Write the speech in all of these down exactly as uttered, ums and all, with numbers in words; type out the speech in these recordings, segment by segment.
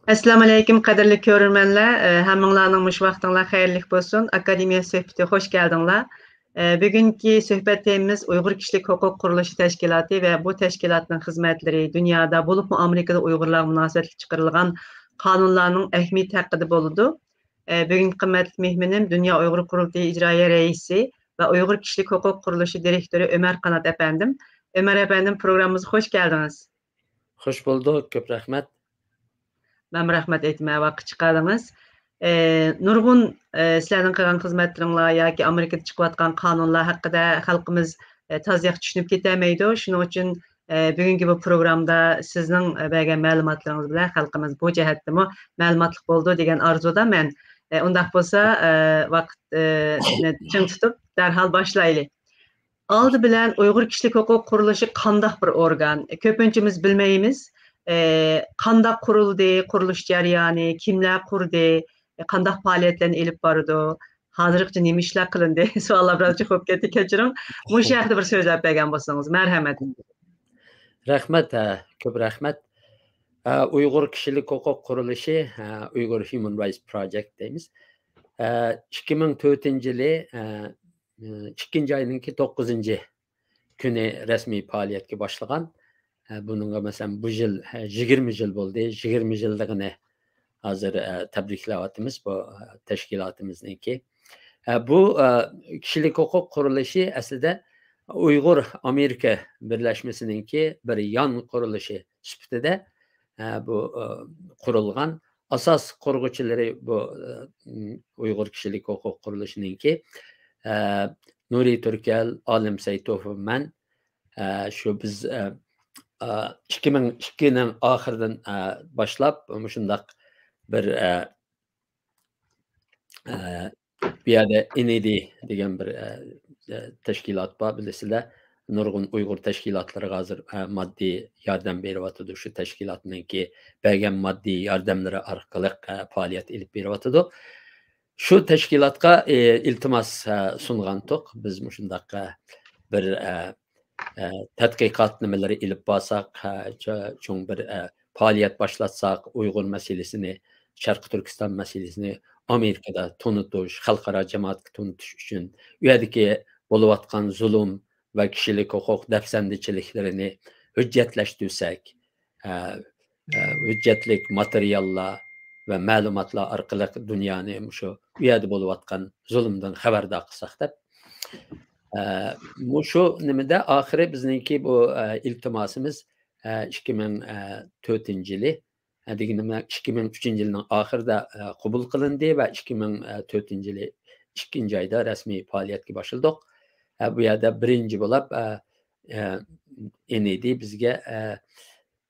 ئەسسالامۇئەلەيكۇم، قەدىرلىك كۆرۈرمەنلەر. ئە، ھەممىڭلارنىڭ مۇشۇ ۋاقتىڭلار خەيرلىك بولسۇن. ئاكادېمىيە سۆھبىتى، خوش كەلدىڭلار. ئە، بۈگۈنكى سۆھبەت تېمىمىز ئۇيغۇر كىشىلىك ھوقۇق قۇرۇلۇشى تەشكىلاتى ۋە بۇ تەشكىلاتنىڭ خىزمەتلىرى، دۇنيادا، بولۇپمۇ ئامېرىكىدا ئۇيغۇرلارغا مۇناسىۋەتلىك چىقىرىلغان قانۇنلارنىڭ ئەھمىيىتى ھەققىدە بولىدۇ. ئە، بۈگۈنكى قىممەتلىك مېھمىنىم دۇنيا ئۇيغۇر قۇرۇلتىيى ئىجرائىيە رەئىسى ۋە ئۇيغۇر كىشىلىك ھوقۇق قۇرۇلۇشى دىرېكتورى ئۆمەر قانات ئەپەندىم. ئۆمەر ئەپەندىم، پروگراممىمىزغا خوش كەلدىڭىز. خوش بولدۇق، كۆپ رەھمەت. مەنمۇ رەھمەت ئېيتىمەن، ۋاقىت چىقاردىڭىز. ئە، نۇرغۇن، ئە، سىلەرنىڭ قىلغان خىزمەتلىرىڭلار ياكى ئامېرىكىدا چىقىۋاتقان قانۇنلار ھەققىدە خەلقىمىز، ئە، تازا ياخشى چۈشىنىپ كېتەلمەيدۇ. شۇنىڭ ئۈچۈن، ئە، بۈگۈنكى بۇ پروگرامدا سىزنىڭ، ئە، بەرگەن مەلۇماتلىرىڭىز بىلەن خەلقىمىز بۇ جەھەتتىمۇ مەلۇماتلىق بولىدۇ دېگەن ئارزۇدا مەن. ئە، ئۇنداق بولسا، ئە، ۋاقىت، ئە، نى چىڭ تۇتۇپ دەرھال باشلايلى. ئالدى بىلەن ئۇيغۇر كىشىلىك ھوقۇق قۇرۇلۇشى قانداق بىر ئورگان؟ كۆپىنچىمىز بىلمەيمىز. ئە، قانداق قۇرۇلدى، قۇرۇلۇش جەريانى، كىملەر قۇردى، قانداق پائالىيەتلەرنى ئېلىپ بارىدۇ، ھازىرغىچە نېمە ئىشلار قىلىندى؟ سوئاللار بىرازچە كوپ كەتتى، كەچۈرۈڭ. مۇشۇ ھەققىدە بىر سۆزلەپ بەرگەن بولسىڭىز، مەرھەمەت. رەھمەت، ھە، كۆپ رەھمەت. ھە، ئۇيغۇر كىشىلىك ھوقۇق قۇرۇلۇشى، ھە، Uyghur Human Rights Project دەيمىز. ھە، ئىككى مىڭ تۆتىنچى يىلى، ھە، ئىككىنچى ئاينىڭكى توققۇزىنچى كۈنى رەسمىي پائالىيەتكە باشلىغان. ھە، بۇنىڭغا، مەسىلەن، بۇ يىل، ھە، يىگىرمە يىل بولدى. يىگىرمە يىللىقىنى ھازىر، ھە، تەبرىكلەۋاتىمىز بۇ، ھە، تەشكىلاتىمىزنىڭكى. ھە، بۇ، ھە، كىشىلىك ھوقۇق قۇرۇلۇشى ئەسلىدە ئۇيغۇر ئامېرىكا بىرلەشمىسىنىڭكى بىر يان قۇرۇلۇشى سۈپىتىدە، ھە، بۇ، ھە، قۇرۇلغان. ئاساس قۇرغۇچىلىرى بۇ، ھە، ئۇيغۇر كىشىلىك ھوقۇق قۇرۇلۇشىنىڭكى، ھە، نۇرى تۈركەل، ئالىم سەيتوف، مەن. ئە، شۇ بىز، ئە، ئە، ئىككى مىڭ ئىككىنىڭ ئاخىرىدىن، ئە، باشلاپ مۇشۇنداق بىر، ئە، ئە، بۇ يەردە ئېن ئى دى دېگەن بىر، ئە، ئە، تەشكىلات بار، بىلىسىلەر. نۇرغۇن ئۇيغۇر تەشكىلاتلىرىغا ھازىر، ئە، ماددىي ياردەم بېرىۋاتىدۇ. شۇ تەشكىلاتنىڭكى بەرگەن ماددىي ياردەملىرى ئارقىلىق، ئە، پائالىيەت ئېلىپ بېرىۋاتىدۇ. شۇ تەشكىلاتقا، ئى، ئىلتىماس، ئە، سۇنغانتۇق. بىز مۇشۇنداق، ئە، بىر، ئە، ئە، تەتقىقات نېمىلىرى ئېلىپ بارساق، ئە، چە-، چوڭ بىر، ئە، پائالىيەت باشلاتساق، ئۇيغۇر مەسىلىسىنى، شەرقىي تۈركىستان مەسىلىسىنى ئامېرىكىدا تونۇتۇش، خەلقئارا جامائەتكە تونۇتۇش ئۈچۈن، ئۇ يەردىكى بولۇۋاتقان زۇلۇم ۋە كىشىلىك ھوقۇق دەپسەندىچىلىكلىرىنى ھۆججەتلەشتۈرسەك، ئە، ئە، ھۆججەتلىك ماتېرىياللار ۋە مەلۇماتلار ئارقىلىق دۇنيانى مۇشۇ ئۇ يەردە بولۇۋاتقان زۇلۇمدىن خەۋەردار قىلساق دەپ. ئە، مۇشۇ نېمىدە ئاخىرى بىزنىڭكى بۇ، ئە، ئىلتىماسىمىز، ئە، ئىككى مىڭ تۆتىنچى يىلى، ئە، دېگىنىم بىلەن ئىككى مىڭ ئۈچىنچى يىلنىڭ ئاخىرىدا، ئە، قوبۇل قىلىندى ۋە ئىككى مىڭ تۆتىنچى يىلى ئىككىنچى ئايدا رەسمىي پائالىيەتكە باشلىدۇق. ئە، بۇ يەردە بىرىنچى بولۇپ، ئە، ئە، ئېن ئى دى بىزگە، ئە،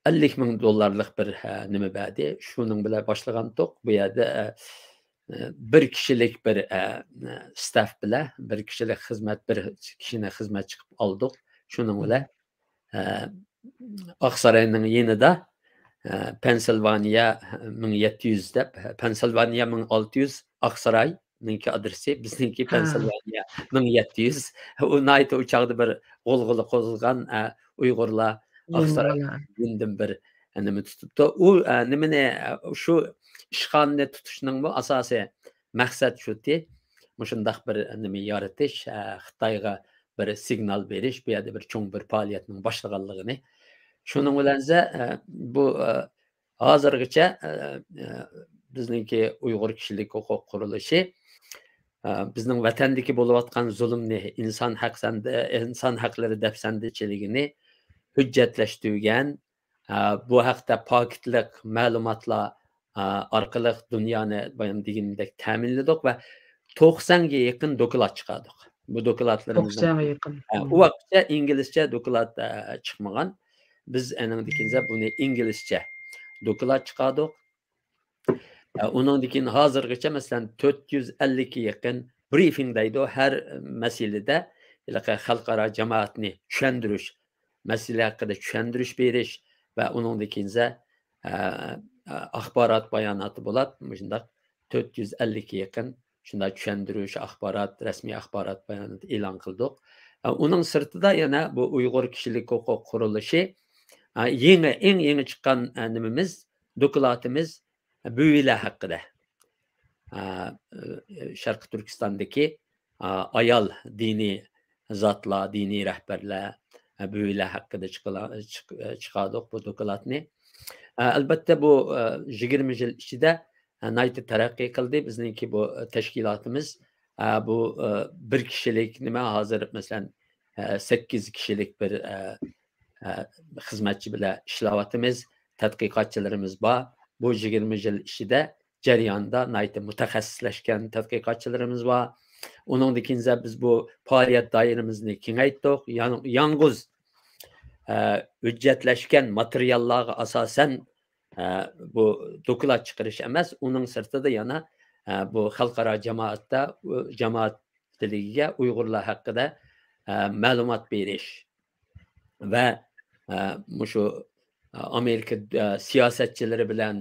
ئەللىك مىڭ دوللارلىق بىر، ئە، نېمە بەردى. شۇنىڭ بىلەن باشلىغانتۇق. بۇ يەردە، ئە، ئە، بىر كىشىلىك بىر، ئە، ستاف بىلەن، بىر كىشىلىك خىزمەت، بىر كىشىنى خىزمەتچى قىلىپ ئالدۇق. شۇنىڭ بىلەن، ئە، ئاقساراينىڭ يېنىدا، ئە، پەنسىلۋانىيە مىڭ يەتتە يۈز دەپ، پەنسىلۋانىيە مىڭ ئالتە يۈز، ئاقساراينىڭكى ئادرېسى، بىزنىڭكى ھە. پەنسىلۋانىيە مىڭ يەتتە يۈز. ئۇ ناھايىتى ئۇ چاغدا بىر غۇلغۇلا قوزغىغان، ئە، ئۇيغۇرلار ئاقساراي ئۇيغۇرلار. يېنىدىن بىر نېمە تۇتۇپتۇ. ئۇ، ئە، نېمىنى، ئە، شۇ ئىشخانىنى تۇتۇشنىڭمۇ ئاساسىي مەقسەت شۇتى، مۇشۇنداق بىر نېمە يارىتىش، ئە، خىتايغا بىر سىگنال بېرىش، بۇ يەردە بىر چوڭ بىر پائالىيەتنىڭ باشلىغانلىقىنى. شۇنىڭ بىلەن، ئە، بۇ، ئە، ھازىرغىچە، ئە، ئە، بىزنىڭكى ئۇيغۇر كىشىلىك ھوقۇق قۇرۇلۇشى، ئە، بىزنىڭ ۋەتەندىكى بولۇۋاتقان زۇلۇمنى، ئىنسان ھەق سەندە-، ئىنسان ھەقلىرى دەپسەندىچىلىكىنى ھۆججەتلەشتۈرگەن، ئە، بۇ ھەقتە پاكىتلىق مەلۇماتلار، ئە، ئارقىلىق دۇنيانى بايام دېگىنىمدەك تەمىنلىدۇق ۋە توقسانغا يېقىن دوكلات چىقاردۇق. بۇ دوكلاتلىرىمىزنىڭ توقسانغا يېقىن. ئە، ئۇ ۋاقىتتا ئىنگلىزچە دوكلات، ئە، چىقمىغان. بىز ئەنىڭدىن كېيىن بۇنى ئىنگلىزچە دوكلات چىقاردۇق. ئە، ئۇنىڭدىن كېيىن ھازىرغىچە، مەسىلەن، تۆت يۈز ئەللىككە يېقىن برىفىڭ دەيدۇ، ھەر مەسىلىدە ھېلىقى خەلقئارا جامائەتنى چۈشەندۈرۈش، مەسىلە ھەققىدە چۈشەندۈرۈش بېرىش ۋە ئۇنىڭدىن كېيىن، ئە، ئە، ئاخبارات باياناتى بولۇپ، مۇشۇنداق تۆت يۈز ئەللىككە يېقىن شۇنداق چۈشەندۈرۈش، ئاخبارات، رەسمىي ئاخبارات باياناتى ئېلان قىلدۇق. ئە، ئۇنىڭ سىرتىدا يەنە بۇ ئۇيغۇر كىشىلىك ھوقۇق قۇرۇلۇشى، ئە، يېڭى، ئەڭ يېڭى چىققان، ئە، نېمىمىز، دوكلاتىمىز، بۈۋىلەر ھەققىدە، ئە، شەرقىي تۈركىستاندىكى، ئە، ئايال دىنىي زاتلار، دىنىي رەھبەرلەر، ئە، بۈۋىلەر ھەققىدە چىقىلا-، چىق-، چىقاردۇق بۇ دوكلاتنى. ئە، ئەلبەتتە، بۇ، ئە، يىگىرمە يىل ئىچىدە، ئە، ناھايىتى تەرەققىي قىلدى. بىزنىڭكى بۇ، ئە، تەشكىلاتىمىز، ئە، بۇ، ئە، بىر كىشىلىك نېمە، ھازىر، مەسىلەن، ئە، سەككىز كىشىلىك بىر، ئە، ئە، خىزمەتچى بىلەن ئىشلەۋاتىمىز، تەتقىقاتچىلىرىمىز بار. بۇ يىگىرمە يىل ئىچىدە جەرياندا ناھايىتى مۇتەخەسسىسلەشكەن تەتقىقاتچىلىرىمىز بار. ئۇنىڭدىن كېيىن بىز بۇ پائالىيەت دائىرىمىزنى كېڭەيتتۇق. يان-، يالغۇز، ئە، ھۆججەتلەشكەن ماتېرىياللارغا ئاساسەن، ئە، بۇ دوكلات چىقىرىش ئەمەس، ئۇنىڭ سىرتىدا يەنە، ئە، بۇ خەلقئارا جامائەتتە، ئۇ، جامائەت تىلىگە ئۇيغۇرلار ھەققىدە، ئە، مەلۇمات بېرىش ۋە، ئە، مۇشۇ، ئە، ئامېرىكا، ئە، سىياسەتچىلىرى بىلەن،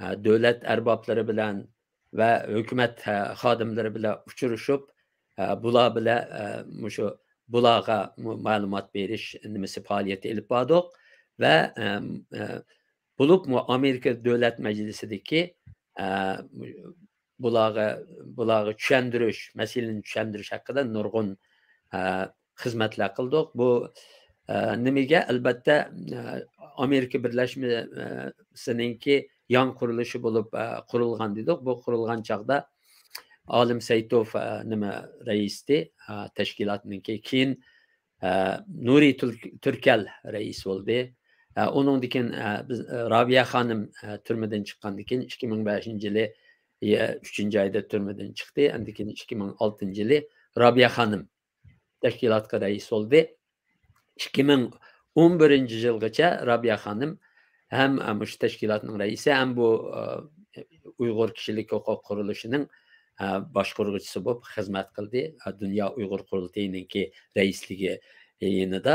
ئە، دۆلەت ئەربابلىرى بىلەن ۋە ھۆكۈمەت، ئە، خادىملىرى بىلەن ئۇچرىشىپ، ئە، بۇلار بىلەن، ئە، مۇشۇ بۇلارغا مۇ-، مەلۇمات بېرىش نېمىسى، پائالىيىتى ئېلىپ باردۇق ۋە، ئەم، ئە، بولۇپمۇ ئامېرىكا دۆلەت مەجلىسىدىكى، ئە، بۇلارغا، بۇلارغا چۈشەندۈرۈش، مەسىلىنى چۈشەندۈرۈش ھەققىدە نۇرغۇن، ئە، خىزمەتلەر قىلدۇق. بۇ، ئە، نېمىگە؟ ئەلبەتتە، ئە، ئامېرىكا بىرلەشمىسىنىڭكى ياڭ قۇرۇلۇشى بولۇپ، ئە، قۇرۇلغان دېدۇق. بۇ قۇرۇلغان چاغدا ئالىم سەيتوف، ئە، نېمە، رەئىستى، ئە، تەشكىلاتنىڭكى. كېيىن، ئە، نۇرى تۈرك-، تۈركەل رەئىس بولدى. ئە، ئۇنىڭدىن كېيىن، ئە، بىز، ئە، رابىيە خانىم، ئە، تۈرمىدىن چىققاندىن كېيىن، ئىككى مىڭ بەشىنچى يىلى، ئە، ئۈچىنچى ئايدا تۈرمىدىن چىقتى. ئاندىن كېيىن ئىككى مىڭ ئالتىنچى يىلى رابىيە خانىم تەشكىلاتقا رەئىس بولدى. ئىككى مىڭ ئون بىرىنچى يىلغىچە رابىيە خانىم ھەم، ئە، مۇشۇ تەشكىلاتنىڭ رەئىسى، ھەم بۇ، ئە، ئۇيغۇر كىشىلىك ھوقۇق قۇرۇلۇشىنىڭ، ئە، باشقۇرغۇچىسى بولۇپ خىزمەت قىلدى. ئە، دۇنيا ئۇيغۇر قۇرۇلتىيىنىڭكى رەئىسلىكى يېنىدا.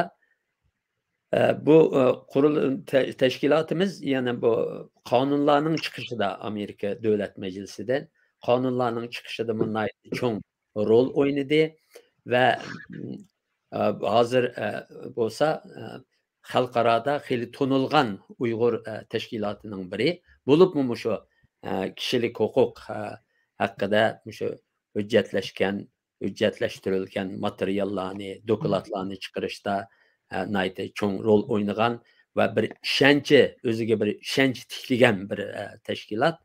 ئە، بۇ، ئە، قۇرۇل-، تە-، تەشكىلاتىمىز يەنە بۇ قانۇنلارنىڭ چىقىشىدا، ئامېرىكا دۆلەت مەجلىسىدە قانۇنلارنىڭ چىقىشىدا ناھايىتى چوڭ رول ئوينىدى ۋە، ئە، ھازىر، ئە، بولسا، ئە، خەلقئارادا خېلى تونۇلغان ئۇيغۇر، ئە، تەشكىلاتىنىڭ بىرى بولۇپمۇ مۇشۇ، ئە، كىشىلىك ھوقۇق، ئە، ھەققىدە مۇشۇ ھۆججەتلەشكەن، ھۆججەتلەشتۈرۈلگەن ماتېرىياللارنى، دوكلاتلارنى چىقىرىشتا، ئە، ناھايىتى چوڭ رول ئوينىغان ۋە بىر ئىشەنچى، ئۆزىگە بىر ئىشەنچ تىكلىگەن بىر، ئە، تەشكىلات.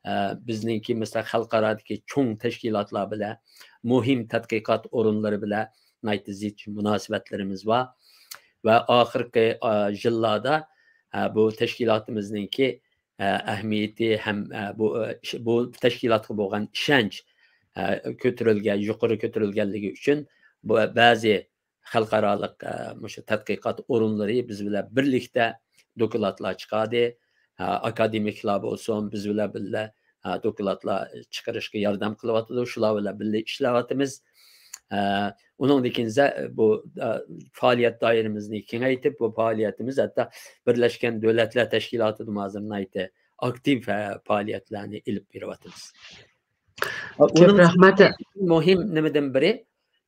ئە، بىزنىڭكى، مەسىلەن، خەلقئارادىكى چوڭ تەشكىلاتلار بىلەن مۇھىم تەتقىقات ئورۇنلىرى بىلەن ناھايىتى زىچ مۇناسىۋەتلىرىمىز بار. ۋە ئاخىرقى، ئا، يىللاردا، ئە، بۇ تەشكىلاتىمىزنىڭكى، ئە، ئەھمىيىتى ھەم، ئە، بۇ، ئە، ئىش-، بۇ تەشكىلاتقا بولغان ئىشەنچ، ئە، كۆتۈرۈلگەن، يۇقىرى كۆتۈرۈلگەنلىكى ئۈچۈن بۇ بەزى خەلقئارالىق، ئە، مۇشۇ تەتقىقات ئورۇنلىرى بىز بىلەن بىرلىكتە دوكلاتلار چىقاردى. ئە، ئاكادېمىكلار بولسۇن، بىز بىلەن بىللە، ئە، دوكلاتلار چىقىرىشقا ياردەم قىلىۋاتىدۇ. شۇلار بىلەن بىللە ئىشلەۋاتىمىز. ئە، ئۇنىڭدىن كېيىن زە-، بۇ، ئە، پائالىيەت دائىرىمىزنى كېڭەيتىپ، بۇ پائالىيەتىمىز ھەتتا بىرلەشكەن دۆلەتلەر تەشكىلاتىدىمۇ ھازىر ناھايىتى ئاكتىپ، ئە، پائالىيەتلەرنى ئېلىپ بېرىۋاتىمىز. كۆپ رەھمەت. مۇھىم نېمىدىن بىرى،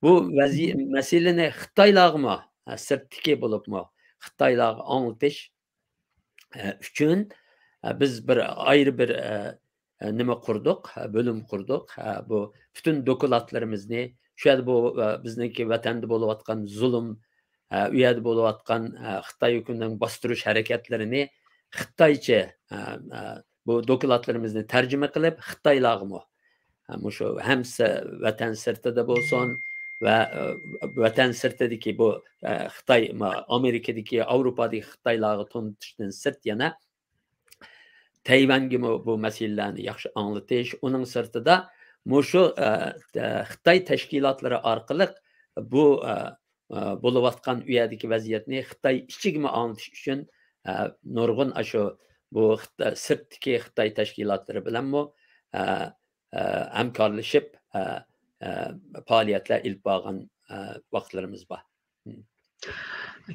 بۇ ۋەزىي-، مەسىلىنى خىتايلارغىمۇ، ھە، سىرتتىكى بولۇپمۇ، خىتايلارغا ئاڭلىتىش، ھە، ئۈچۈن، ھە، بىز بىر ئايرى بىر، ھە، ھە، نېمە قۇردۇق، ھە، بۆلۈم قۇردۇق. ھە، بۇ پۈتۈن دوكلاتلىرىمىزنى، شۇ يەردە بۇ، ھە، بىزنىڭكى ۋەتەندە بولۇۋاتقان زۇلۇم، ئە، ئۇ يەردە بولۇۋاتقان، ئە، خىتاي ھۆكۈمىتىنىڭ باستۇرۇش ھەرىكەتلىرىنى خىتايچە، ئە، ئە، بۇ دوكلاتلىرىمىزنى تەرجىمە قىلىپ، خىتايلارغىمۇ، ئە، مۇشۇ ھەم س-، ۋەتەن سىرتىدا بولسۇن ۋە، ئە، ۋەتەن سىرتىدىكى بۇ، ئە، خىتاي، ما-، ئامېرىكىدىكى، ئاۋروپادىكى خىتايلارغا تونۇتۇشتىن سىرت يەنە تەيۋەنگىمۇ بۇ مەسىلىلەرنى ياخشى ئاڭلىتىش، ئۇنىڭ سىرتىدا مۇشۇ، ئە، ئە، خىتاي تەشكىلاتلىرى ئارقىلىق بۇ، ئە، ئە، بولۇۋاتقان ئۇ يەردىكى ۋەزىيەتنى خىتاي ئىچىگىمۇ ئاڭلىتىش ئۈچۈن، ئە، نۇرغۇن ئاشۇ بۇ خىتا-، سىرتتىكى خىتاي تەشكىلاتلىرى بىلەنمۇ، ئە، ئە، ھەمكارلىشىپ، ئە، ئە، پائالىيەتلەر ئېلىپ بارغان، ئە، ۋاقىتلىرىمىز بار.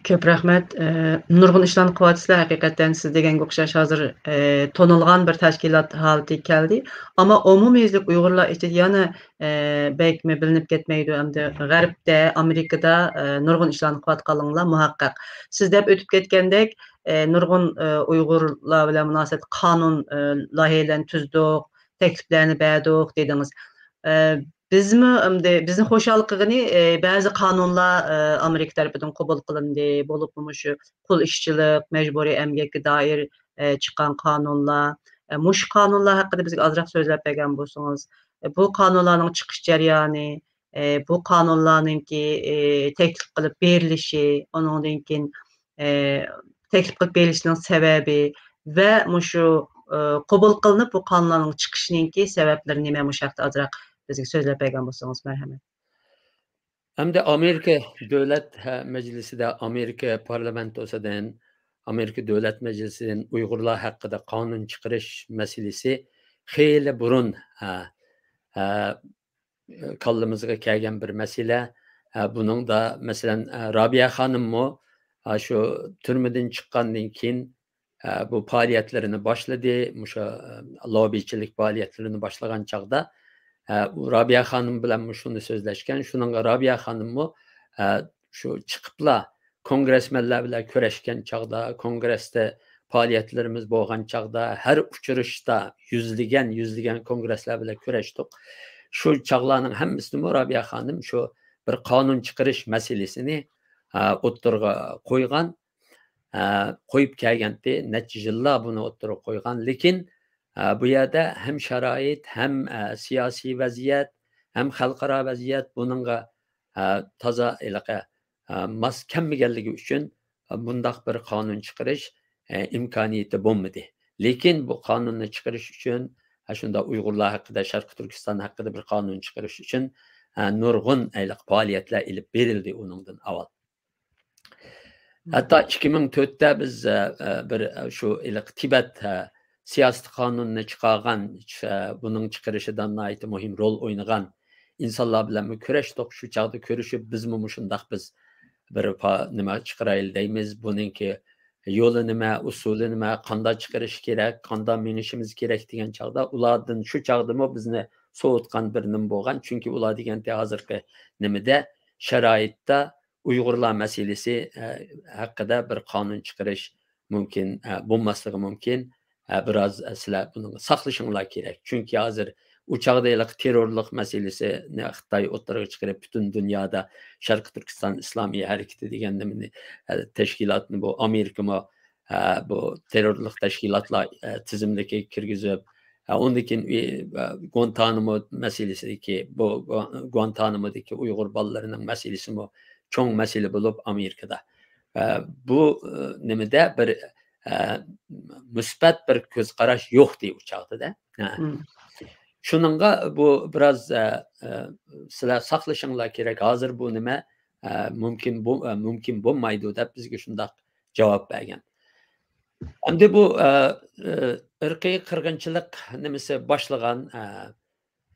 كۆپ رەھمەت. ئە، نۇرغۇن ئىشلارنى قىلىۋاتىسىلەر ھەقىقەتەن. سىز دېگەنگە ئوخشاش ھازىر، ئە، تونۇلغان بىر تەشكىلات ھالىتىگە كەلدى. ئەمما ئومۇميۈزلۈك ئۇيغۇرلار ئىچىدە يەنە، ئە، بەكمۇ بىلىنىپ كەتمەيدۇ. ئەمدى غەربتە، ئامېرىكىدا، ئە، نۇرغۇن ئىشلارنى قىلىۋاتقانلىقىڭلار مۇھەققەق. سىز دەپ ئۆتۈپ كەتكەندەك، ئە، نۇرغۇن، ئە، ئۇيغۇرلار بىلەن مۇناسىۋەتلىك قانۇن، ئە، لايىھەلەرنى تۈزدۇق، تەكلىپلەرنى بەردۇق دېدىڭىز. ئە، بىزمۇ ئەمدى، بىزنى خۇشال قىلغىنى، ئە، بەزى قانۇنلار، ئە، ئامېرىكا تەرىپىدىن قوبۇل قىلىندى، بولۇپمۇ مۇشۇ قۇل ئىشچىلىق، مەجبۇرىي ئەمگەككە دائىر، ئە، چىققان قانۇنلار، ئە، مۇشۇ قانۇنلار ھەققىدە بىزگە ئازراق سۆزلەپ بەرگەن بولسىڭىز. ئە، بۇ قانۇنلارنىڭ چىقىش جەريانى، ئە، بۇ قانۇنلارنىڭكى، ئە، تەكلىپ قىلىپ بېرىلىشى، ئۇنىڭدىن كېيىن، ئە، تەكلىپ قىلىپ بېرىلىشىنىڭ سەۋەبى ۋە مۇشۇ، ئە، قوبۇل قىلىنىپ بۇ قانۇنلارنىڭ چىقىشىنىڭكى سەۋەبلىرى نېمە؟ مۇشۇ ھەقتە ئازراق بىزگە سۆزلەپ بەرگەن بولسىڭىز، مەرھەمەت. ئەمدى ئامېرىكا دۆلەت، ھە، مەجلىسىدە، ئامېرىكا پارلامېنتوسىدىن، ئامېرىكا دۆلەت مەجلىسىدىن ئۇيغۇرلار ھەققىدە قانۇن چىقىرىش مەسىلىسى خېلى بۇرۇن، ھە، ھە، كاللىمىزغا كەلگەن بىر مەسىلە. ھە، بۇنىڭدا، مەسىلەن، ھە، رابىيە خانىممۇ، ھە، شۇ تۈرمىدىن چىققاندىن كېيىن، ئە، بۇ پائالىيەتلىرىنى باشلىدى. مۇشۇ، ئە، لوببىچىلىك پائالىيەتلىرىنى باشلىغان چاغدا، ئە، ئۇ رابىيە خانىم بىلەن مۇشۇنى سۆزلەشكەن. شۇنىڭغا رابىيە خانىممۇ، ئە، شۇ چىقىپلا كونگرېسمېنلار بىلەن كۆرۈشكەن چاغدا، كونگرېستا پائالىيەتلىرىمىز بولغان چاغدا، ھەر ئۇچرىشىشتا يۈزلىگەن، يۈزلىگەن كونگرېسلار بىلەن كۆرۈشتۇق. شۇ چاغلارنىڭ ھەممىسىدىمۇ رابىيە خانىم شۇ بىر قانۇن چىقىرىش مەسىلىسىنى، ئە، ئوتتۇرىغا قويغان. ئە، قويۇپ كەلگەنتى، نەچچە يىللار بۇنى ئوتتۇرىغا قويغان. لېكىن، ئە، بۇ يەردە ھەم شارائىت، ھەم، ئە، سىياسىي ۋەزىيەت، ھەم خەلقئارا ۋەزىيەت بۇنىڭغا، ئە، تازا ھېلىقى، ئە، ماس كەلمىگەنلىكى ئۈچۈن، ئە، بۇنداق بىر قانۇن چىقىرىش، ئە، ئىمكانىيىتى بولمىدى. لېكىن بۇ قانۇننى چىقىرىش ئۈچۈن، ئە، شۇنداق ئۇيغۇرلار ھەققىدە، شەرقىي تۈركىستان ھەققىدە بىر قانۇن چىقىرىش ئۈچۈن، ئە، نۇرغۇن ھېلىقى پائالىيەتلەر ئېلىپ بېرىلدى ئۇنىڭدىن ئاۋۋال. ھەتتا ئىككى مىڭ تۆتتە بىز، ئە، ئە، بىر، ئە، شۇ ھېلىقى تىبەت، ئە، سىياسىي قانۇنىنى چىقارغان، ئە، بۇنىڭ چىقىرىشىدا ناھايىتى مۇھىم رول ئوينىغان ئىنسانلار بىلەنمۇ كۆرۈشتۇق. شۇ چاغدا كۆرۈشۈپ، بىزمۇ مۇشۇنداق بىز بىر پا-، نېمە چىقىرايلى دەيمىز. بۇنىڭكى يولى نېمە، ئۇسۇلى نېمە، قانداق چىقىرىش كېرەك، قانداق مېڭىشىمىز كېرەك دېگەن چاغدا ئۇلاردىن شۇ چاغدىمۇ بىزنى سوۋۇتقان بىر نېمە بولغان. چۈنكى ئۇلار دېگەنتى ھازىرقى نېمىدە، شارائىتتا ئۇيغۇرلار مەسىلىسى، ئە، ھەققىدە بىر قانۇن چىقىرىش مۇمكىن، ئە، بولماسلىقى مۇمكىن. ئە، بىراز، ئە، سىلەر بۇنىڭغا ساقلىشىڭلار كېرەك. چۈنكى ھازىر ئۇ چاغدا ھېلىقى تېررورلۇق مەسىلىسىنى خىتاي ئوتتۇرىغا چىقىرىپ، پۈتۈن دۇنيادا شەرقىي تۈركىستان ئىسلامىي ھەرىكىتى دېگەن نېمىنى، ئە، تەشكىلاتنى بۇ ئامېرىكىمۇ، ئە، بۇ تېررورلۇق تەشكىلاتلار، ئە، تىزىملىكىگە كىرگۈزۈپ، ئە، ئۇندىن كېيىن، ئى، ئە، گۇانتانامو مەسىلىسىدىكى، بۇ گۇا-، گۇانتانامودىكى ئۇيغۇر بالىلىرىنىڭ مەسىلىسىمۇ چوڭ مەسىلە بولۇپ ئامېرىكىدا. ئە، بۇ، ئە، نېمىدە بىر، ئە، مۇسبەت بىر كۆز قاراش يوقتى ئۇ چاغدىدا. ھە. مم. شۇنىڭغا بۇ بىراز، ئە، ئە، سىلەر ساقلىشىڭلار كېرەك. ھازىر بۇ نېمە، ئە، مۇمكىن بو-، ئە، مۇمكىن بولمايدۇ دەپ بىزگە شۇنداق جاۋاب بەرگەن. ئەمدى بۇ، ئە، ئە، ئىرقىي قىرغىنچىلىق نېمىسى باشلىغان، ئە،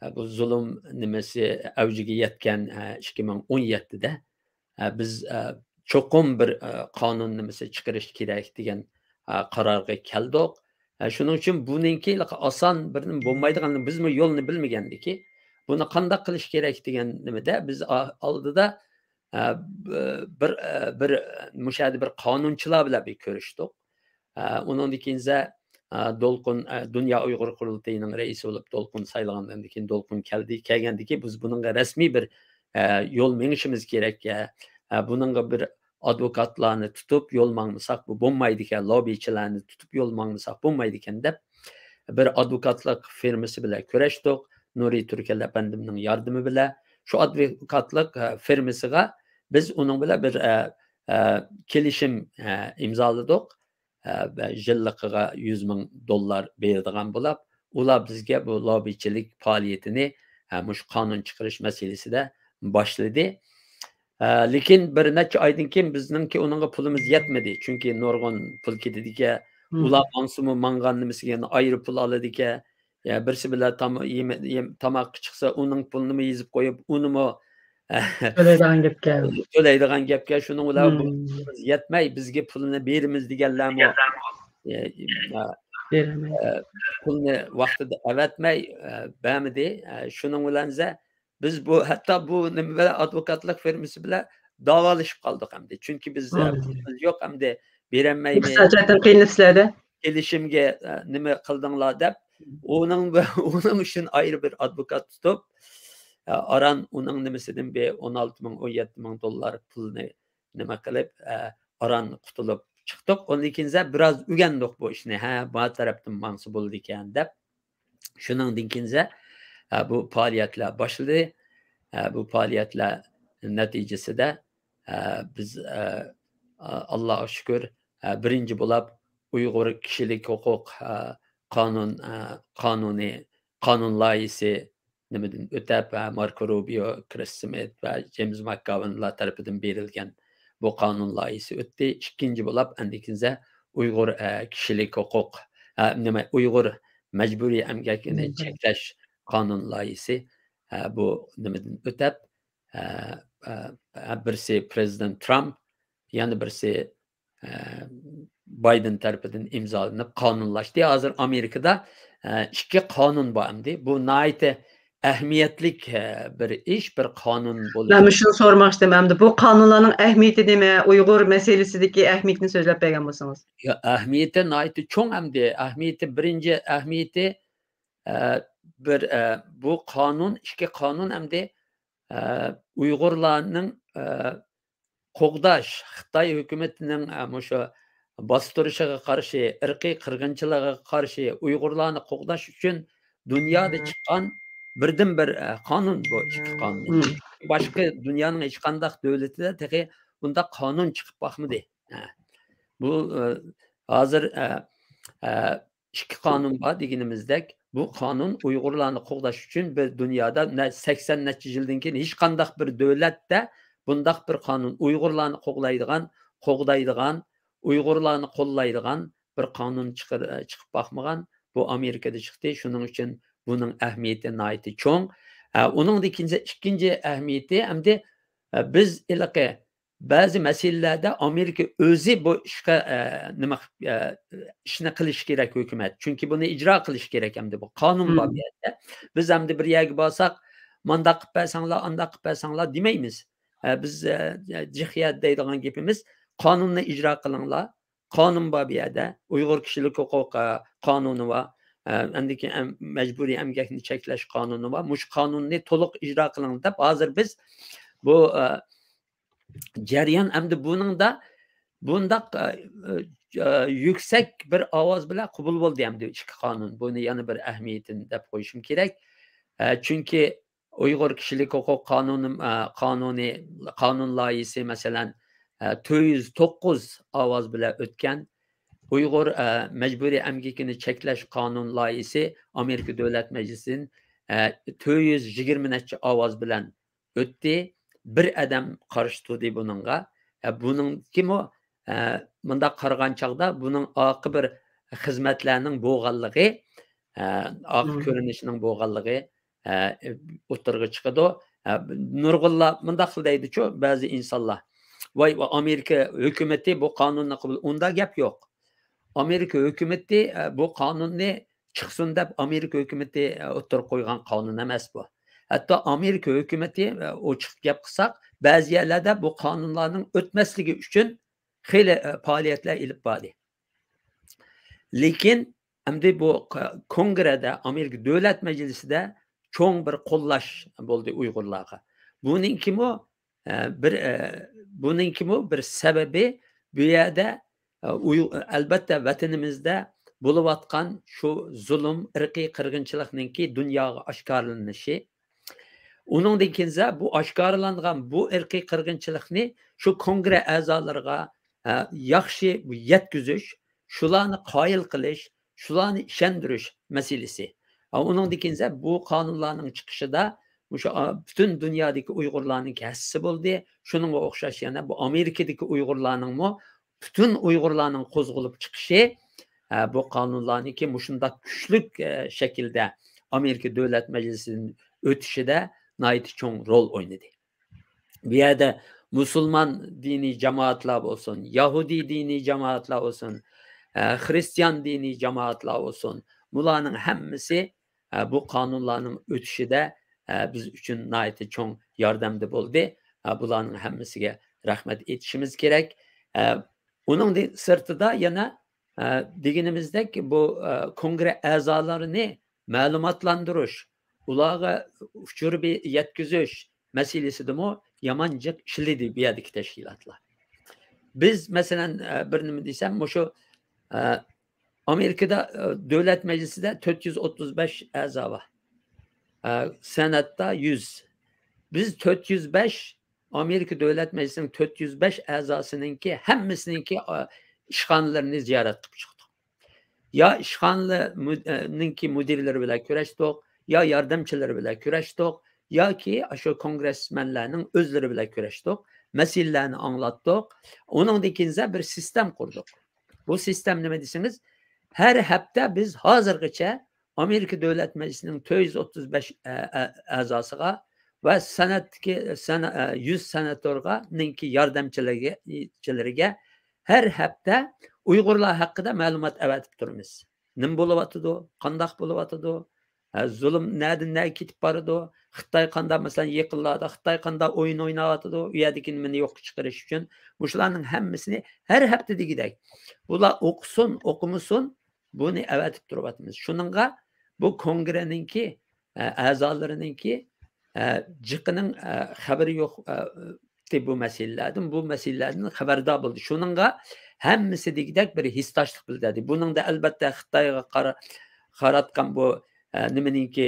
ئە، بۇ زۇلۇم نېمىسى ئەۋجىگە يەتكەن، ئە، ئىككى مىڭ ئون يەتتىدە، ئە، بىز، ئە، چوقۇم بىر، ئە، قانۇن نېمىسى چىقىرىش كېرەك دېگەن، ئە، قارارغا كەلدۇق. ئە، شۇنىڭ ئۈچۈن بۇنىڭكى ئاسان بىر نېمە بولمايدىغان، بىزمۇ يولنى بىلمىگەندىكى، بۇنى قانداق قىلىش كېرەك دېگەن نېمىدە بىز ئا-، ئالدىدا، ئە، ب-، بىر، ئە، بىر، مۇشۇ يەردە بىر قانۇنچىلار بىلەن بىر كۆرۈشتۇق. ئە، ئۇنىڭدىن كېيىن ئە، دولقۇن، ئە، دۇنيا ئۇيغۇر قۇرۇلتىيىنىڭ رەئىسى بولۇپ دولقۇن سايلىغاندىن كېيىن دولقۇن كەلدى. كەلگەندىكى بىز بۇنىڭغا رەسمىي بىر، ئە، يول مېڭىشىمىز كېرەك، ئە، ئە، بۇنىڭغا بىر ئادۋوكاتلارنى تۇتۇپ يول ماڭمىساق بۇ بولمايدىكەن، لوببىچىلارنى تۇتۇپ يول ماڭمىساق بولمايدىكەن دەپ بىر ئادۋوكاتلىق فىرمىسى بىلەن كۆرۈشتۇق. نۇرى تۈركەل ئەپەندىمنىڭ ياردىمى بىلەن شۇ ئادۋوكاتلىق، ئە، فىرمىسىغا بىز ئۇنىڭ بىلەن بىر، ئە، ئە، كېلىشىم، ئە، ئىمزالىدۇق. ئە، يىللىقىغا يۈز مىڭ دوللار بېرىدىغان بولۇپ، ئۇلار بىزگە بۇ لوببىچىلىك پائالىيىتىنى، ئە، مۇشۇ قانۇن چىقىرىش مەسىلىسىدە باشلىدى. ئە، لېكىن بىر نەچچە ئايدىن كېيىن بىزنىڭكى ئۇنىڭغا پۇلىمىز يەتمىدى. چۈنكى نۇرغۇن پۇل كېتىدىكەن. مم. ئۇلار ماڭسىمۇ ماڭغان نېمىسىگە يەنە ئايرى پۇل ئالىدىكەن. يا بىرسى بىلەن تام-، يېمە-، يېم-، تاماققا چىقسا، ئۇنىڭ پۇلىنىمۇ يېزىپ قويۇپ، ئۇنىمۇ تۆلەيدىغان گەپكەن. تۆلەيدىغان گەپكەن. شۇنىڭ بىلەن بۇ مم. پۇلىمىز يەتمەي، بىزگە پۇلنى بېرىمىز دېگەنلەرمۇ، ئە، ئە، بېرەلمەي. ئە، پۇلنى ۋاقتىدا ئەۋەتمەي، ئە، بەرمىدى. ئە، شۇنىڭ بىلەن زە-، بىز بۇ، ھەتتا بۇ نېمە بىلەن، ئادۋوكاتلىق فىرمىسى بىلەن داۋالىشىپ قالدۇق ئەمدى. چۈنكى بىز، ئە، مم. پۇلىمىز يوق ئەمدى. بېرەلمەيمەن. ئىقتىسادىي جەھەتتىن قىيىن سىلەردە. كېلىشىمگە، ئە، نېمە قىلدىڭلار دەپ، ئۇنىڭ، ئۇنىڭ ئۈچۈن ئايرى بىر ئادۋوكات تۇتۇپ، ئە، ئاران ئۇنىڭ نېمىسىدىن بىر ئون ئالتە مىڭ، ئون يەتتە مىڭ دوللار پۇلنى نېمە قىلىپ، ئە، ئاران قۇتۇلۇپ چىقتۇق. ئۇندىن كېيىن بىر ئاز ئۆگەندۇق بۇ ئىشنى. ھە، ما تەرەپتىن ماڭسا بولىدىكەن دەپ. شۇنىڭدىن كېيىن، ئە، بۇ پائالىيەتلەر باشلىدى. ئە، بۇ پائالىيەتلەر نەتىجىسىدە، ئە، بىز، ئە، ئاللاغا شۈكۈر، ئە، بىرىنچى بولاپ ئۇيغۇر كىشىلىك ھوقۇق، ئە، قانۇن، ئە، قانۇنى، قانۇن لايىھىسى نېمىدىن ئۆتەپ، ئە، ماركو روبىيو، كرىس سمىت ۋە جېيمس ماكگاۋنلار تەرىپىدىن بېرىلگەن بۇ قانۇن لايىھىسى ئۆتتى. ئىككىنچى بولاپ ئەندىكىنزە ئۇيغۇر، ئە، كىشىلىك ھوقۇق، ئە، نېمە، ئۇيغۇر مەجبۇرىي ئەمگەكىنى چەكلەش قانۇن لايىھىسى، ئە، بۇ نېمىدىن ئۆتەپ، ئە، ئە، ئە، بىرسى پرېزىدېنت ترامپ، يەنە بىرسى، ئە، بايدېن تەرىپىدىن ئىمزالىنىپ قانۇنلاشتى. ھازىر ئامېرىكىدا، ئە، ئىككى قانۇن بار ئەمدى. بۇ ناھايىتى ئەھمىيەتلىك، ئە، بىر ئىش، بىر قانۇن بولۇپ. مەن مۇشۇنى سورىماقچىدىم ئەمدى. بۇ قانۇنلارنىڭ ئەھمىيىتى نېمە؟ ئۇيغۇر مەسىلىسىدىكى ئەھمىيىتىنى سۆزلەپ بەرگەن بولسىڭىز. يا، ئەھمىيىتى ناھايىتى چوڭ ئەمدى. ئەھمىيىتى، بىرىنچى ئەھمىيىتى، ئە، بىر، ئە، بۇ قانۇن، ئىككى قانۇن ئەمدى، ئە، ئۇيغۇرلارنىڭ، ئە، قوغداش، خىتاي ھۆكۈمىتىنىڭ، ئە، مۇشۇ باستۇرۇشىغا قارشى، ئىرقىي قىرغىنچىلىقىغا قارشى ئۇيغۇرلارنى قوغداش ئۈچۈن دۇنيادا چىققان بىردىنبىر، ئە، قانۇن بۇ ئىككى قانۇن. باشقا دۇنيانىڭ ھېچقانداق دۆلىتىدە تېخى بۇنداق قانۇن چىقىپ باقمىدى. ئە، بۇ، ئە، ھازىر، ئە، ئە، ئىككى قانۇن بار دېگىنىمىزدەك، بۇ قانۇن ئۇيغۇرلارنى قوغداش ئۈچۈن بىر دۇنيادا نە-، سەكسەن نەچچە يىلدىن كېيىن ھېچقانداق بىر دۆلەتتە بۇنداق بىر قانۇن، ئۇيغۇرلارنى قوغلايدىغان، قوغدايدىغان، ئۇيغۇرلارنى قوللايدىغان بىر قانۇن چىقىر-، چىقىپ باقمىغان. بۇ ئامېرىكىدا چىقتى. شۇنىڭ ئۈچۈن بۇنىڭ ئەھمىيىتى ناھايىتى چوڭ. ئە، ئۇنىڭدىن كېيىن ئىككىنچى ئەھمىيىتى ئەمدى، ئە، بىز ھېلىقى بەزى مەسىلىلەردە ئامېرىكا ئۆزى بۇ ئىشقا، ئە، نېمە، ئە، ئىشنى قىلىشى كېرەك ھۆكۈمەت. چۈنكى بۇنى ئىجرا قىلىش كېرەك ئەمدى بۇ قانۇن بار بۇ يەردە. بىز ئەمدى بىر يەرگە بارساق، مانداق قىلىپ بەرسەڭلار، ئانداق قىلىپ بەرسەڭلار دېمەيمىز. ئە، بىز، ئە، جىق يەر دەيدىغان گېپىمىز، قانۇننى ئىجرا قىلىڭلار. قانۇن بار بۇ يەردە. ئۇيغۇر كىشىلىك ھوقۇق، ئە، قانۇنى بار. ئە، ئەندىكىن ئەم-، مەجبۇرىي ئەمگەكنى چەكلەش قانۇنى بار. مۇشۇ قانۇننى تولۇق ئىجرا قىلىڭ دەپ ھازىر بىز بۇ، ئە، جەريان ئەمدى بۇنىڭدا بۇنداق، ئە، ئە، يۈكسەك بىر ئاۋاز بىلەن قوبۇل بولدى ئەمدى ئىككى قانۇن. بۇنى يەنە بىر ئەھمىيىتىنى دەپ قويۇشۇم كېرەك. ئە، چۈنكى ئۇيغۇر كىشىلىك ھوقۇق قانۇنى، ئە، قانۇنى، قانۇن لايىھىسى، مەسىلەن، ئە، تۆت يۈز توققۇز ئاۋاز بىلەن ئۆتكەن. ئۇيغۇر، ئە، مەجبۇرىي ئەمگىكىنى چەكلەش قانۇن لايىھىسى ئامېرىكا دۆلەت مەجلىسىدىن، ئە، تۆت يۈز يىگىرمە نەچچە ئاۋاز بىلەن ئۆتتى. بىر ئادەم قارشى تۇردى بۇنىڭغا. ئە، بۇنىڭكىمۇ، ئە، مۇنداق قارىغان چاغدا بۇنىڭ ئارقا بىر خىزمەتلەرنىڭ بولغانلىقى، ئە، ئارقا كۆرۈنۈشىنىڭ بولغانلىقى، ئە، ئوتتۇرىغا چىقىدۇ. ئە، نۇرغۇنلار مۇنداق دەيدىچۇ، بەزى ئىنسانلار، ۋاي، ئامېرىكا ھۆكۈمىتى بۇ قانۇننى قوبۇل، ئۇنداق گەپ يوق. ئامېرىكا ھۆكۈمىتى، ئە، بۇ قانۇننى چىقسۇن دەپ ئامېرىكا ھۆكۈمىتى، ئە، ئوتتۇرىغا قويغان قانۇن ئەمەس بۇ. ھەتتا ئامېرىكا ھۆكۈمىتى، ئە، ئوچۇق گەپ قىلساق، بەزى يەرلەردە بۇ قانۇنلارنىڭ ئۆتمەسلىكى ئۈچۈن خېلى، ئە، پائالىيەتلەر ئېلىپ باردى. لېكىن ئەمدى بۇ ق-، كونگرېدا، ئامېرىكا دۆلەت مەجلىسىدە چوڭ بىر قوللاش بولدى ئۇيغۇرلارغا. بۇنىڭكىمۇ، ئە، بىر، ئە، بۇنىڭكىمۇ بىر سەۋەبى بۇ يەردە، ئە، ئۇي-، ئەلبەتتە ۋەتىنىمىزدە بولۇۋاتقان شۇ زۇلۇم، ئىرقىي قىرغىنچىلىقنىڭكى دۇنياغا ئاشكارىلىنىشى. ئۇنىڭدىن كېيىن بۇ ئاشكارىلانغان بۇ ئىرقىي قىرغىنچىلىقنى شۇ كونگرې ئەزالىرىغا، ئە، ياخشى يەتكۈزۈش، شۇلارنى قايىل قىلىش، شۇلارنى ئىشەندۈرۈش مەسىلىسى. ئە، ئۇنىڭدىن كېيىن بۇ قانۇنلارنىڭ چىقىشىدا مۇشۇ، ئە، پۈتۈن دۇنيادىكى ئۇيغۇرلارنىڭ ھەسسىسى بولدى. شۇنىڭغا ئوخشاش يەنە بۇ ئامېرىكىدىكى ئۇيغۇرلارنىڭمۇ پۈتۈن ئۇيغۇرلارنىڭ قوزغىلىپ چىقىشى، ئە، بۇ قانۇنلارنىڭكى مۇشۇنداق كۈچلۈك، ئە، شەكىلدە ئامېرىكا دۆلەت مەجلىسىدىن ئۆتۈشىدە ناھايىتى چوڭ رول ئوينىدى. بۇ يەردە مۇسۇلمان دىنىي جامائەتلەر بولسۇن، يەھۇدىي دىنىي جامائەتلەر بولسۇن، ئە، خرىستىيان دىنىي جامائەتلەر بولسۇن، بۇلارنىڭ ھەممىسى، ئە، بۇ قانۇنلارنىڭ ئۆتۈشىدە، ئە، بىز ئۈچۈن ناھايىتى چوڭ ياردەمدە بولدى. ئە، بۇلارنىڭ ھەممىسىگە رەھمەت ئېيتىشىمىز كېرەك. ئە، ئۇنىڭدىن سىرتىدا يەنە، ئە، دېگىنىمىزدەك بۇ، ئە، كونگرېس ئەزالىرىنى مەلۇماتلاندۇرۇش، ئۇلارغا ئۇچۇر بې-، يەتكۈزۈش مەسىلىسىدىمۇ يامان جىق ئىشلىدى بۇ يەردىكى تەشكىلاتلار. بىز، مەسىلەن، ئە، بىر نېمە دېسەم، مۇشۇ، ئە، ئامېرىكىدا، ئە، دۆلەت مەجلىسىدە تۆت يۈز ئوتتۇز بەش ئەزا بار. ئە، سېناتتا يۈز. بىز تۆت يۈز بەش، ئامېرىكا دۆلەت مەجلىسىنىڭ تۆت يۈز بەش ئەزاسىنىڭكى ھەممىسىنىڭكى، ئە، ئىشخانىلىرىنى زىيارەت قىلىپ چىقتۇق. يا ئىشخانىلار مۇ-، ئە، نىڭكى مۇدىرلىرى بىلەن كۆرۈشتۇق، يا ياردەمچىلىرى بىلەن كۆرۈشتۇق، ياكى ئاشۇ كونگرېسمېنلارنىڭ ئۆزلىرى بىلەن كۆرۈشتۇق، مەسىلىلەرنى ئاڭلاتتۇق. ئۇنىڭدىن كېيىن بىر سىستېم قۇردۇق. بۇ سىستېم نېمە دېسىڭىز، ھەر ھەپتە بىز ھازىرغىچە ئامېرىكا دۆلەت مەجلىسىنىڭ تۆت يۈز ئوتتۇز بەش ئە-، ئە-، ئەزاسىغا ۋە سېناتتىكى سېنا-، ئە، يۈز سېناتورغا نىڭكى ياردەمچىلىرىگە، چىلىرىگە ھەر ھەپتە ئۇيغۇرلار ھەققىدە مەلۇمات ئەۋەتىپ تۇرىمىز. نېمە بولۇۋاتىدۇ؟ قانداق بولۇۋاتىدۇ؟ ھە، زۇلۇم نەدىن نەگە كېتىپ بارىدۇ؟ خىتاي قانداق، مەسىلەن، يېقىنلاردا خىتاي قانداق ئويۇن ئويناۋاتىدۇ؟ ئۇ يەردىكى نېمىنى يوققا چىقىرىش ئۈچۈن. مۇشۇلارنىڭ ھەممىسىنى ھەر ھەپتە دېگۈدەك. بۇلار ئوقۇسۇن، ئوقۇمىسۇن، بۇنى ئەۋەتىپ تۇرۇۋاتىمىز. شۇنىڭغا بۇ كونگرېنىڭكى، ئە، ئەزالىرىنىڭكى، ئە، جىقىنىڭ، ئە، خەۋىرى يوق، ئە، بۇ مەسىلىلەردىن، بۇ مەسىلىلەردىن خەۋەردار بولدى. شۇنىڭغا ھەممىسى دېگۈدەك بىر ھېسداشلىق بىلدۈردى. بۇنىڭدا، ئەلبەتتە، خىتايغا قارا-، قاراتقان بۇ، ئە، نېمىنىڭكى،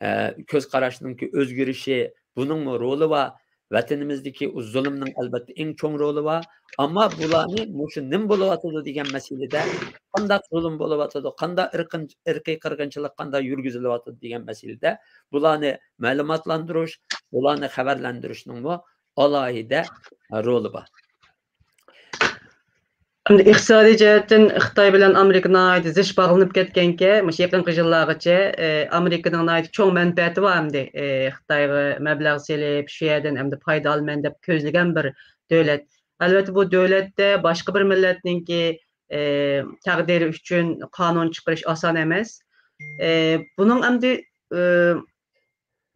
ئە، كۆز قاراشنىڭكى ئۆزگىرىشى، بۇنىڭمۇ رولى بار. ۋەتىنىمىزدىكى ئۇ زۇلۇمنىڭ، ئەلبەتتە، ئەڭ چوڭ رولى بار. ئەمما بۇلارنى مۇشۇ نېمە بولۇۋاتىدۇ دېگەن مەسىلىدە، قانداق زۇلۇم بولۇۋاتىدۇ، قانداق ئىرقىن-، ئىرقىي قىرغىنچىلىق قانداق يۈرگۈزۈلۈۋاتىدۇ دېگەن مەسىلىدە بۇلارنى مەلۇماتلاندۇرۇش، بۇلارنى خەۋەرلەندۈرۈشنىڭمۇ ئالاھىدە، ئە، رولى بار. ئەمدى ئىقتىسادىي جەھەتتىن خىتاي بىلەن ئامېرىكا ناھايىتى زىچ باغلىنىپ كەتكەنكەن، مۇشۇ يېقىنقى يىللارغىچە، ئە، ئامېرىكىنىڭ ناھايىتى چوڭ مەنپەئەتى بار ئەمدى، ئە، خىتايغا مەبلەغ سېلىپ، شۇ يەردىن ئەمدى پايدا ئالىمەن دەپ كۆزلىگەن بىر دۆلەت. ئەلۋەتتە، بۇ دۆلەتتە باشقا بىر مىللەتنىڭكى، ئە، تەقدىرى ئۈچۈن قانۇن چىقىرىش ئاسان ئەمەس. ئە، بۇنىڭ ئەمدى، ئە،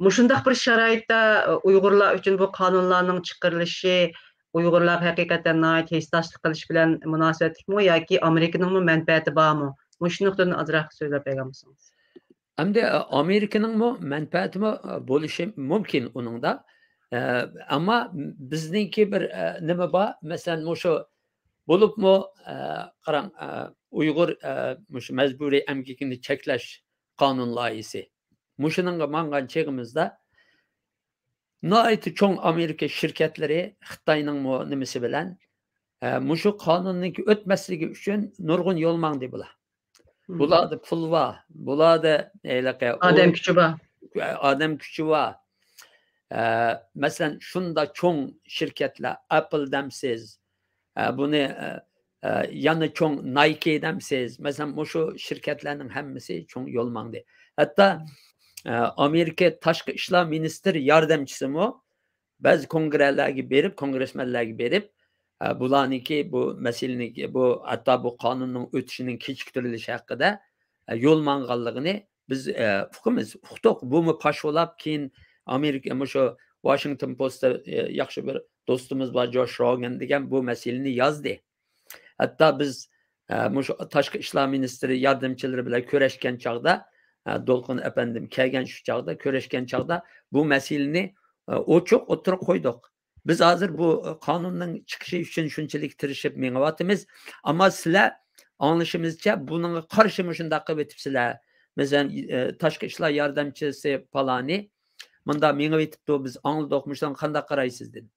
مۇشۇنداق بىر شارائىتتا، ئۇيغۇرلار ئۈچۈن بۇ قانۇنلارنىڭ چىقىرىلىشى ئۇيغۇرلارغا ھەقىقەتەن ناھايىتى ھېسداشلىق قىلىش بىلەن مۇناسىۋەتلىكمۇ ياكى ئامېرىكىنىڭمۇ مەنپەئەتى بارمۇ؟ مۇشۇ نۇقتىدىن ئازراق سۆزلەپ بەرگەن بولسىڭىز. ئەمدى، ئە، ئامېرىكىنىڭمۇ مەنپەئەتىمۇ، ئە، بولۇشى مۇمكىن ئۇنىڭدا. ئە، ئەمما بىزنىڭكى بىر، ئە، نېمە بار؟ مەسىلەن، مۇشۇ بولۇپمۇ، ئە، قاراڭ، ئە، ئۇيغۇر، ئە، مۇشۇ مەجبۇرىي ئەمگىكىنى چەكلەش قانۇن لايىھىسى. مۇشۇنىڭغا ماڭغان چېغىمىزدا ناھايىتى چوڭ ئامېرىكا شىركەتلىرى خىتاينىڭمۇ نېمىسى بىلەن، ئە، مۇشۇ قانۇننىڭكى ئۆتمەسلىكى ئۈچۈن نۇرغۇن يول ماڭدى بۇلار. مم. بۇلاردا پۇل بار، بۇلاردا ھېلىقى ئادەم ئۇ-، كۈچى بار. ئادەم كۈچى بار. ئە، مەسىلەن، شۇنداق چوڭ شىركەتلەر، ئەپل دەمسىز، ئە، بۇنى، ئە، ئە، يەنە چوڭ نايكى دەمسىز. مەسىلەن، مۇشۇ شىركەتلەرنىڭ ھەممىسى چوڭ يول ماڭدى. ھەتتا، ئە، ئامېرىكا تاشقى ئىشلار مىنىستىر ياردەمچىسىمۇ بەزى كونگرېلەرگە بېرىپ، كونگرېسمېنلەرگە بېرىپ، ئە، بۇلارنىڭكى بۇ مەسىلىنىڭكى، بۇ ھەتتا بۇ قانۇننىڭ ئۆتۈشىنىڭ كېچىكتۈرۈلۈشى ھەققىدە، ئە، يول ماڭغانلىقىنى بىز، ئە، ئۇقىمىز، ئۇقتۇق. بۇمۇ پاش بولاپ، كېيىن ئامېرىكا، مۇشۇ ۋاشىنگتون پوستتا، ئە، ياخشى بىر دوستىمىز بار، جوش روگان دېگەن، بۇ مەسىلىنى يازدى. ھەتتا بىز، ئە، مۇشۇ تاشقى ئىشلار مىنىستىرى ياردەمچىلىرى بىلەن كۆرۈشكەن چاغدا، ئە، دولقۇن ئەپەندىم كەلگەن شۇ چاغدا، كۆرۈشكەن چاغدا بۇ مەسىلىنى، ئە، ئوچۇق ئوتتۇرىغا قويدۇق. بىز ھازىر بۇ قانۇننىڭ چىقىشى ئۈچۈن شۇنچىلىك تىرىشىپ مېڭىۋاتىمىز. ئەمما سىلەر ئاڭلىشىمىزچە بۇنىڭغا قارشى مۇشۇنداق قىلىۋېتىپسىلەر. مەسىلەن، ئە، تاشقى ئىشلار ياردەمچىسى پالانى مۇنداق مېڭىۋېتىپتۇ، بىز ئاڭلىدۇق، مۇشۇنىڭغا قانداق قارايسىز دېدىم.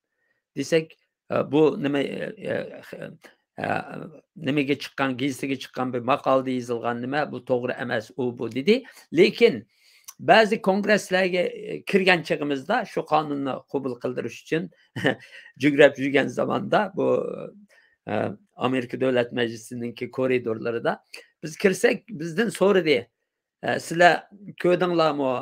دېسەك، ئە، بۇ نېمە، ئە، ئە، ئە، نېمىگە چىققان، گېزىتىگە چىققان بىر ماقالىدە يېزىلغان نېمە، بۇ توغرا ئەمەس، ئۇ بۇ دېدى. لېكىن بەزى كونگرېسلەرگە، ئە، كىرگەن چېغىمىزدا شۇ قانۇننى قوبۇل قىلدۇرۇش ئۈچۈن جۈگرەپ يۈرگەن زاماندا بۇ، ئە، ئامېرىكا دۆلەت مەجلىسىنىڭكى كورىدورلىرىدا بىز كىرسەك، بىزدىن سورىدى، ئە، سىلەر كۆردۈڭلارمۇ؟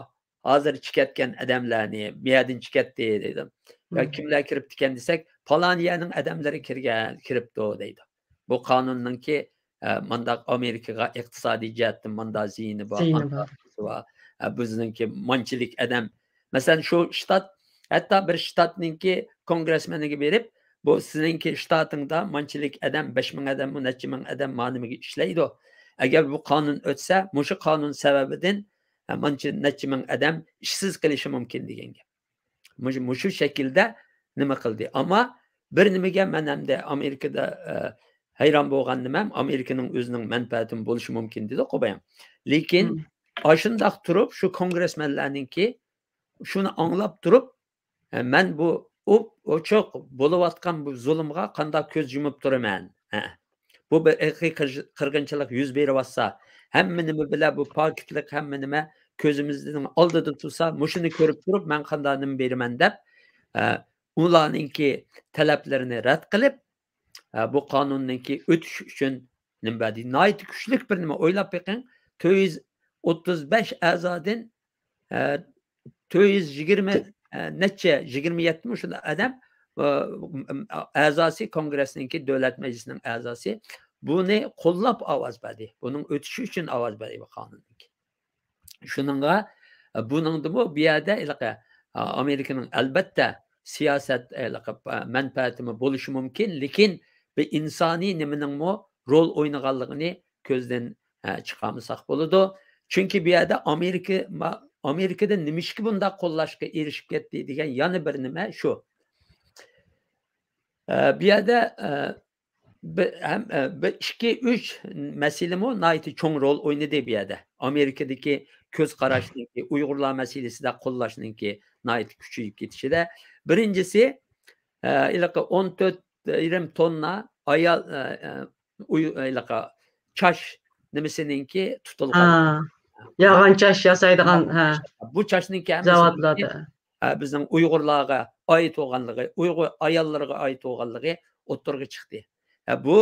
ھازىر چىكەتكەن ئادەملەرنى، بۇ يەردىن چىكەتتى دەيدۇ. يا، مم. كىملەر كىرىپتىكەن دېسەك، پالان يەرنىڭ ئادەملىرى كىرگەن، كىرىپتۇ دەيدۇ. بۇ قانۇننىڭكى، ئە، مانداق ئامېرىكىغا ئىقتىسادىي جەھەتتىن ماندا زىيىنى بار، زىيىنى ماندا بار. نېمىسى بار. ئە، بىزنىڭكى مانچىلىك ئادەم. مەسىلەن، شۇ شتات، ھەتتا بىر شتاتنىڭكى كونگرېسمېنىگە بېرىپ، بۇ سېنىڭكى شتاتىڭدا مانچىلىك ئادەم، بەش مىڭ ئادەممۇ، نەچچە مىڭ ئادەم ما نېمىگە ئىشلەيدۇ. ئەگەر بۇ قانۇن ئۆتسە، مۇشۇ قانۇن سەۋەبىدىن، ھە، مانچە نەچچە مىڭ ئادەم ئىشسىز قېلىشى مۇمكىن دېگەن گەپ. مۇشۇ، مۇشۇ شەكىلدە نېمە قىلدى. ئەمما بىر نېمىگە مەن ئەمدى ئامېرىكىدا، ئە، ھەيران بولغان نېمەم، ئامېرىكىنىڭ ئۆزىنىڭ مەنپەئەتىمۇ بولۇشى مۇمكىن دېدۇققۇ بايام. لېكىن ئاشۇنداق تۇرۇپ، شۇ كونگرېسمېنلەرنىڭكى شۇنى ئاڭلاپ تۇرۇپ، ئە، مەن بۇ ئوپ-ئوچۇق بولۇۋاتقان بۇ زۇلۇمغا قانداق كۆز يۇمۇپ تۇرىمەن؟ ھە. بۇ بىر ئىرقىي قىر-، قىرغىنچىلىق يۈز بېرىۋاتسا، ھەممە نېمە بىلەن بۇ پاكىتلىق، ھەممە نېمە كۆزىمىزنىڭ ئالدىدا تۇرسا، مۇشۇنى كۆرۈپ تۇرۇپ، مەن قانداق نېمە بېرىمەن دەپ، ئە، ئۇلارنىڭكى تەلەپلىرىنى رەت قىلىپ، ئە، بۇ قانۇننىڭكى ئۆتۈشى ئۈچۈن نېمە بەردى؟ ناھايىتى كۈچلۈك بىر نېمە. ئويلاپ بېقىڭ، تۆت يۈز ئوتتۇز بەش ئەزادىن، ئە، تۆت يۈز يىگىرمە، ئە، نەچچە، يىگىرمە يەتتىمۇ شۇنداق ئادەم، ئە، ئەزاسى، كونگرېسنىڭكى، دۆلەت مەجلىسىنىڭ ئەزاسى بۇنى قوللاپ ئاۋاز بەردى. بۇنىڭ ئۆتۈشى ئۈچۈن ئاۋاز بەردى بۇ قانۇننىڭكى. شۇنىڭغا، بۇنىڭدىمۇ بۇ يەردە ھېلىقى، ئامېرىكىنىڭ ئەلبەتتە سىياسەت، ھېلىقى، مەنپەئەتىمۇ بولۇشى مۇمكىن، لېكىن بىر ئىنسانىي نېمىنىڭمۇ رول ئوينىغانلىقىنى كۆزدىن، چىقارمىساق بولىدۇ. چۈنكى بۇ يەردە ئامېرىكا، ئامېرىكىدا نېمىشقا بۇنداق قوللاشقا ئېرىشىپ كەتتى دېگەن يەنە بىر نېمە شۇ. بۇ يەردە، بىر، ھەم، ئە، بىر ئىككى، ئۈچ مەسىلىمۇ ناھايىتى چوڭ رول ئوينىدى بۇ يەردە. ئامېرىكىدىكى كۆز قاراشنىڭكى، ئۇيغۇرلار مەسىلىسىدە قوللاشنىڭكى ناھايىتى كۈچىيىپ كېتىشىدە. بىرىنچىسى، ئە، ھېلىقى ئون تۆت يېرىم توننا ئايال، ئە، ئە، ئۇي-، ھېلىقى چاچ نېمىسىنىڭكى تۇتۇلغان. ھا. يالغان چاچ ياسايدىغان، ھا. بۇ چاچنىڭكى ھەممىسى زاۋۇتلاردا. ئە، بىزنىڭ ئۇيغۇرلارغا ئائىت بولغانلىقى، ئۇيغۇر ئاياللىرىغا ئائىت بولغانلىقى ئوتتۇرىغا چىقتى. ئە، بۇ،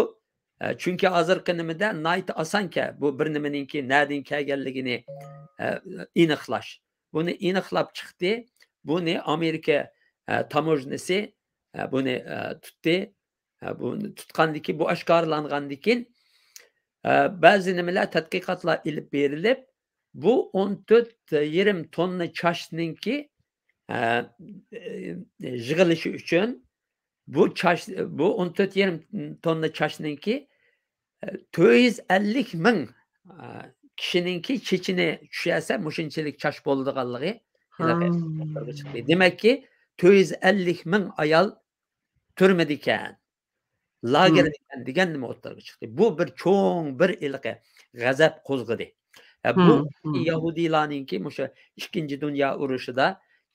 ئە، چۈنكى ھازىرقى نېمىدە ناھايىتى ئاسانكەن، بۇ بىر نېمىنىڭكى نەدىن كەلگەنلىكىنى، ئە، ئېنىقلاش. بۇنى ئېنىقلاپ چىقتى. بۇنى ئامېرىكا، ئە، تاموژنىسى، ئە، بۇنى، ئە، تۇتتى. ئە، بۇنى تۇتقاندىن كېيىن، بۇ ئاشكارىلانغاندىن كېيىن، ئە، بەزى نېمىلەر، تەتقىقاتلار ئېلىپ بېرىلىپ، بۇ ئون تۆت يېرىم توننا چاچنىڭكى، ئە، يىغىلىشى ئۈچۈن بۇ چاچ، بۇ ئون تۆت يېرىم توننا چاچنىڭكى، ئە، تۆت يۈز ئەللىك مىڭ، ئە، كىشىنىڭكى چېچىنى چۈشۈرسە، مۇشۇنچىلىك چاچ بولىدىغانلىقى ھېلىقى ھا. ئوتتۇرىغا چىقتى. دېمەككى، تۆت يۈز ئەللىك مىڭ ئايال تۈرمىدىكەن، لاگېردا ئىكەن دېگەن نېمە ئوتتۇرىغا چىقتى. بۇ بىر چوڭ، بىر ھېلىقى غەزەپ قوزغىدى. ھە، بۇ يەھۇدىيلارنىڭكى مۇشۇ ئىككىنچى دۇنيا ئۇرۇشىدا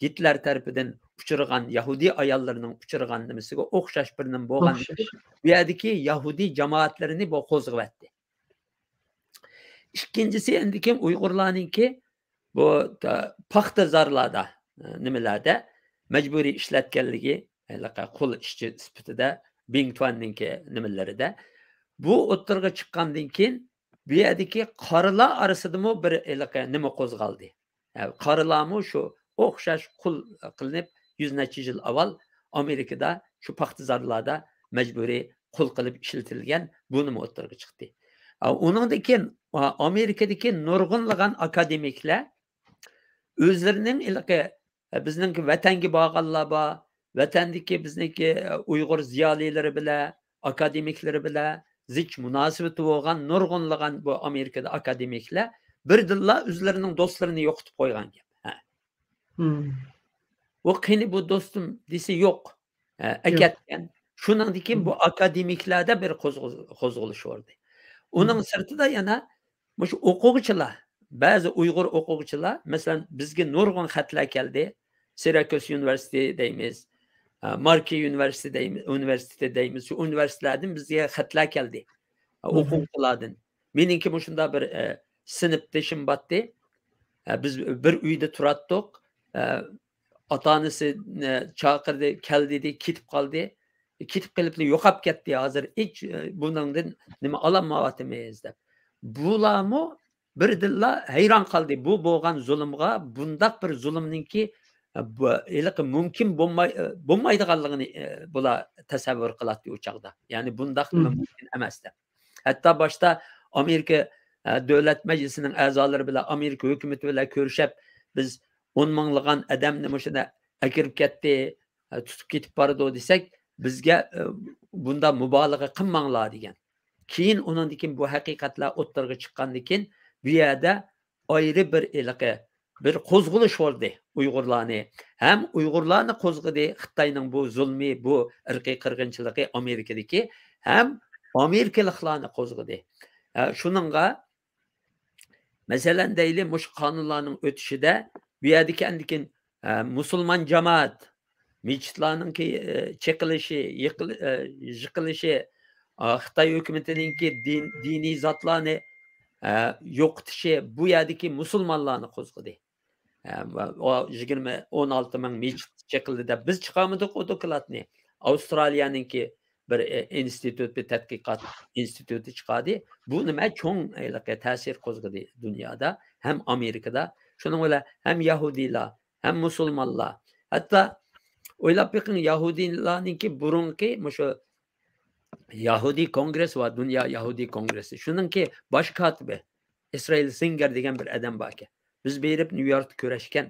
گىتلەر تەرىپىدىن ئۇچرىغان، يەھۇدىي ئاياللىرىنىڭ ئۇچرىغان نېمىسىگە ئوخشاش بىر نېمە بولغان. بۇ يەردىكى يەھۇدىي جامائەتلىرىنى بۇ قوزغىۋەتتى. ئىككىنچىسى، ئەندىكىن ئۇيغۇرلارنىڭكى بۇ تا-، پاختا زارلاردا، ئە، نېمىلەردە مەجبۇرىي ئىشلەتكەنلىكى، ھېلىقى قۇل ئىشچى سۈپىتىدە بىڭتۈەننىڭكى نېمىلىرىدە. بۇ ئوتتۇرىغا چىققاندىن كېيىن، بۇ يەردىكى قارىلار ئارىسىدىمۇ بىر ھېلىقى نېمە قوزغالدى. ئە، قارىلارمۇ شۇ ئوخشاش قۇل قىلىنىپ، يۈز نەچچە يىل ئاۋۋال ئامېرىكىدا شۇ پاختا زارلاردا مەجبۇرىي قۇل قىلىپ ئىشلىتىلگەن بۇ نېمە ئوتتۇرىغا چىقتى. ئە، ئۇنىڭدىن كېيىن، ئا، ئامېرىكىدىكى نۇرغۇنلىغان ئاكادېمىكلەر ئۆزلىرىنىڭ ھېلىقى، ئە، بىزنىڭكى ۋەتەنگە بارغانلار بار، ۋەتەندىكى بىزنىڭكى، ئە، ئۇيغۇر زىيالىيلىرى بىلەن، ئاكادېمىكلىرى بىلەن زىچ مۇناسىۋىتى بولغان نۇرغۇنلىغان بۇ ئامېرىكىدا ئاكادېمىكلەر بىردىنلا ئۆزلىرىنىڭ دوستلىرىنى يوقىتىپ قويغان گەپ. ھە. مم. ئۇ قېنى بۇ دوستۇم دېسە يوق. ئە، يوق. ئەكەتكەن. شۇنىڭدىن كېيىن بۇ مم. ئاكادېمىكلاردا بىر قوزغىل-، قوزغىلىش بولدى. ئۇنىڭ مم. سىرتىدا يەنە مۇشۇ ئوقۇغۇچىلار، بەزى ئۇيغۇر ئوقۇغۇچىلار، مەسىلەن، بىزگە نۇرغۇن خەتلەر كەلدى. سىراكۇز ئۇنىۋېرسىتېتى دەيمىز، ئە، ماركى ئۇنىۋېرسىتېتى دەيمىز، ئۇنىۋېرسىتېتى دەيمىز. شۇ ئۇنىۋېرسىتېتلاردىن بىزگە خەتلەر كەلدى. ئە، مم. ئوقۇغۇچىلاردىن. مېنىڭكى مۇشۇنداق بىر، ئە، سىنىپدىشىم باتتى. ئە، بىز بىر ئۆيدە تۇراتتۇق. ئە، ئاتا-ئانىسى، ئە، چاقىردى، كەل دېدى، كېتىپ قالدى. كېتىپ قېلىپلا يوقاپ كەتتى. ھازىر ھېچ، ئە، بۇنىڭدىن نېمە ئالالمايۋاتىمىز دەپ. بۇلارمۇ بىردىنلا ھەيران قالدى. بۇ بولغان زۇلۇمغا، بۇنداق بىر زۇلۇمنىڭكى، ئە، بۇ، ھېلىقى مۇمكىن بولماي-، ئە، بولمايدىغانلىقىنى، ئە، بۇلار تەسەۋۋۇر قىلاتتى ئۇ چاغدا. يەنى بۇنداق نېمە مم. مۇمكىن ئەمەس دەپ. ھەتتا باشتا ئامېرىكا، ئە، دۆلەت مەجلىسىنىڭ ئەزالىرى بىلەن، ئامېرىكا ھۆكۈمىتى بىلەن كۆرۈشۈپ، بىز ئون مىڭلىغان ئادەمنى مۇشۇنى ئەكىرىپ كەتتى، ئە، تۇتۇپ كېتىپ بارىدۇ دېسەك، بىزگە، ئە، بۇنداق مۇبالىغە قىلماڭلار دېگەن. كېيىن ئۇنىڭدىن كېيىن بۇ ھەقىقەتلەر ئوتتۇرىغا چىققاندىن كېيىن، بۇ يەردە ئايرى بىر ھېلىقى بىر قوزغىلىش بولدى ئۇيغۇرلارنى. ھەم ئۇيغۇرلارنى قوزغىدى خىتاينىڭ بۇ زۇلمى، بۇ ئىرقىي قىرغىنچىلىقى ئامېرىكىدىكى، ھەم ئامېرىكىلىقلارنى قوزغىدى. ئە، شۇنىڭغا، مەسىلەن، دەيلى، مۇشۇ قانۇنلارنىڭ ئۆتۈشىدە بۇ يەردىكى ئەندىكىن، ئە، مۇسۇلمان جامائەت، مىچىتلارنىڭكى، ئە، چېقىلىشى، يىقىل-، ئە، يىقىلىشى، ئا، خىتاي ھۆكۈمىتىنىڭكى دىن، دىنىي زاتلارنى، ئە، يوقىتىشى بۇ يەردىكى مۇسۇلمانلارنى قوزغىدى. ئە، ۋە ئۇ يىگىرمە، ئون ئالتە مىڭ مىچىت چېقىلدى دەپ بىز چىقارمىدۇق ئۇ دوكلاتنى. ئاۋسترالىيەنىڭكى بىر، ئە، ئىنستىتۇت، بىر تەتقىقات ئىنستىتۇتى چىقاردى. بۇ نېمە چوڭ ھېلىقى تەسىر قوزغىدى دۇنيادا، ھەم ئامېرىكىدا. شۇنىڭ بىلەن ھەم يەھۇدىيلار، ھەم مۇسۇلمانلار. ھەتتا ئويلاپ بېقىڭ، يەھۇدىيلارنىڭكى بۇرۇنقى مۇشۇ يەھۇدىي كونگرېسى بار، دۇنيا يەھۇدىي كونگرېسى. شۇنىڭكى باش كاتىپى ئىسرائىل زىڭگەر دېگەن بىر ئادەم باركەن. بىز بېرىپ نيۇ يوركتا كۆرۈشكەن.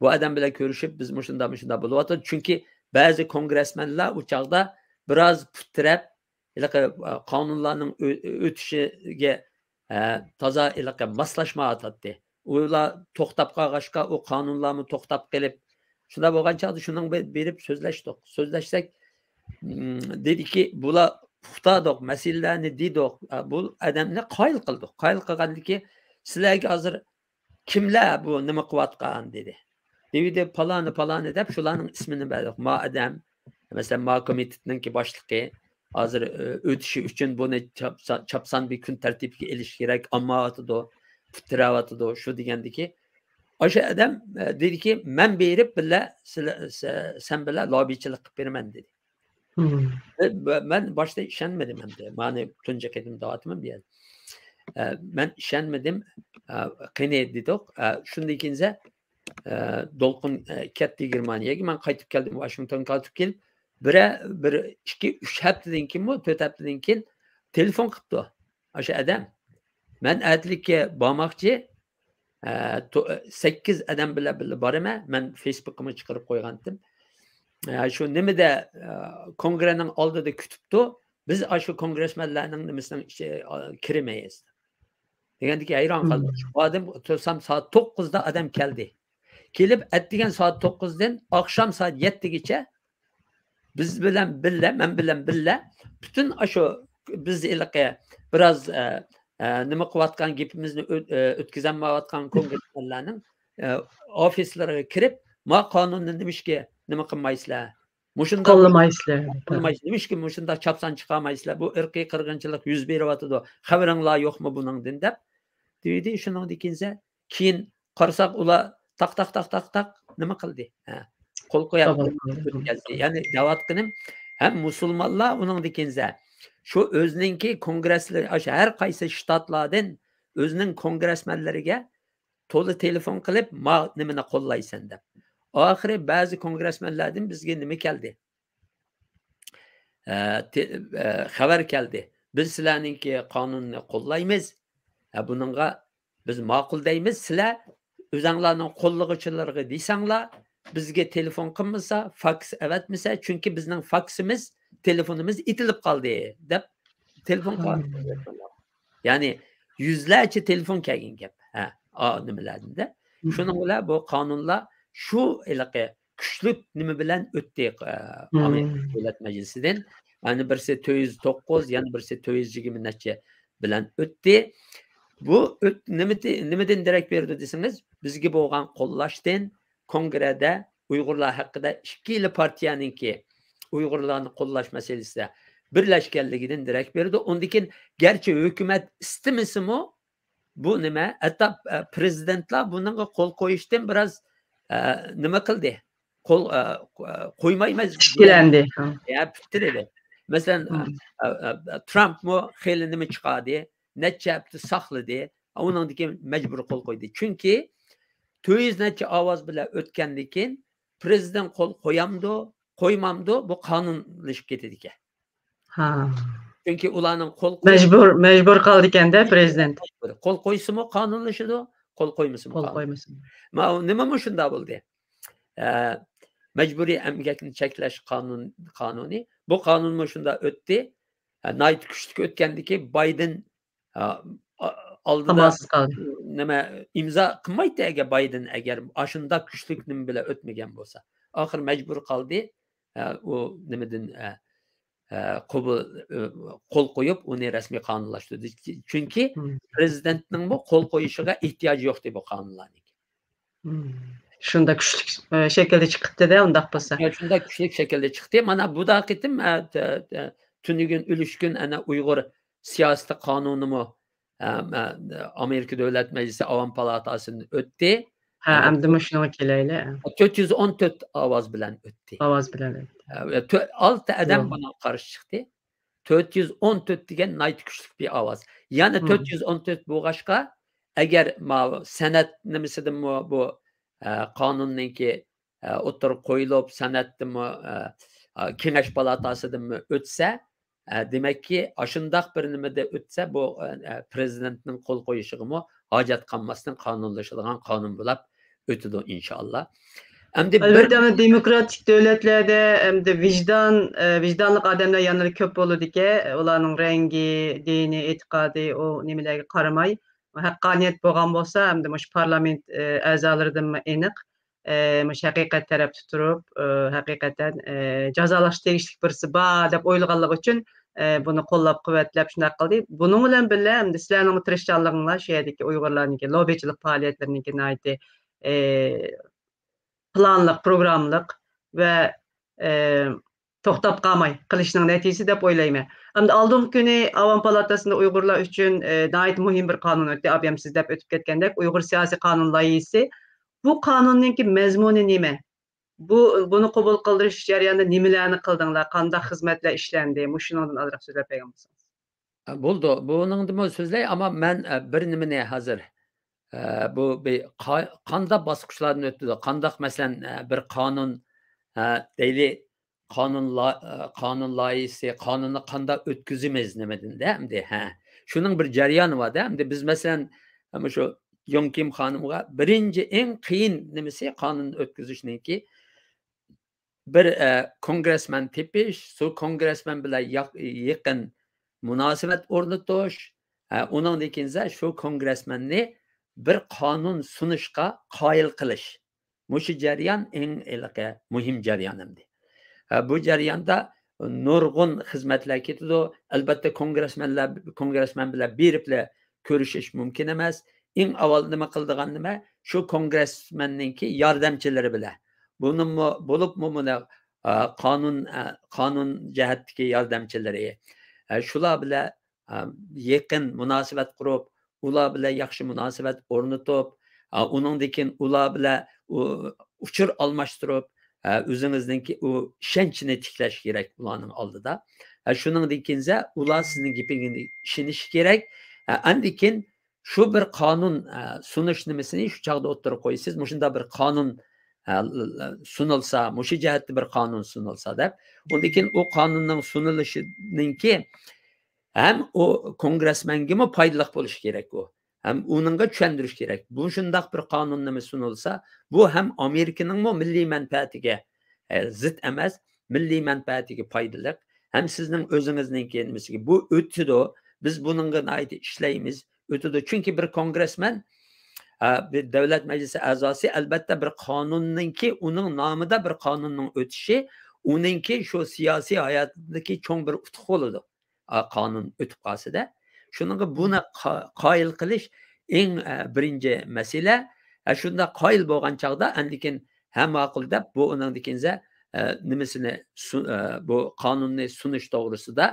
بۇ ئادەم بىلەن كۆرۈشۈپ، بىز مۇشۇنداق، مۇشۇنداق بولۇۋاتىدۇ. چۈنكى بەزى كونگرېسمېنلار ئۇ چاغدا بىراز پۇت تىرەپ، ھېلىقى، ئا، قانۇنلارنىڭ ئۆ-، ئۆتۈشىگە، ئە، تازا ھېلىقى ماسلاشمايۋاتاتتى. ئۇلار توختاپ قالغاچقا، ئۇ قانۇنلارمۇ توختاپ قېلىپ، شۇنداق بولغان چاغدا شۇنىڭ بىر بېرىپ سۆزلەشتۇق. سۆزلەشسەك، م، دېدىكى، بۇلار پۇختا دېدۇق، مەسىلىلەرنى دېدۇق. ئا، بۇ ئادەمنى قايىل قىلدۇق. قايىل قىلغاندىكى، سىلەرگە ھازىر كىملەر بۇ نېمە قىلىۋاتقان دېدى. دېۋىدى پالانى، پالانى دەپ شۇلارنىڭ ئىسمىنى بەردۇق. ما ئادەم، مەسىلەن، ما كومىتېتنىڭكى باشلىقى، ھازىر، ئۆ-، ئۆتۈشى ئۈچۈن بۇنى چاپسا-، چاپساندا بىر كۈن تەرتىپكە ئېلىش كېرەك، ئامماۋاتىدۇ، پۇت تىرەۋاتىدۇ، شۇ دېگەندىكى. ئاشۇ ئادەم، ئە، دېدىكى، مەن بېرىپ بىللە سىلە-، سە-، سەن بىلەن لاببىچىلىق قىلىپ بېرىمەن دېدى. مم. مەن، مەن باشتا ئىشەنمىدىم ئەمدى. مانى تۇنجى قېتىم دەۋاتىمەن بۇ يەردە. ئە، مەن ئىشەنمىدىم. ئە، قېنى دېدۇق. ئە، شۇندىن كېيىن ئە، دولقۇن، ئە، كەتتى گېرمانىيەگە. مەن قايتىپ كەلدىم، ۋاشىنگتونغا قايتىپ كېلىپ، بىرە-، بىر ئىككى، ئۈچ ھەپتىدىن كېيىنمۇ، تۆت ھەپتىدىن كېيىن تېلېفون قىپتۇ ئاشۇ ئادەم. مەن ئەتىلىككە بارماقچى، ئە، تو-، سەككىز ئادەم بىلەن بىللە بارىمەن. مەن فېيسبۇكقىمۇ چىقىرىپ قويغانتىم. ئە، شۇ نېمىدە، ئە، كونگرېنىڭ ئالدىدا كۈتۈپتۇ. بىز ئاشۇ كونگرېسمېنلارنىڭ نېمىسىنىڭ ئىچى-، ئا، كىرمەيمىز. دېگەندىكى ھەيران قالدىم. مم. بۇ ئادەم تۇرسام سائەت توققۇزدا ئادەم كەلدى. كېلىپ ئەتىگەن سائەت توققۇزدىن ئاخشام سائەت يەتتىگىچە بىز بىلەن بىللە، مەن بىلەن بىللە پۈتۈن ئاشۇ بىز ھېلىقى بىراز، ئە، ئە، نېمە قىلىۋاتقان گېپىمىزنى ئۆت-، ئە، ئۆتكۈزەلمەيۋاتقان كونگرېسمېنلارنىڭ، ئە، ئوفىسلىرىغا كىرىپ، ما قانۇننى نېمىشقا نېمە قىلمايسىلەر؟ مۇشۇنداق قىلمايسىلەر، قىلمايسىلەر. نېمىشقا مۇشۇنداق چاپسان چىقارمايسىلەر؟ بۇ ئىرقىي قىرغىنچىلىق يۈز بېرىۋاتىدۇ. خەۋىرىڭلار يوقمۇ بۇنىڭدىن دەپ دېدى. شۇنىڭدىن كېيىن، كېيىن قارىساق، ئۇلار تاق، تاق، تاق، تاق، تاق نېمە قىلدى؟ ھە، قول قويۇپ قوبۇل قىلدى. يەنى دەۋاتقىنىم، ھەم مۇسۇلمانلار ئۇنىڭدىن كېيىن شۇ ئۆزىنىڭكى كونگرېسلىرى، ئاشۇ ھەر قايسى شتاتلاردىن ئۆزىنىڭ كونگرېسمېنلىرىگە تولا تېلېفون قىلىپ، ما نېمىنى قوللايسەن دەپ. ئاخىرى بەزى كونگرېسمېنلاردىن بىزگە نېمە كەلدى؟ ئە، تې-، ئە، خەۋەر كەلدى. بىز سىلەرنىڭكى قانۇننى قوللايمىز. ئە، بۇنىڭغا بىز ماقۇل دەيمىز. سىلەر ئۆزەڭلارنىڭ قوللىغۇچىلىرىغا دېسەڭلار، بىزگە تېلېفون قىلمىسا، فاكس ئەۋەتمىسە، چۈنكى بىزنىڭ فاكسىمىز، تېلېفونىمىز ئېتىلىپ قالدى، دەپ تېلېفون قىلغان. يەنى يۈزلەرچە تېلېفون كەلگەن گەپ. ھە، ئا، نېمىلەردىن-دە. شۇنىڭ بىلەن بۇ قانۇنلار شۇ ھېلىقى كۈچلۈك نېمە بىلەن ئۆتتى، ئە، ئامېرىكا دۆلەت مەجلىسىدىن. يەنى بىرسى تۆت يۈز توققۇز، يەنە بىرسى تۆت يۈز يىگىرمە نەچچە بىلەن ئۆتتى. بۇ ئۆت-، نېمىدى-، نېمىدىن دېرەك بېرىدۇ دېسىڭىز، بىزگە بولغان قوللاشتىن، كونگرېدە ئۇيغۇرلار ھەققىدە ئىككىلا پارتىيەنىڭكى ئۇيغۇرلارنى قوللاش مەسىلىسىدە بىرلەشكەنلىكىدىن دېرەك بېرىدۇ. ئۇندىن كېيىن گەرچە ھۆكۈمەت ئىستىمىسىمۇ، بۇ نېمە؟ ھەتتا، ئە، پرېزىدېنتلار بۇنىڭغا قول قويۇشتىن بىراز، ئە، نېمە قىلدى؟ قول، ئە، قو-، ئە، قويمايمىز. ئىككىلەندى. ھە. يا، پۈتتۈردى. مەسىلەن، ئە، ئە، ئە، ترامپمۇ خېلى نېمە چىقاردى؟ نەچچە ھەپتە ساقلىدى. ئۇنىڭدىن كېيىن مەجبۇرىي قول قويدى. چۈنكى تۆت يۈز نەچچە ئاۋاز بىلەن ئۆتكەندىن كېيىن پرېزىدېنت قول قويامدۇ، قويمامدۇ، بۇ قانۇنلىشىپ كېتىدىكەن. ھا. چۈنكى ئۇلارنىڭ قول قويۇش مەجبۇر، مەجبۇر قالىدىكەن-دە پرېزىدېنت. قول قويسىمۇ قانۇنلىشىدۇ، قول قويمىسىمۇ قول قانۇن. قويمىسىمۇ. ما-، نېمىمۇ شۇنداق بولدى. ئە، مەجبۇرىي ئەمگەكنى چەكلەش قانۇن-، قانۇنى. بۇ قانۇنمۇ شۇنداق ئۆتتى. ھە، ناھايىتى كۈچلۈك ئۆتكەندىكى بايدېن، ئا، ئا، ئالدىدا ئامالسىز قالدى. نېمە، ئىمزا قىلمايتتى ئەگەر بايدېن ئەگەر ئاشۇنداق كۈچلۈك نېمە بىلەن ئۆتمىگەن بولسا. ئاخىر مەجبۇر قالدى. ئا، ئۇ نېمىدىن، ئا، ئا، قوبۇل، ئا، قول قويۇپ، ئۇنى رەسمىي قانۇنلاشتۇردى. چۈنكى مم. پرېزىدېنتنىڭمۇ قول قويۇشىغا ئېھتىياجى يوقتى بۇ قانۇنلارنىڭ. مم. شۇنداق كۈچلۈك، ئا، شەكىلدە چىقىپتىدە، ئۇنداق بولسا. يا، شۇنداق كۈچلۈك شەكىلدە چىقتى. مانا بۇ دا قېتىم، ئە، تە-، تە-، تۈنۈگۈن، ئۈلۈشكۈن ئەنە ئۇيغۇر سىياسىتى قانۇنىمۇ، ئە، ئە، ئامېرىكا دۆلەت مەجلىسى ئاۋام پالاتاسىدىن ئۆتتى. ھە، ئە، ئەمدى مۇشۇنىڭغا كېلەيلى. تۆت يۈز ئون تۆت ئاۋاز بىلەن ئۆتتى. ئاۋاز بىلەن ئۆتتى. ئە، تۆ-، ئالتە ئادەم توغرا. بۇنىڭغا قارشى چىقتى. تۆت يۈز ئون تۆت دېگەن ناھايىتى كۈچلۈك بىر ئاۋاز. يەنى مم. تۆت يۈز ئون تۆت بولغاچقا، ئەگەر ماۋۇ سەنەد نېمىسىدىنمۇ بۇ، ئە، قانۇننىڭكى، ئە، ئوتتۇرىغا قويۇلۇپ، سەنەدتىنمۇ، ئە، ئە، كېڭەش پالاتاسىدىنمۇ ئۆتسە، ئە، دېمەككى، ئاشۇنداق بىر نېمىدە ئۆتسە، بۇ، ئە، ئە، پرېزىدېنتنىڭ قول قويۇشىغىمۇ ھاجەت قالماستىن قانۇنلىشىدىغان قانۇن بولاپ ئۆتىدۇ، ئىنشائاللا. ئەمدى بىر ئەلۋەتتە، ئەمدى دېموكراتىك دۆلەتلەردە ئەمدى ۋىجدان، ئە، ۋىجدانلىق ئادەملەر يەنىلا كۆپ بولىدىكەن. ئۇلارنىڭ رەڭگى، دىنى، ئېتىقادى، ئۇ نېمىلەرگە قارىماي، ھەققانىيەت بولغان بولسا، ئەمدى مۇشۇ پارلامېنت، ئە، ئەزالىرىدىنمۇ ئېنىق، ئە، مۇشۇ ھەقىقەت تەرەپتە تۇرۇپ، ئە، ھەقىقەتەن، ئە، جازالاشقا تېگىشلىك بىرسى بار دەپ ئويلىغانلىقى ئۈچۈن، ئە، بۇنى قوللاپ قۇۋۋەتلەپ شۇنداق قىلدى. بۇنىڭ بىلەن بىللە، ئەمدى سىلەرنىڭمۇ تىرىشچانلىقىڭلار شۇ يەردىكى ئۇيغۇرلارنىڭكى لوببىچىلىق پائالىيەتلىرىنىڭكى ناھايىتى، ئە، پىلانلىق، پروگراممىلىق ۋە، ئە، توختاپ قالماي قىلىشنىڭ نەتىجىسى دەپ ئويلايمەن. ئەمدى ئالدىنقى كۈنى ئاۋام پالاتاسىندا ئۇيغۇرلار ئۈچۈن، ئە، ناھايىتى مۇھىم بىر قانۇن ئۆتتى. ئابىيەم سىز دەپ ئۆتۈپ كەتكەندەك، ئۇيغۇر سىياسىي قانۇن لايىھىسى. بۇ قانۇننىڭكى مەزمۇنى نېمە؟ بۇ، بۇنى قوبۇل قىلدۇرۇش جەريانىدا نېمىلەرنى قىلدىڭلار؟ قانداق خىزمەتلەر ئىشلەندى؟ مۇشۇنىڭدىن ئازراق سۆزلەپ بەرگەن بولسىڭىز. بولىدۇ. بۇنىڭدىمۇ سۆزلەي، ئەمما مەن، ئە، بىر نېمىنى ھازىر، ئە، بۇ بىر قا-، قانداق باسقۇچلاردىن ئۆتىدۇ؟ قانداق، مەسىلەن، ئە، بىر قانۇن، ئە، دەيلى، قانۇن لا-، ئە، قانۇن لايىھىسى، قانۇننى قانداق ئۆتكۈزىمىز نېمىدىن-دە، ئەمدى، ھە. شۇنىڭ بىر جەريانى بار-دە. ئەمدى بىز، مەسىلەن، مۇشۇ يوڭ كىم خانىمغا بىرىنچى، ئەڭ قىيىن نېمىسى، قانۇن ئۆتكۈزۈشنىڭكى، بىر، ئە، كونگرېسمېن تېپىش، شۇ كونگرېسمېن بىلەن ياق-، يېقىن مۇناسىۋەت ئورنىتىش، ئە، ئۇنىڭدىن كېيىن شۇ كونگرېسمېننى بىر قانۇن سۇنۇشقا قايىل قىلىش. مۇشۇ جەريان ئەڭ ھېلىقى مۇھىم جەريان ئەمدى. ئە، بۇ جەرياندا نۇرغۇن خىزمەتلەر كېتىدۇ. ئەلۋەتتە، كونگرېسمېنلەر، كونگرېسمېن بىلەن بېرىپلا كۆرۈشۈش مۇمكىن ئەمەس. ئەڭ ئاۋۋال نېمە قىلىدىغان نېمە؟ شۇ كونگرېسمېننىڭكى ياردەمچىلىرى بىلەن. بۇنىمۇ، بولۇپمۇ مۇنۇ، ئا، قانۇن، ئا، قانۇن جەھەتتىكى ياردەمچىلىرى، ئا، شۇلار بىلەن، ئا، يېقىن مۇناسىۋەت قۇرۇپ، ئۇلار بىلەن ياخشى مۇناسىۋەت ئورنىتىپ، ئا، ئۇنىڭدىن كېيىن ئۇلار بىلەن ئۇ-، ئۇچۇر ئالماشتۇرۇپ، ئا، ئۆزىڭىزنىڭكى ئۇ ئىشەنچىنى تىكلەش كېرەك ئۇلارنىڭ ئالدىدا. ئا، شۇنىڭدىن كېيىن ئۇلار سىزنىڭ گېپىڭىزگە ئىشىنىشى كېرەك. ئا، ئاندىن كېيىن شۇ بىر قانۇن، ئە، سۇنۇش نېمىسىنى شۇ چاغدا ئوتتۇرىغا قويىسىز. مۇشۇنداق بىر قانۇن، ئە، ل-، ل-، سۇنۇلسا، مۇشۇ جەھەتتە بىر قانۇن سۇنۇلسا دەپ. ئۇندىن كېيىن ئۇ قانۇننىڭ سۇنۇلۇشىنىڭكى ھەم ئۇ كونگرېسمېنگىمۇ پايدىلىق بولۇشى كېرەك ئۇ. ھەم ئۇنىڭغا چۈشەندۈرۈش كېرەك. بۇ شۇنداق بىر قانۇن نېمە سۇنۇلسا، بۇ ھەم ئامېرىكىنىڭمۇ مىللىي مەنپەئەتىگە، ئە، زىت ئەمەس، مىللىي مەنپەئەتىگە پايدىلىق. ھەم سىزنىڭ ئۆزىڭىزنىڭكى نېمىسىگە بۇ ئۆتىدۇ. بىز بۇنىڭغا ناھايىتى ئىشلەيمىز. ئۆتىدۇ. چۈنكى بىر كونگرېسمېن، ئە، بىر دۆلەت مەجلىسى ئەزاسى، ئەلۋەتتە، بىر قانۇننىڭكى، ئۇنىڭ نامىدا بىر قانۇننىڭ ئۆتۈشى، ئۇنىڭكى شۇ سىياسىي ھاياتىدىكى چوڭ بىر ئۇتۇق بولىدۇ. ئا، قانۇن ئۆتۈپ قالسىدە. شۇنىڭغا بۇنى قا-، قايىل قىلىش ئەڭ، ئە، بىرىنچى مەسىلە. ئە، شۇنداق قايىل بولغان چاغدا، ئاندىن كېيىن، ھە، ماقۇل دەپ، بۇ ئۇنىڭدىن كېيىن، ئە، نېمىسىنى سۇ-، ئە، بۇ قانۇننى سۇنۇش توغرىسىدا،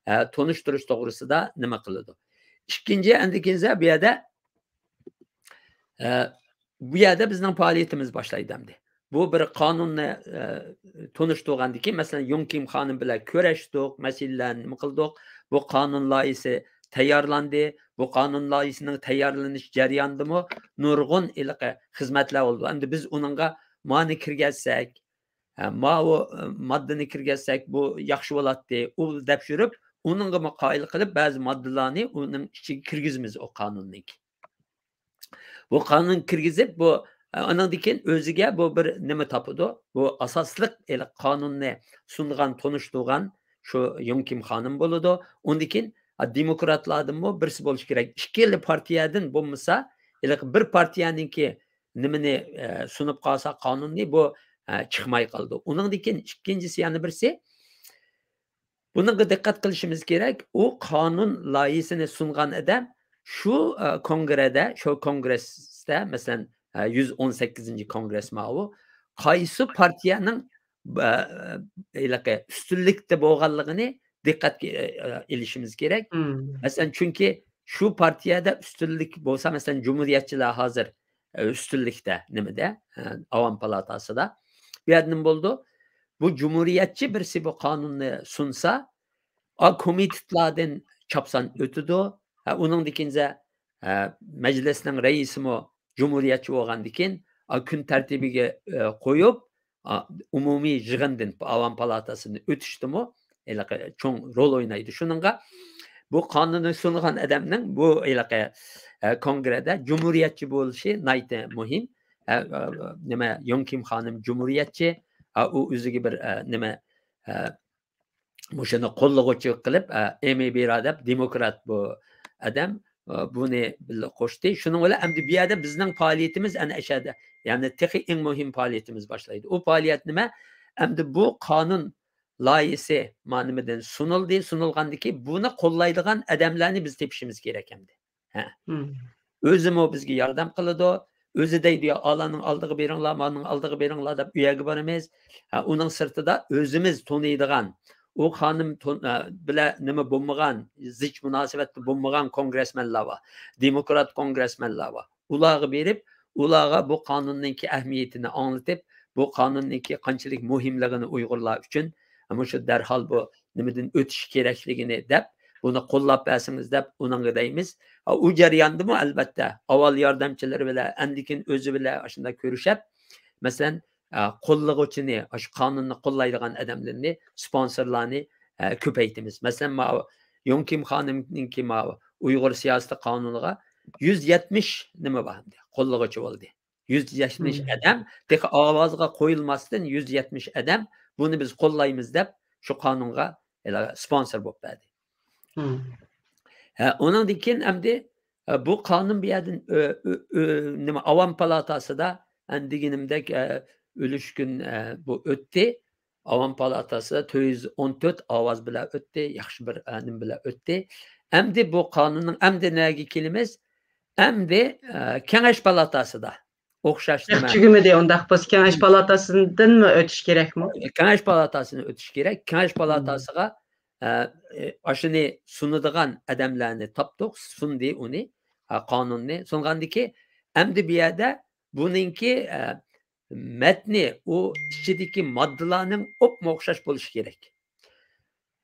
ئە، تونۇشتۇرۇش توغرىسىدا نېمە قىلىدۇ. ئىككىنچى، ئاندىن كېيىن بۇ يەردە، ئە، بۇ يەردە بىزنىڭ پائالىيىتىمىز باشلايدۇ ئەمدى. بۇ بىر قانۇننى، ئە، تونۇشتۇرغاندىن كېيىن، مەسىلەن، يۇڭ كىم خانىم بىلەن كۆرۈشتۇق، مەسىلىلەرنى نېمە قىلدۇق. بۇ قانۇن لايىھىسى تەييارلاندى. بۇ قانۇن لايىھىسىنىڭ تەييارلىنىش جەريانىدىمۇ نۇرغۇن ھېلىقى خىزمەتلەر بولدى. ئەمدى بىز ئۇنىڭغا مانى كىرگۈزسەك، ھە، ماۋۇ، ئە، ماددىنى كىرگۈزسەك، بۇ ياخشى بولاتتى، ئۇ دەپ يۈرۈپ، ئۇنىڭغىمۇ قايىل قىلىپ، بەزى ماددىلارنى ئۇنىڭ ئىچىگە كىرگۈزىمىز، ئۇ قانۇننىڭكى. بۇ قانۇن كىرگۈزۈپ، بۇ، ئانىڭدىن كېيىن ئۆزىگە بۇ بىر نېمە تاپىدۇ. بۇ ئاساسلىق ھېلىقى قانۇننى سۇنغان، تونۇشتۇرغان شۇ يۇڭ كىم خانىم بولىدۇ. ئۇندىن كېيىن، ئا، دېموكراتلاردىنمۇ بىرسى بولۇشى كېرەك. ئىككىلا پارتىيەدىن بولمىسا، ھېلىقى بىر پارتىيەنىڭكى نېمىنى، ئە، سۇنۇپ قالسا قانۇننى، بۇ، ئە، چىقماي قالىدۇ. ئۇنىڭدىن كېيىن ئىككىنچىسى يەنە بىرسى، بۇنىڭغا دىققەت قىلىشىمىز كېرەك. ئۇ قانۇن لايىھىسىنى سۇنغان ئادەم شۇ، ئە، كونگرېدە، شۇ كونگرېستا، مەسىلەن، ئە، يۈز ئون سەككىزىنچى كونگرېس ماۋۇ. قايسى پارتىيەنىڭ، ئە، ھېلىقى ئۈستۈنلۈكتە بولغانلىقىنى دىققەتكە، ئە، ئېلىشىمىز كېرەك. مم. مەسىلەن، چۈنكى شۇ پارتىيەدە ئۈستۈنلۈك بولسا، مەسىلەن، جۇمھۇرىيەتچىلەر ھازىر، ئە، ئۈستۈنلۈكتە نېمىدە، ئە، ئاۋام پالاتاسىدا. بۇ يەردە نېمە بولىدۇ؟ بۇ جۇمھۇرىيەتچى بىرسى بۇ قانۇننى سۇنسا، ئا، كومىتېتلاردىن چاپسان ئۆتىدۇ. ھە، ئۇنىڭدىن كېيىن، ھە، مەجلىسنىڭ رەئىسىمۇ جۇمھۇرىيەتچى بولغاندىن كېيىن، ئا، كۈن تەرتىپىگە، ئە، قويۇپ، ئا، ئومۇمىي يىغىندىن، ئاۋام پالاتاسىدىن ئۆتۈشتىمۇ ھېلىقى چوڭ رول ئوينايدۇ. شۇنىڭغا بۇ قانۇننى سۇنغان ئادەمنىڭ بۇ ھېلىقى، ئە، كونگرېدە جۇمھۇرىيەتچى بولۇشى ناھايىتى مۇھىم. ئە، ئە، نېمە، يۇڭ كىم خانىم جۇمھۇرىيەتچى، ئا، ئۇ ئۆزىگە بىر، ئە، نېمە، ئە، مۇشۇنى قوللىغۇچى قىلىپ، ئە، ئېمى بىرا دەپ دېموكرات بۇ ئادەم، ئە، بۇنى بىللە قوشتى. شۇنىڭ بىلەن ئەمدى بۇ يەردە بىزنىڭ پائالىيىتىمىز ئەنە ئەشەدە، يەنى تېخى ئەڭ مۇھىم پائالىيىتىمىز باشلايدۇ. ئۇ پائالىيەت نېمە؟ ئەمدى بۇ قانۇن لايىھىسى ما نېمىدىن سۇنۇلدى، سۇنۇلغاندىن كېيىن بۇنى قوللايدىغان ئادەملەرنى بىز تېپىشىمىز كېرەك ئەمدى. ھە. مم. ئۆزىمۇ بىزگە ياردەم قىلىدۇ. ئۆزى دەيدۇ، يا، ئالانىڭ ئالدىغا بېرىڭلار، مانىڭ ئالدىغا بېرىڭلار دەپ ئۇ يەرگە بارىمىز. ھە، ئۇنىڭ سىرتىدا ئۆزىمىز تونۇيدىغان، ئۇ خانىم تون-، ئە، بىلەن نېمە بولمىغان، زىچ مۇناسىۋەتتە بولمىغان كونگرېسمېنلار بار، دېموكرات كونگرېسمېنلار بار. ئۇلارغا بېرىپ، ئۇلارغا بۇ قانۇننىڭكى ئەھمىيىتىنى ئاڭلىتىپ، بۇ قانۇننىڭكى قانچىلىك مۇھىملىقىنى ئۇيغۇرلار ئۈچۈن، مۇشۇ دەرھال بۇ نېمىدىن ئۆتۈشى كېرەكلىكىنى دەپ، بۇنى قوللاپ بەرسىڭىز دەپ ئۇنىڭغا دەيمىز. ئۇ جەرياندىمۇ ئەلۋەتتە ئاۋۋال ياردەمچىلىرى بىلەن، ئاندىن كېيىن ئۆزى بىلەن ئاشۇنداق كۆرۈشۈپ، مەسىلەن، قوللىغۇچىنى، ئاشۇ قانۇننى قوللايدىغان ئادەملەرنى، سپونسورلارنى، كۆپەيتىمىز. مەسىلەن، ماۋۇ يۇڭ كىم خانىمنىڭكى ماۋۇ ئۇيغۇر سىياسىتى قانۇنىغا يۈز يەتمىش نېمە بار ئەمدى، قوللىغۇچى بولدى. يۈز يەتمىش مم. ئادەم، تېخى ئاۋازغا قويۇلماستىن يۈز يەتمىش ئادەم بۇنى بىز قوللايمىز دەپ شۇ قانۇنغا، ھېلى، سپونسور بولۇپ بەردى. مم. ھە، ئۇنىڭدىن كېيىن ئەمدى، ئە، بۇ قانۇن بۇ يەردىن، ئۆ-، ئۆ-، ئۆ-، نېمە، ئاۋام پالاتاسىدا، ئەمدى دېگىنىمدەك، ئە، ئۈلۈشكۈن، ئە، بۇ ئۆتتى. ئاۋام پالاتاسىدا تۆت يۈز ئون تۆت ئاۋاز بىلەن ئۆتتى، ياخشى بىر، ئە، نېمە بىلەن ئۆتتى. ئەمدى بۇ قانۇننىڭ ئەمدى نەگە كېلىمىز؟ ئەمدى، ئە، كېڭەش پالاتاسىدا ئوخشاش تېخى نېمە؟ تۈگىمىدى، ئۇنداق بولسا كېڭەش مم. پالاتاسىدىنمۇ ئۆتۈش كېرەكمۇ؟ كېڭەش پالاتاسىدىن ئۆتۈش كېرەك. كېڭەش مم. پالاتاسىغا، ئە، ئە، ئاشۇنى سۇنىدىغان ئادەملەرنى تاپتۇق، سۇندى ئۇنى، ئە، قانۇننى. سۇنغاندىكى ئەمدى بۇ يەردە بۇنىڭكى، ئە، مەتنى، ئۇ ئىچىدىكى ماددىلارنىڭ ئوپمۇ ئوخشاش بولۇشى كېرەك.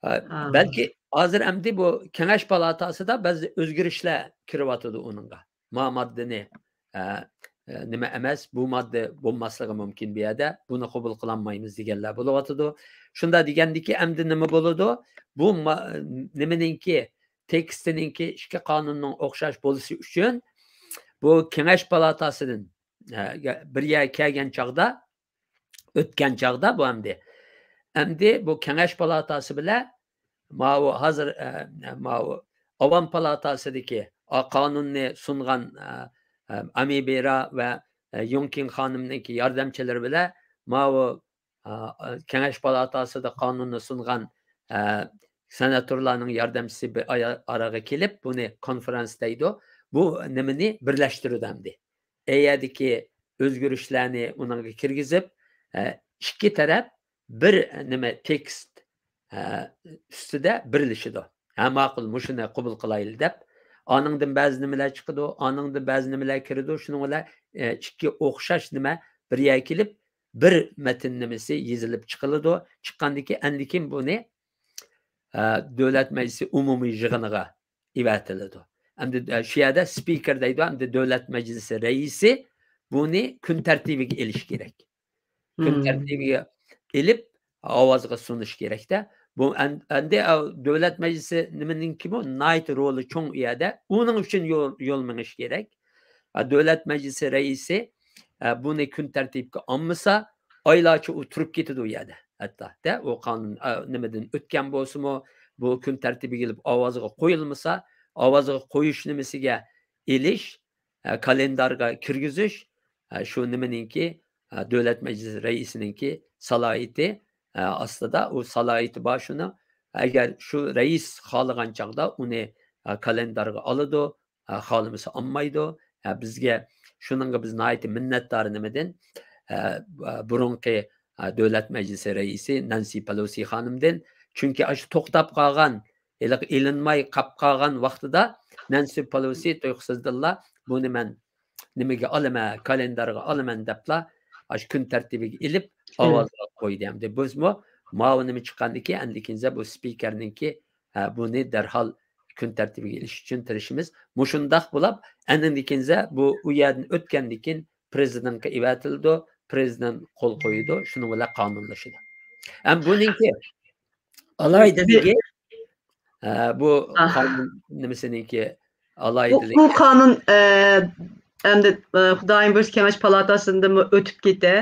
ئە، ئا. بەلكى ھازىر ئەمدى بۇ كېڭەش پالاتاسىدا بەزى ئۆزگىرىشلەر كىرىۋاتىدۇ ئۇنىڭغا. ما ماددىنى، ئە، ئە، نېمە ئەمەس، بۇ ماددا بولماسلىقى مۇمكىن بۇ يەردە، بۇنى قوبۇل قىلالمايمىز دېگەنلەر بولۇۋاتىدۇ. شۇنداق دېگەندىكى ئەمدى نېمە بولىدۇ؟ بۇ ما-، نېمىنىڭكى، تېكىستىنىڭكى ئىككى قانۇننىڭ ئوخشاش بولۇشى ئۈچۈن بۇ كېڭەش پالاتاسىدىن، ئە، بىر يەرگە كەلگەن چاغدا، ئۆتكەن چاغدا بۇ ئەمدى. ئەمدى بۇ كېڭەش پالاتاسى بىلەن ماۋۇ ھازىر، ئە، ماۋۇ ئاۋام پالاتاسىدىكى، ئا، قانۇننى سۇنغان، ئە، ئە، ئامى بېرا ۋە، ئە، يۇڭ كىڭ خانىمنىڭكى ياردەمچىلىرى بىلەن ماۋۇ، ئا، ئا، كېڭەش پالاتاسىدا قانۇننى سۇنغان، ئە، سېناتورلارنىڭ ياردەمچىسى بىر ئايا-، ئارىغا كېلىپ، بۇنى كونفېرانس دەيدۇ. بۇ نېمىنى بىرلەشتۈرىدۇ ئەمدى. ئەيەردىكى ئۆزگىرىشلەرنى ئۇنىڭغا كىرگۈزۈپ، ئە، ئىككى تەرەپ بىر نېمە تېكىست، ئە، ئۈستىدە بىرلىشىدۇ. ھە، ماقۇل، مۇشۇنى قوبۇل قىلايلى دەپ. ئانىڭدىن بەزى نېمىلەر چىقىدۇ، ئانىڭدىن بەزى نېمىلەر كىرىدۇ. شۇنىڭ بىلەن، ئە، ئىككى ئوخشاش نېمە بىر يەرگە كېلىپ، بىر مەتن نېمىسى يېزىلىپ چىقىلىدۇ. چىققاندىن كېيىن، ئاندىن كېيىن بۇنى، ئە، دۆلەت مەجلىسى ئومۇمىي يىغىنىغا ئېۋەتىلىدۇ. ئەمدى، ئە، شۇ يەردە سپىكېر دەيدۇ، ئەمدى دۆلەت مەجلىسى رەئىسى بۇنى كۈن تەرتىبىگە ئېلىشى كېرەك. كۈن مم. تەرتىبىگە ئېلىپ، ئاۋازغا سۇنۇش كېرەك-دە. بۇ ئەن-، ئەمدى، ئە، دۆلەت مەجلىسى نېمىنىڭكى بۇ؟ ناھايىتى رولى چوڭ ئۇ يەردە. ئۇنىڭ ئۈچۈن يول، يول مېڭىش كېرەك. ئە، دۆلەت مەجلىسى رەئىسى ئە، بۇنى كۈن تەرتىپكە ئالمىسا، ئايلارچە ئۇ تۇرۇپ كېتىدۇ ئۇ يەردە. ھەتتا، دە، ئۇ قانۇن، ئە، نېمىدىن ئۆتكەن بولسىمۇ، بۇ كۈن تەرتىپىگە ئېلىپ ئاۋازغا قويۇلمىسا، ئاۋازغا قويۇش نېمىسىگە ئېلىش، ئە، كالېندارغا كىرگۈزۈش، ئە، شۇ نېمىنىڭكى، ئە، دۆلەت مەجلىسى رەئىسىنىڭكى سالاھىيىتى، ئە، ئاستىدا، ئۇ سالاھىيىتى بار شۇنىڭ. ئەگەر شۇ رەئىس خالىغان چاغدا ئۇنى، ئە، كالېندارغا ئالىدۇ، ئە، خالىمىسا ئالمايدۇ. ئە، بىزگە، شۇنىڭغا بىز ناھايىتى مىننەتدار نېمىدىن، ئە، بۇرۇنقى، ئە، دۆلەت مەجلىسى رەئىسى نانسى پېلوسى خانىمدىن. چۈنكى ئاشۇ توختاپ قالغان، ھېلىقى ئېلىنماي قاپ قالغان ۋاقتىدا نانسى پېلوسى تۇيۇقسىزدىنلا بۇنى مەن نېمىگە ئالىمەن، كالېندارغا ئالىمەن دەپلا، ئاشۇ كۈن تەرتىبىگە ئېلىپ، ئاۋازغا قويدى. ئەمدى بىزمۇ ماۋۇ نېمە چىققاندىكى، ئەندىكىنزە بۇ سپىكەرنىڭكى، ھە، بۇنى دەرھال كۈن تەرتىبىگە ئېلىش ئۈچۈن تىرىشىمىز. مۇشۇنداق بولاپ، ئەندىكىنزە بۇ ئۇ يەردىن ئۆتكەندىن كېيىن، پرېزىدېنتقا ئېۋەتىلىدۇ، پرېزىدېنت قول قويىدۇ، شۇنىڭ بىلەن قانۇنلىشىدۇ. ھەم بۇنىڭكى ئالاھىدىلىكى، ئە، بۇ ئاھ. قانۇن نېمىسىنىڭكى بۇ، ئالاھىدىلىكى. بۇ قانۇن، ئە، ئەمدى، ئە، خۇدايىم بۇيرۇسا كېڭەش پالاتاسىدىنمۇ ئۆتۈپ كېتە.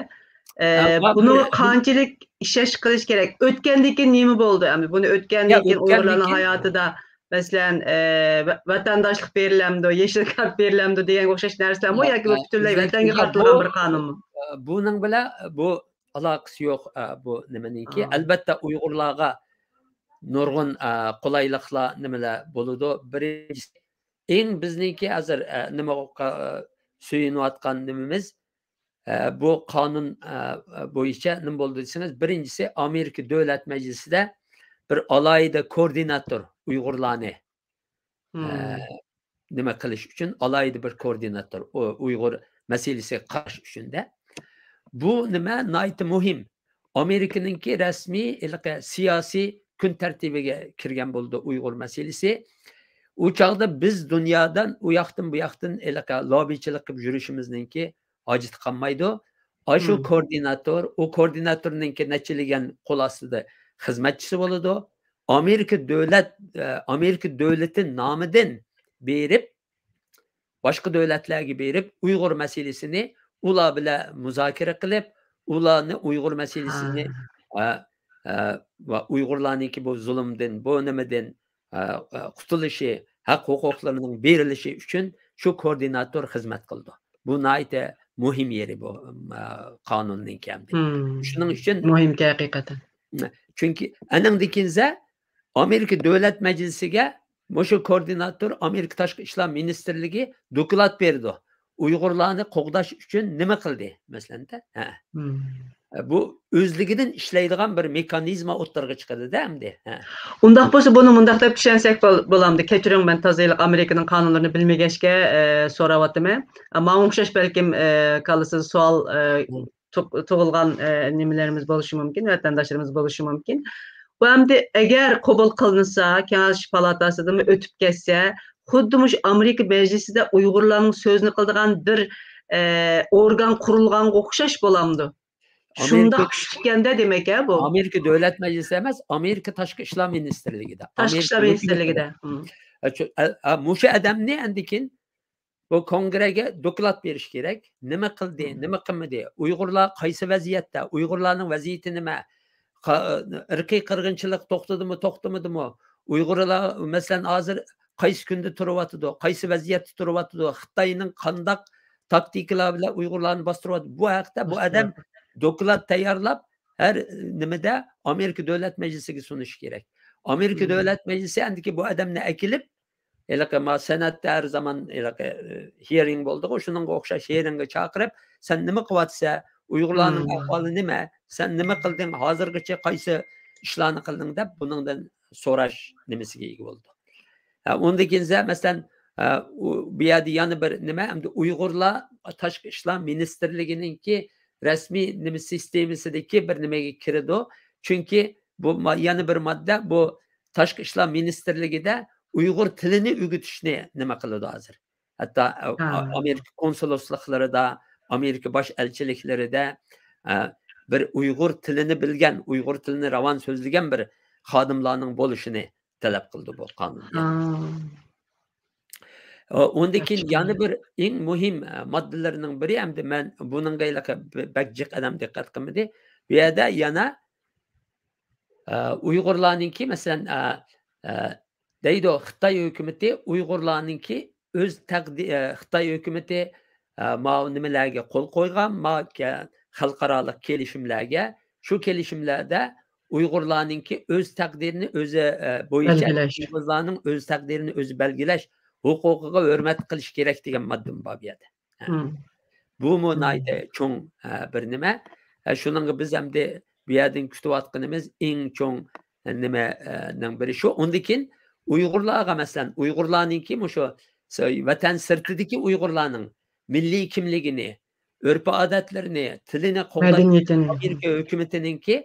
ئە، ئە، بۇ، بۇنىڭغا بۇ، قانچىلىك ئىشەنچ قىلىش كېرەك؟ ئۆتكەندىن كېيىن نېمە بولدى؟ ئەمدى بۇنى يا، ئۆتكەندىن كېيىن ئۆتكەندىن ئۇيغۇرلارنىڭ كېيىن ھاياتىدا، مەسىلەن، ئە، ۋە-، ۋەتەنداشلىق بېرىلەمدۇ، يېشىل كارت بېرىلەمدۇ دېگەنگە ئوخشاش نەرسىلەرمۇ يا، ياكى بۇ يا، پۈتۈنلەي ئىززەت ۋەتەنگە قارىتىلغان بۇ، بىر قانۇنمۇ؟ ئە، بۇنىڭ بىلەن بۇ ئالاقىسى يوق، ئە، بۇ نېمىنىڭكى. ئا. ئەلبەتتە، ئۇيغۇرلارغا نۇرغۇن، ئە، قولايلىقلار، نېمىلەر بولىدۇ. بىرىنچىسى، ئەڭ بىزنىڭكى ھازىر، ئە، نېمە، ئە، سۆيۈنۈۋاتقان نېمىمىز، ئە، بۇ قانۇن، ئە، بويىچە نېمە بولدى دېسىڭىز، بىرىنچىسى، ئامېرىكا دۆلەت مەجلىسىدە بىر ئالاھىدە كوئوردىناتور ئۇيغۇرلارنى، ئە، مم. نېمە قىلىش ئۈچۈن ئالاھىدە بىر كوئوردىناتور، ئۇ-، ئۇيغۇر مەسىلىسىگە قارىشى ئۈچۈن دە. بۇ نېمە ناھايىتى مۇھىم. ئامېرىكىنىڭكى رەسمىي ھېلىقى سىياسىي كۈن تەرتىبىگە كىرگەن بولىدۇ ئۇيغۇر مەسىلىسى. ئۇ چاغدا بىز دۇنيادىن ئۇ ياقتىن بۇ ياقتىن ھېلىقى لوببىچىلىق قىلىپ يۈرۈشىمىزنىڭكى ھاجىتى قالمايدۇ. ئاشۇ مم. كوئوردىناتور، ئۇ كوئوردىناتورنىڭكى نەچچىلىگەن قول ئاستىدا خىزمەتچىسى بولىدۇ. ئامېرىكا دۆلەت، ئە، ئامېرىكا دۆلىتى نامىدىن بېرىپ، باشقا دۆلەتلەرگە بېرىپ، ئۇيغۇر مەسىلىسىنى ئۇلار بىلەن مۇزاكىرە قىلىپ، ئۇلارنى ئۇيغۇر مەسىلىسىنى، ھا. ئە، ئە، ۋە ئۇيغۇرلارنىڭكى بۇ زۇلۇمدىن، بۇ نېمىدىن، ئە، ئە، قۇتۇلۇشى، ھەق ھوقۇقلىرىنىڭ بېرىلىشى ئۈچۈن شۇ كوئوردىناتور خىزمەت قىلىدۇ. بۇ ناھايىتى مۇھىم يېرى بۇ، ئە، قانۇننىڭكى ئەمدى. مم. شۇنىڭ ئۈچۈن مۇھىمكەن ھەقىقەتەن. چۈنكى ئەنىڭدىن كېيىنسە ئامېرىكا دۆلەت مەجلىسىگە مۇشۇ كوئوردىناتور ئامېرىكا تاشقى ئىشلار مىنىستىرلىكى دوكلات بېرىدۇ. ئۇيغۇرلارنى قوغداش ئۈچۈن نېمە قىلدى، مەسىلەن، دە؟ ھە. مم. بۇ ئۆزلۈكىدىن ئىشلەيدىغان بىر مېخانىزما ئوتتۇرىغا چىقىدۇ-دە ئەمدى. ھە. ئۇنداق بولسا بۇنى مۇنداق دەپ چۈشەنسەك بول-، بولامدۇ؟ كەچۈرۈڭ، مەن تازا ھېلىقى ئامېرىكىنىڭ قانۇنلىرىنى بىلمىگەچكە، ئە، سوراۋاتىمەن. ئە، ماڭا ئوخشاش بەلكىم، ئە، كاللىسىدا سوئال، ئە، مم. تۇغ-، تۇغۇلغان، ئە، نېمىلىرىمىز بولۇشى مۇمكىن، ۋەتەنداشلىرىمىز بولۇشى مۇمكىن. بۇ ئەمدى ئەگەر قوبۇل قىلىنسا، كېڭەش پالاتاسىدىنمۇ ئۆتۈپ كەتسە، خۇددى مۇشۇ ئامېرىكا مەجلىسىدە ئۇيغۇرلارنىڭ سۆزىنى قىلىدىغان بىر، ئە، ئورگان قۇرۇلغانغا ئوخشاش بولامدۇ؟ ئامېرىكا شۇنداق كۈچلۈككەندە دېمەك، ھە، بۇ؟ ئامېرىكا دۆلەت مەجلىسى ئەمەس، ئامېرىكا تاشقى ئىشلار مىنىستىرلىكىدە. تاشقى ئىشلار ئامېرىكا مىنىستىرلىكىدە. ھۆكۈمىتىدە. ھە. ھە، شۇ، ھە، ھە، مۇشۇ ئادەمنى ئەندىكىن بۇ كونگرېگە دوكلات بېرىش كېرەك. نېمە قىلدى، مم. نېمە قىلمىدى؟ ئۇيغۇرلار قايسى ۋەزىيەتتە؟ ئۇيغۇرلارنىڭ ۋەزىيىتى نېمە؟ قا-، ئىرقىي قىرغىنچىلىق توختىدىمۇ، توختىمىدىمۇ؟ ئۇيغۇرلار، مەسىلەن، ھازىر قايسى كۈندە تۇرۇۋاتىدۇ؟ قايسى ۋەزىيەتتە تۇرۇۋاتىدۇ؟ خىتاينىڭ قانداق تاكتىكىلار بىلەن ئۇيغۇرلارنى باستۇرۇۋاتىدۇ؟ بۇ ھەقتە بۇ ئادەم باستۇرۇۋاتىدۇ. دوكلات تەييارلاپ، ھەر نېمىدە ئامېرىكا دۆلەت مەجلىسىگە سۇنۇشى كېرەك. ئامېرىكا مم. دۆلەت مەجلىسى ئەندىكى بۇ ئادەمنى ئەكېلىپ، ھېلىقى ما سېناتتا ھەر زامان ھېلىقى، ئى، ھېئارىڭ بولىدىغۇ، شۇنىڭغا ئوخشاش ھېئارىڭغا چاقىرىپ، سەن نېمە قىلىۋاتىسەن؟ ئۇيغۇرلارنىڭ مم. ئەھۋالى نېمە؟ سەن نېمە قىلدىڭ؟ ھازىرغىچە قايسى ئىشلارنى قىلدىڭ دەپ بۇنىڭدىن سوراش نېمىسىگە ئىگە بولىدۇ. ھە، ئۇندىن كېيىن سە-، مەسىلەن، ھە، ئۇ، بۇ يەردە يەنە بىر نېمە، ئەمدى ئۇيغۇرلار تاشقى ئىشلار مىنىستىرلىكىنىڭكى رەسمىي نېمە سىستېمىسىدىكى بىر نېمىگە كىرىدۇ. چۈنكى بۇ ما-، يەنە بىر ماددا، بۇ تاشقى ئىشلار مىنىستىرلىكىدە ئۇيغۇر تىلىنى ئۆگىتىشنى نېمە قىلىدۇ ھازىر. ھەتتا، ئە، ھا. ئامېرىكا كونسۇللۇقلىرىدا، ئامېرىكا باش ئەلچىلىكلىرىدە، ئە، بىر ئۇيغۇر تىلىنى بىلگەن، ئۇيغۇر تىلىنى راۋان سۆزلىگەن بىر خادىملارنىڭ بولۇشىنى تەلەپ قىلىدۇ بۇ قانۇن. ھا. ئۇ-، ئۇندىن كېيىن يەنە بىر ئەڭ مۇھىم، ئە، ماددىلىرىنىڭ بىرى، ئەمدى مەن بۇنىڭغا ھېلىقى ب-، بەك جىق ئادەم دىققەت قىلمىدى. بۇ يەردە يەنە، ئە، ئۇيغۇرلارنىڭكى، مەسىلەن، ئە، ئە، دەيدۇ، خىتاي ھۆكۈمىتى ئۇيغۇرلارنىڭكى ئۆز تەقدى-، ئە، خىتاي ھۆكۈمىتى، ئە، ماۋۇ نېمىلەرگە قول قويغان، ما-، كە-، خەلقئارالىق كېلىشىملەرگە، شۇ كېلىشىملەردە ئۇيغۇرلارنىڭكى ئۆز تەقدىرىنى ئۆزى، ئە، بويىچە بەلگىلەش. ئۇيغۇرلارنىڭ ئۆز تەقدىرىنى ئۆزى بەلگىلەش ھوقۇقىغا ھۆرمەت قىلىش كېرەك دېگەن ماددىمۇ بار بۇ يەردە. ھە. مم. بۇمۇ مم. ناھايىتى چوڭ، ئە، بىر نېمە. ئە، شۇنىڭغا بىز ئەمدى بۇ يەردىن كۈتۈۋاتقىنىمىز ئەڭ چوڭ، ئە، نېمە، ئە، نىڭ بىرى شۇ. ئۇندىن كېيىن ئۇيغۇرلارغا، مەسىلەن، ئۇيغۇرلارنىڭكى مۇشۇ س-، ۋەتەن سىرتىدىكى ئۇيغۇرلارنىڭ مىللىي كىملىكىنى، ئۆرپ-ئادەتلىرىنى، تىلىنى قوغداش مەدەنىيىتىنى. ئامېرىكا ھۆكۈمىتىنىڭكى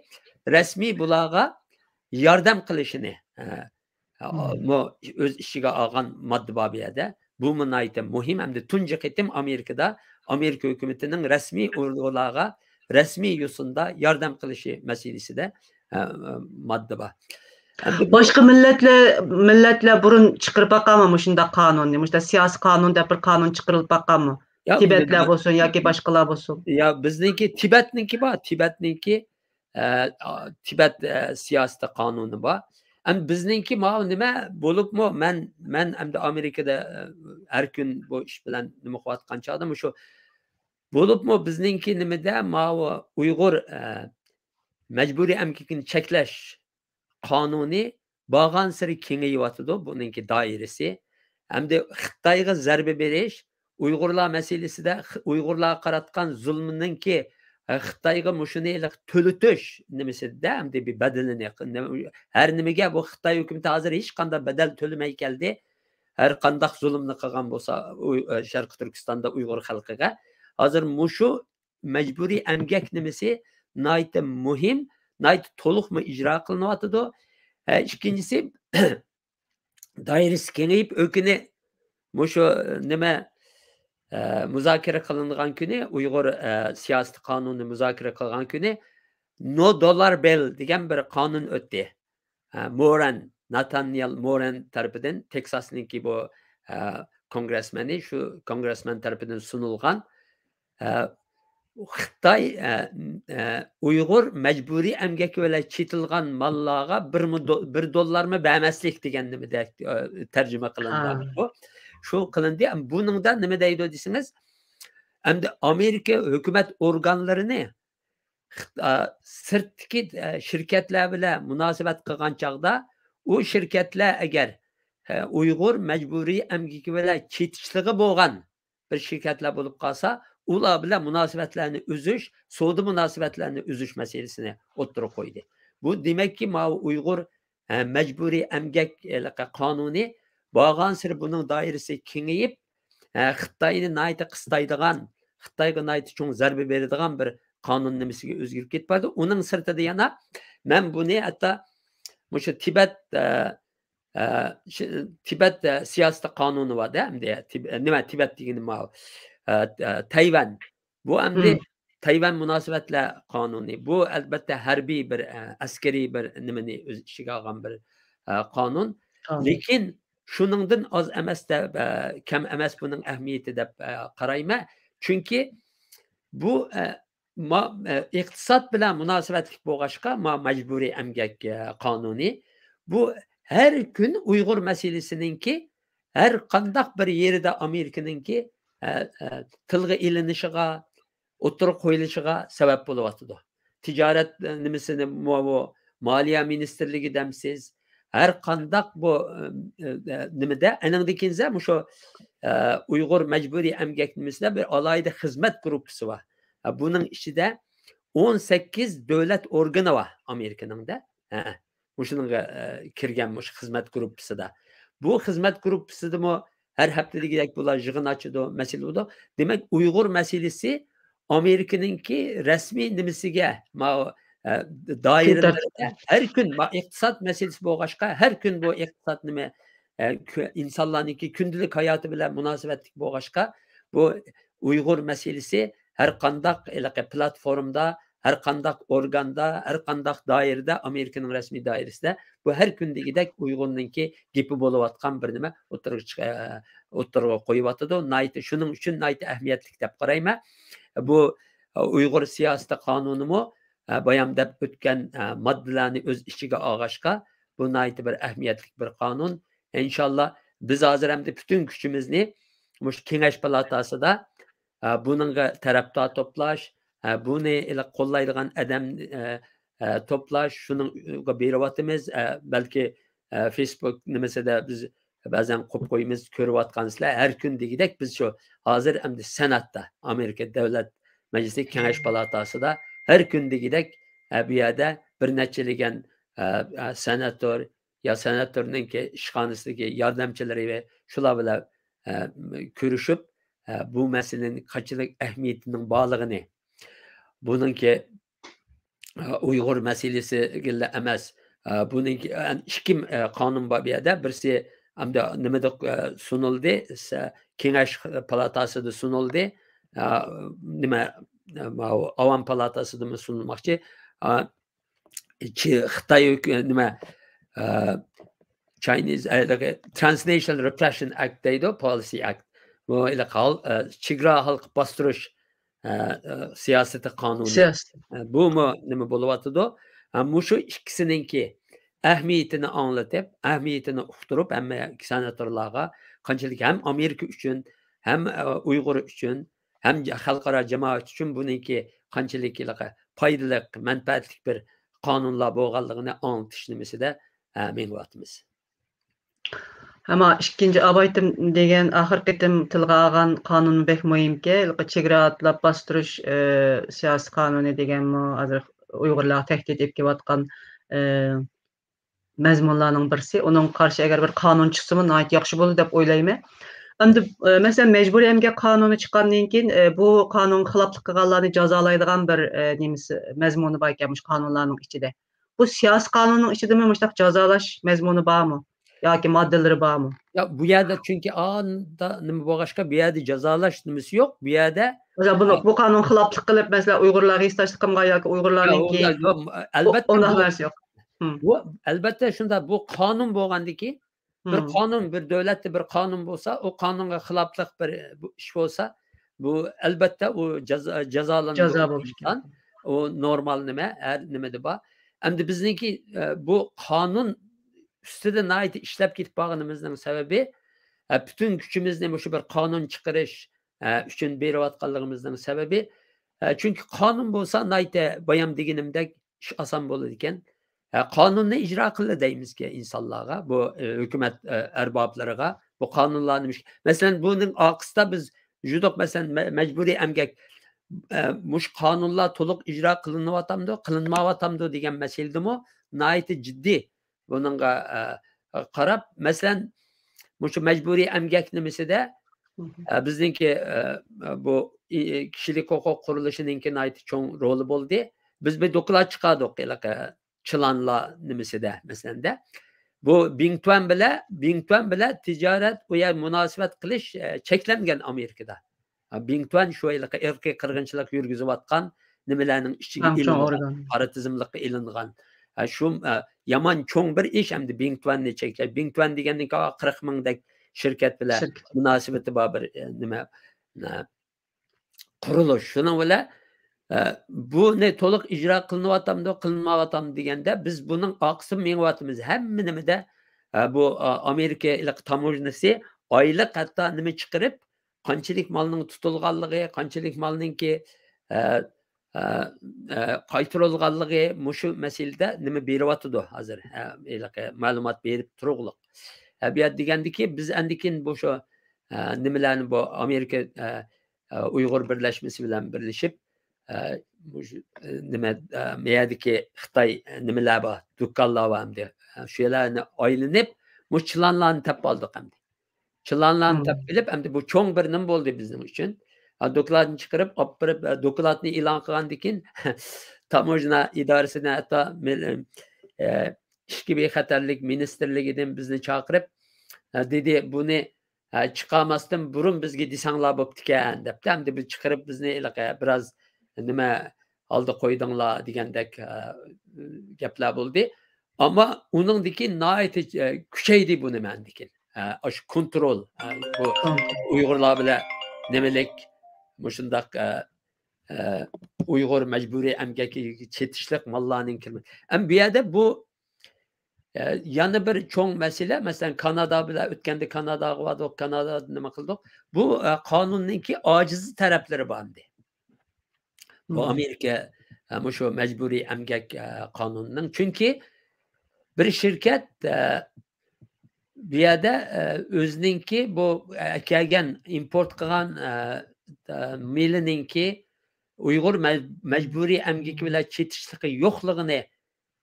رەسمىي بۇلارغا ياردەم قىلىشىنى، ئە، مم. مۇ-، ئۆز ئىچىگە ئالغان ماددا بار بۇ يەردە. بۇمۇ ناھايىتى مۇھىم ھەمدە تۇنجى قېتىم ئامېرىكىدا ئامېرىكا ھۆكۈمىتىنىڭ رەسمىي ئۇيغۇرلارغا رەسمىي يوسۇندا ياردەم قىلىشى مەسىلىسىدە، ئە، ماددا بار. ئەمدى بۇ باشقا مىللەتلەر، مىللەتلەر بۇرۇن چىقىرىپ باققانمۇ مۇشۇنداق قانۇننى؟ مۇشۇنداق سىياسىي قانۇن دەپ بىر قانۇن چىقىرىلىپ باققانمۇ؟ يا، تىبەتلەر بولسۇن ياكى باشقىلار بولسۇن. يا، بىزنىڭكى تىبەتنىڭكى بار، تىبەتنىڭكى، ئە، ئا، تىبەت، ئە، سىياسىتى قانۇنى بار. ئەمدى بىزنىڭكى ماۋۇ نېمە بولۇپمۇ، مەن، مەن ئەمدى ئامېرىكىدا، ئە، ھەر كۈن بۇ ئىش بىلەن نېمە قىلىۋاتقان چاغدا مۇشۇ بولۇپمۇ بىزنىڭكى نېمىدە ماۋۇ ئۇيغۇر، ئە، مەجبۇرىي ئەمگىكىنى چەكلەش قانۇنى بارغانسېرى كېڭىيىۋاتىدۇ، بۇنىڭكى دائىرىسى. ئەمدى خىتايغا زەربە بېرىش، ئۇيغۇرلار مەسىلىسىدە خ-، ئۇيغۇرلارغا قاراتقان زۇلمىنىڭكى، ئە، خىتايغا مۇشۇنى ھېلىقى تۆلىتىش نېمىسىدە، ئەمدى بىر بەدىلىنى، نېمە، ھەر نېمىگە بۇ خىتاي ھۆكۈمىتى ھازىر ھېچقانداق بەدەل تۆلىمەي كەلدى. ھەر قانداق زۇلۇمنى قىلغان بولسا، ئۇ، ئە، شەرقىي تۈركىستاندا ئۇيغۇر خەلقىگە. ھازىر مۇشۇ مەجبۇرىي ئەمگەك نېمىسى ناھايىتى مۇھىم، ناھايىتى تولۇقمۇ ئىجرا قىلىنىۋاتىدۇ. ھە، ئىككىنچىسى، دائىرىسى كېڭىيىپ، ئۆكۈنى مۇشۇ نېمە، ئە، مۇزاكىرە قىلىنغان كۈنى، ئۇيغۇر، ئە، سىياسىي قانۇنى مۇزاكىرە قىلغان كۈنى، نو دولار بىل دېگەن بىر قانۇن ئۆتتى. ئە، مورەن، ناتانىيال مورەن تەرىپىدىن، تېكساسنىڭكى بۇ، ئە، كونگرېسمېنى، شۇ كونگرېسمېن تەرىپىدىن سۇنۇلغان، ئە، خىتاي، ئە، ئە، ئۇيغۇر مەجبۇرىي ئەمگەكى بىلەن چېتىلغان ماللارغا بىر مۇ-، دو-، بىر دوللارمۇ بەرمەسلىك دېگەن نېمىدەك، ئە، تەرجىمە قىلىندى. ھا. بۇ، شۇ قىلىندى. بۇنىڭدا نېمە دەيدۇ دېسىڭىز، ئەمدى ئامېرىكا ھۆكۈمەت ئورگانلىرىنى خىت-، ئا، سىرتتىكى، ئە، شىركەتلەر بىلەن مۇناسىۋەت قىلغان چاغدا، ئۇ شىركەتلەر ئەگەر، ئە، ئۇيغۇر مەجبۇرىي ئەمگىكى بىلەن چېتىشلىقى بولغان بىر شىركەتلەر بولۇپ قالسا، ئۇلار بىلەن مۇناسىۋەتلەرنى ئۈزۈش، سودا مۇناسىۋەتلەرنى ئۈزۈش مەسىلىسىنى ئوتتۇرىغا قويدى. بۇ دېمەككى، ماۋۇ ئۇيغۇر، ئە، مەجبۇرىي ئەمگەك، ئە، قانۇنى بارغانسېرى بۇنىڭ دائىرىسى كېڭىيىپ، ئە، خىتاينى ناھايىتى قىستايدىغان، خىتايغا ناھايىتى چوڭ زەربە بېرىدىغان بىر قانۇن نېمىسىگە ئۆزگىرىپ كېتىپ بارىدۇ. ئۇنىڭ سىرتىدا يەنە مەن بۇنى ھەتتا مۇشۇ تىبەت، ئە، ئە، شى-، تىبەت، ئە، سىياسىتى قانۇنى بار-دە، ئەمدى تىب-، نېمە، تىبەت دېگىنى ماۋۇ، ئە، ئە، تەيۋەن. بۇ ئەمدى مم. تەيۋەن مۇناسىۋەتلەر قانۇنى. بۇ، ئەلبەتتە، ھەربىي بىر، ئە، ئەسكىرىي بىر نېمىنى ئۆز ئىچىگە ئالغان بىر، ئە، قانۇن. قانۇن. لېكىن شۇنىڭدىن ئاز ئەمەس دەپ، ئە، كەم ئەمەس بۇنىڭ ئەھمىيىتى دەپ، ئە، قارايمەن. چۈنكى بۇ، ئە، ما-، ئە، ئىقتىساد بىلەن مۇناسىۋەتلىك بولغاچقا، ما-، مەجبۇرىي ئەمگەك، ئە، قانۇنى. بۇ ھەر كۈن ئۇيغۇر مەسىلىسىنىڭكى ھەر قانداق بىر يېرىدە ئامېرىكىنىڭكى، ئە، ئە، تىلغا ئېلىنىشىغا، ئوتتۇرىغا قويۇلۇشىغا سەۋەب بولۇۋاتىدۇ. تىجارەت، ئە، نېمىسىنى، مو-، مو-، مالىيە مىنىستىرلىكى دەمسىز، ھەر قانداق بۇ، ئە، ئە، نېمىدە، ئەنىڭدىن كېيىن مۇشۇ، ئە، ئۇيغۇر مەجبۇرىي ئەمگەك نېمىسىدە بىر ئالاھىدە خىزمەت گۇرۇپپىسى بار. ئە، بۇنىڭ ئىچىدە ئون سەككىز دۆلەت ئورگىنى بار ئامېرىكىنىڭ-دە. ھە، مۇشۇنىڭغا، ئە، كىرگەن مۇشۇ خىزمەت گۇرۇپپىسىدا. بۇ خىزمەت گۇرۇپپىسىدىمۇ ھەر ھەپتە دېگۈدەك بۇلار يىغىن ئاچىدۇ، مەسىلە بولىدۇ. دېمەك، ئۇيغۇر مەسىلىسى ئامېرىكىنىڭكى رەسمىي نېمىسىگە، ما-، ئە، دائىرىلىرىدە كۈن تەرتىپى. ھەر كۈن، ما-، ئىقتىساد مەسىلىسى بولغاچقا، ھەر كۈن بۇ ئىقتىساد نېمە، ئە، كۈ-، ئىنسانلارنىڭكى كۈندىلىك ھاياتى بىلەن مۇناسىۋەتلىك بولغاچقا، بۇ ئۇيغۇر مەسىلىسى ھەر قانداق ھېلىقى پلاتفورمىدا، ھەر قانداق ئورگاندا، ھەر قانداق دائىرىدە، ئامېرىكىنىڭ رەسمىي دائىرىسىدە بۇ ھەر كۈندىكىدەك ئۇيغۇرنىڭكى گېپى بولۇۋاتقان بىر نېمە ئوتتۇرىغا چىق-، ئە، ئوتتۇرىغا قويۇۋاتىدۇ. ناھايىتى، شۇنىڭ ئۈچۈن ناھايىتى ئەھمىيەتلىك دەپ قارايمەن. بۇ، ئە، ئۇيغۇر سىياسىتى قانۇنىمۇ، ئە، بايام دەپ ئۆتكەن، ئە، ماددىلارنى ئۆز ئىچىگە ئالغاچقا، بۇ ناھايىتى بىر ئەھمىيەتلىك بىر قانۇن. ئىنشاللا بىز ھازىر ئەمدى پۈتۈن كۈچىمىزنى مۇشۇ كېڭەش پالاتاسىدا، ئە، بۇنىڭغا تەرەپدار توپلاش، ئە، بۇنى ئىلى قوللايدىغان ئادەم، ئە، ئە، توپلاش، شۇنىڭغا بېرىۋاتىمىز. ئە، بەلكى، ئە، فېيسبۇك نېمىسىدە بىز بەزەن قويۇپ قويىمىز، كۆرۈۋاتقانسىلەر، ھەر كۈن دېگۈدەك بىز شۇ ھازىر ئەمدى سېناتتا، ئامېرىكا دۆلەت مەجلىسى كېڭەش پالاتاسىدا ھەر كۈن دېگۈدەك، ئە، بۇ يەردە بىر نەچچىلىگەن، ئە، ئە، سېناتور، يا سېناتورنىڭكى ئىشخانىسىدىكى ياردەمچىلىرى ۋە شۇلار بىلەن، ئە، كۆرۈشۈپ، ئە، بۇ مەسىلىنىڭ قانچىلىك ئەھمىيىتىنىڭ بارلىقىنى، بۇنىڭكى، ئە، ئۇيغۇر مەسىلىسىگىلا ئەمەس، ئە، بۇنىڭكى، ئە، ئىككى، ئە، قانۇن بار بۇ يەردە. بىرسى ئەمدى نېمىدە، ئە، سۇنۇلدى، سە-، كېڭەش پالاتاسىدا سۇنۇلدى. ئە، نېمە، ئە، ماۋۇ ئاۋام پالاتاسىدىمۇ سۇنۇلماقچى. ئە، چى-، خىتاي ھۆكۈ-، نېمە، ئە، Chinese، ئە، ھېلىقى Transnational Repression Act دەيدۇ، Policy Act. بۇ ھېلىقى ھال-، ئە، چېگرا ھالقىپ باستۇرۇش، ئە، ئە، سىياسىتى قانۇنى. سىياسىتى. ئە، بۇمۇ نېمە بولۇۋاتىدۇ؟ ئە، مۇشۇ ئىككىسىنىڭكى ئەھمىيىتىنى ئاڭلىتىپ، ئەھمىيىتىنى ئۇقتۇرۇپ، ھەممە سېناتورلارغا قانچىلىك ھەم ئامېرىكا ئۈچۈن، ھەم، ئە، ئۇيغۇر ئۈچۈن، ھەم جا-، خەلقئارا جامائەت ئۈچۈن بۇنىڭكى قانچىلىك ھېلىقى پايدىلىق، مەنپەئەتلىك بىر قانۇنلار بولغانلىقىنى ئاڭلىتىش نېمىسىدە، ئە، مېڭىۋاتىمىز. ئەمما ئىككىنچى ئاۋايتىم دېگەن ئاخىرقى قېتىم تىلغا ئالغان قانۇن بەك مۇھىمكەن. ھېلىقى چېگرا ئاتلاپ باستۇرۇش، ئە، سىياسىي قانۇنى دېگەنمۇ ھازىر ئۇيغۇرلارغا تەھدىت ئېلىپ كېلىۋاتقان، ئە، مەزمۇنلارنىڭ بىرسى. ئۇنىڭغا قارشى ئەگەر بىر قانۇن چىقسىمۇ ناھايىتى ياخشى بولىدۇ دەپ ئويلايمەن. ئەمدى، ئە، مەسىلەن، مەجبۇرىي ئەمگەك قانۇنى چىققاندىن كېيىن، ئە، بۇ قانۇنغا خىلاپلىق قىلغانلارنى جازالايدىغان بىر، ئە، نېمىسى، مەزمۇنى باركەن مۇشۇ قانۇنلارنىڭ ئىچىدە. بۇ سىياسىي قانۇننىڭ ئىچىدىمۇ مۇشۇنداق جازالاش مەزمۇنى بارمۇ؟ ياكى ماددىلىرى بارمۇ؟ يا، بۇ يەردە چۈنكى ئاندا نېمە بولغاچقا، بۇ يەردە جازالاش نېمىسى يوق. بۇ يەردە، مەسىلەن، بۇنى، ئا- بۇ قانۇن خىلاپلىق قىلىپ، مەسىلەن، ئۇيغۇرلارغا ھېسداشلىق قىلمىغان ياكى يا، ئۇيغۇرلارنىڭكى ئۇنداق يوق، ئۇ-، ئەلبەتتە ئۇنداق بۇ، نەرسە يوق. ھىم. بۇ، ئەلبەتتە شۇنداق، بۇ قانۇن بولغاندىكى، بىر ھىم. قانۇن، بىر دۆلەتتە بىر قانۇن بولسا، ئۇ قانۇنغا خىلاپلىق بىر، بۇ ئىش بولسا، بۇ ئەلبەتتە ئۇ جازا، جازا جازالىنىدۇ. بولۇشى كېرەك. ئۇ نورمال نېمە، ھەر نېمىدە بار. ئەمدى بىزنىڭكى، ئە، بۇ قانۇن ئۈستىدە ناھايىتى ئىشلەپ كېتىپ بارغىنىمىزنىڭ سەۋەبى، ئە، پۈتۈن كۈچىمىزنى مۇشۇ بىر قانۇن چىقىرىش، ئە، ئۈچۈن بېرىۋاتقانلىقىمىزنىڭ سەۋەبى، ئە، چۈنكى قانۇن بولسا ناھايىتى بايام دېگىنىمدەك ئىش ئاسان بولىدىكەن. ئە، قانۇننى ئىجرا قىلدى دەيمىزكى ئىنسانلارغا، بۇ، ئە، ھۆكۈمەت، ئە، ئەربابلىرىغا بۇ قانۇنلارنى مۇش-، مەسىلەن، بۇنىڭ ئارقىسىدا بىز جۇدۇق، مەسىلەن، مە-، مەجبۇرىي ئەمگەك، ئە، مۇشۇ قانۇنلار تولۇق ئىجرا قىلىنىۋاتامدۇ، قىلىنمايۋاتامدۇ دېگەن مەسىلىدىمۇ ناھايىتى جىددىي بۇنىڭغا، ئە، قاراپ، مەسىلەن، مۇشۇ مەجبۇرىي ئەمگەك نېمىسىدە، مم. ئە، بىزنىڭكى، ئە، بۇ، ئى، كىشىلىك ھوقۇق قۇرۇلۇشىنىڭكى ناھايىتى چوڭ رولى بولدى. بىز بىر دوكلات چىقاردۇق، ھېلىقى چىلانلار نېمىسىدە، مەسىلەندە. بۇ بىڭتۈەن بىلەن، بىڭتۈەن بىلەن تىجارەت، ئۇ يەر مۇناسىۋەت قىلىش، ئە، چەكلەنگەن ئامېرىكىدا. ھە، بىڭتۈەن شۇ ھېلىقى ئىرقىي قىرغىنچىلىق يۈرگۈزۈۋاتقان نېمىلەرنىڭ ئىچىگە ئەڭ چوڭ ئېلىنغان، ئورگان. قارا تىزىملىققا ئېلىنغان. ھە، شۇ، ئە، يامان چوڭ بىر ئىش ئەمدى بىڭتۈەننى چەكلەش. بىڭتۈەن دېگەننىڭكى قىرىق مىڭدەك شىركەت بىلەن شىركەت. مۇناسىۋىتى بار بىر، ئە، نېمە، ئە، قۇرۇلۇش. شۇنىڭ بىلەن، ئە، بۇنى تولۇق ئىجرا قىلىنىۋاتامدۇ، قىلىنمايۋاتامدۇ دېگەندە، بىز بۇنىڭ ئارقىسىدىن مېڭىۋاتىمىز. ھەممە نېمىدە، ئە، بۇ، ئە، ئامېرىكا ھېلىقى تاموژنىسى ئايلىق ھەتتا نېمە چىقىرىپ، قانچىلىك مالنىڭ تۇتۇلغانلىقى، قانچىلىك مالنىڭكى، ئە، ئە، ئە، قايتۇرۇلغانلىقى، مۇشۇ مەسىلىدە نېمە بېرىۋاتىدۇ ھازىر، ئە، ھېلىقى مەلۇمات بېرىپ تۇرۇقلۇق. ئە، بۇ يەردە دېگەندىكى، بىز ئەندىكىن بۇ شۇ، ئە، نېمىلەرنى بۇ ئامېرىكا، ئە، ئە، ئۇيغۇر بىرلەشمىسى بىلەن بىرلىشىپ، ئە، مۇشۇ، ئە، نېمە، ئە، مەيەردىكى خىتاي، ئە، نېمىلەر بار، دۇكانلار بار ئەمدى. ئە، شۇ يەرلەرنى ئايلىنىپ، مۇشۇ چىلانلارنى تېپىپ ئالدۇق ئەمدى. چىلانلارنى مم. تېپىپ ئېلىپ، ئەمدى بۇ چوڭ بىر نېمە بولدى بىزنىڭ ئۈچۈن. ھە، دوكلاتنى چىقىرىپ، ئاپىرىپ، ئە، دوكلاتنى ئېلان قىلغاندىن كېيىن، تاموژنا ئىدارىسىنى ھەتتا مىل-، ئە، ئىچكى بىخەتەرلىك مىنىستىرلىكىدىن بىزنى چاقىرىپ، ئە، دېدى، بۇنى، ئە، چىقارماستىن بۇرۇن بىزگە دېسەڭلار بوپتىكەن، دەپتۇ. ئەمدى بىز چىقىرىپ، بىزنى ھېلىقى بىراز نېمە، ئالدى قويدۇڭلار دېگەندەك، ئە، گەپلەر بولدى. ئەمما ئۇنىڭدىكى ناھايىتى، ئە، كۈچەيدى بۇ نېمە ئاندىكىن. ئە، ئاشۇ كونترول، ئە، بۇ ئۇيغۇرلار بىلەن نېمىلىك، مۇشۇنداق، ئە، ئە، ئۇيغۇر مەجبۇرىي ئەمگەككە چېتىشلىق ماللارنىڭ كىرمە-، ئەمما بۇ يەردە بۇ، ئە، يەنە بىر چوڭ مەسىلە، مەسىلەن، كانادا بىلەن ئۆتكەندە كاناداغا باردۇق، كانادادا نېمە قىلدۇق؟ بۇ، ئە، قانۇننىڭكى ئاجىز تەرەپلىرى بار ئىدى. بۇ ئامېرىكا، ئە، مۇشۇ مەجبۇرىي ئەمگەك، ئە، قانۇنىنىڭ. چۈنكى بىر شىركەت، ئە، بۇ يەردە، ئە، ئۆزىنىڭكى بۇ ئەكەلگەن، ئىمپورت قىلغان، ئە، ئە، مېلىنىڭكى ئۇيغۇر مەج-، مەجبۇرىي ئەمگىكى بىلەن چېتىشلىقى يوقلۇقىنى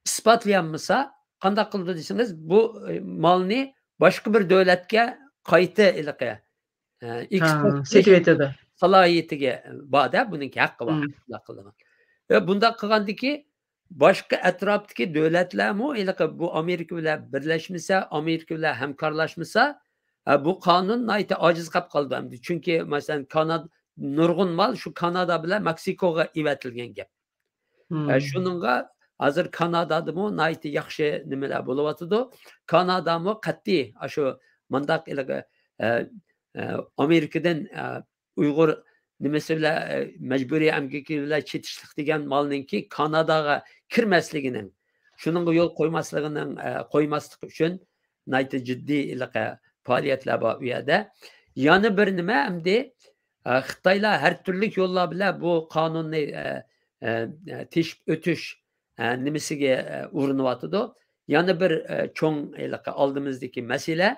ئىسپاتلىيالمىسا، قانداق قىلىدۇ دېسىڭىز، بۇ، ئە، مالنى باشقا بىر دۆلەتكە قايتا ھېلىقى، ئە، ھە، ئېكسپورت قىلىش سېتىۋېتىدۇ. سالاھىيىتىگە بار-دە، بۇنىڭكى ھەققى بار، مم. شۇنداق قىلىدىغان. ۋە بۇنداق قىلغاندىكى باشقا ئەتراپتىكى دۆلەتلەرمۇ ھېلىقى بۇ ئامېرىكا بىلەن بىرلەشمىسە، ئامېرىكا بىلەن ھەمكارلاشمىسا، ئە، بۇ قانۇن ناھايىتى ئاجىز قېلىپ قالىدۇ ئەمدى. چۈنكى، مەسىلەن، كاناد-، نۇرغۇن مال شۇ كانادا بىلەن مېكسىكوغا ئېۋەتىلگەن گەپ. ئە، مم. شۇنىڭغا ھازىر كانادادىمۇ ناھايىتى ياخشى نېمىلەر بولۇۋاتىدۇ. كانادامۇ قەتئىي ئاشۇ مۇنداق ھېلىقى، ئە، ئە، ئامېرىكىدىن، ئە، ئۇيغۇر نېمىسى بىلەن، ئە، مەجبۇرىي ئەمگىكى بىلەن چېتىشلىق دېگەن مالنىڭكى كاناداغا كىرمەسلىكىنىڭ، شۇنىڭغا يول قويماسلىقىنىڭ، ئە، قويماسلىق ئۈچۈن ناھايىتى جىددىي ھېلىقى پائالىيەتلەر بار ئۇ يەردە. يەنە بىر نېمە ئەمدى، ئە، خىتايلار ھەر تۈرلۈك يوللار بىلەن بۇ قانۇننى، ئە، ئە، ئە، تېشىپ ئۆتۈش، ئە، نېمىسىگە، ئە، ئۇرۇنۇۋاتىدۇ. يەنە بىر، ئە، چوڭ ھېلىقى ئالدىمىزدىكى مەسىلە،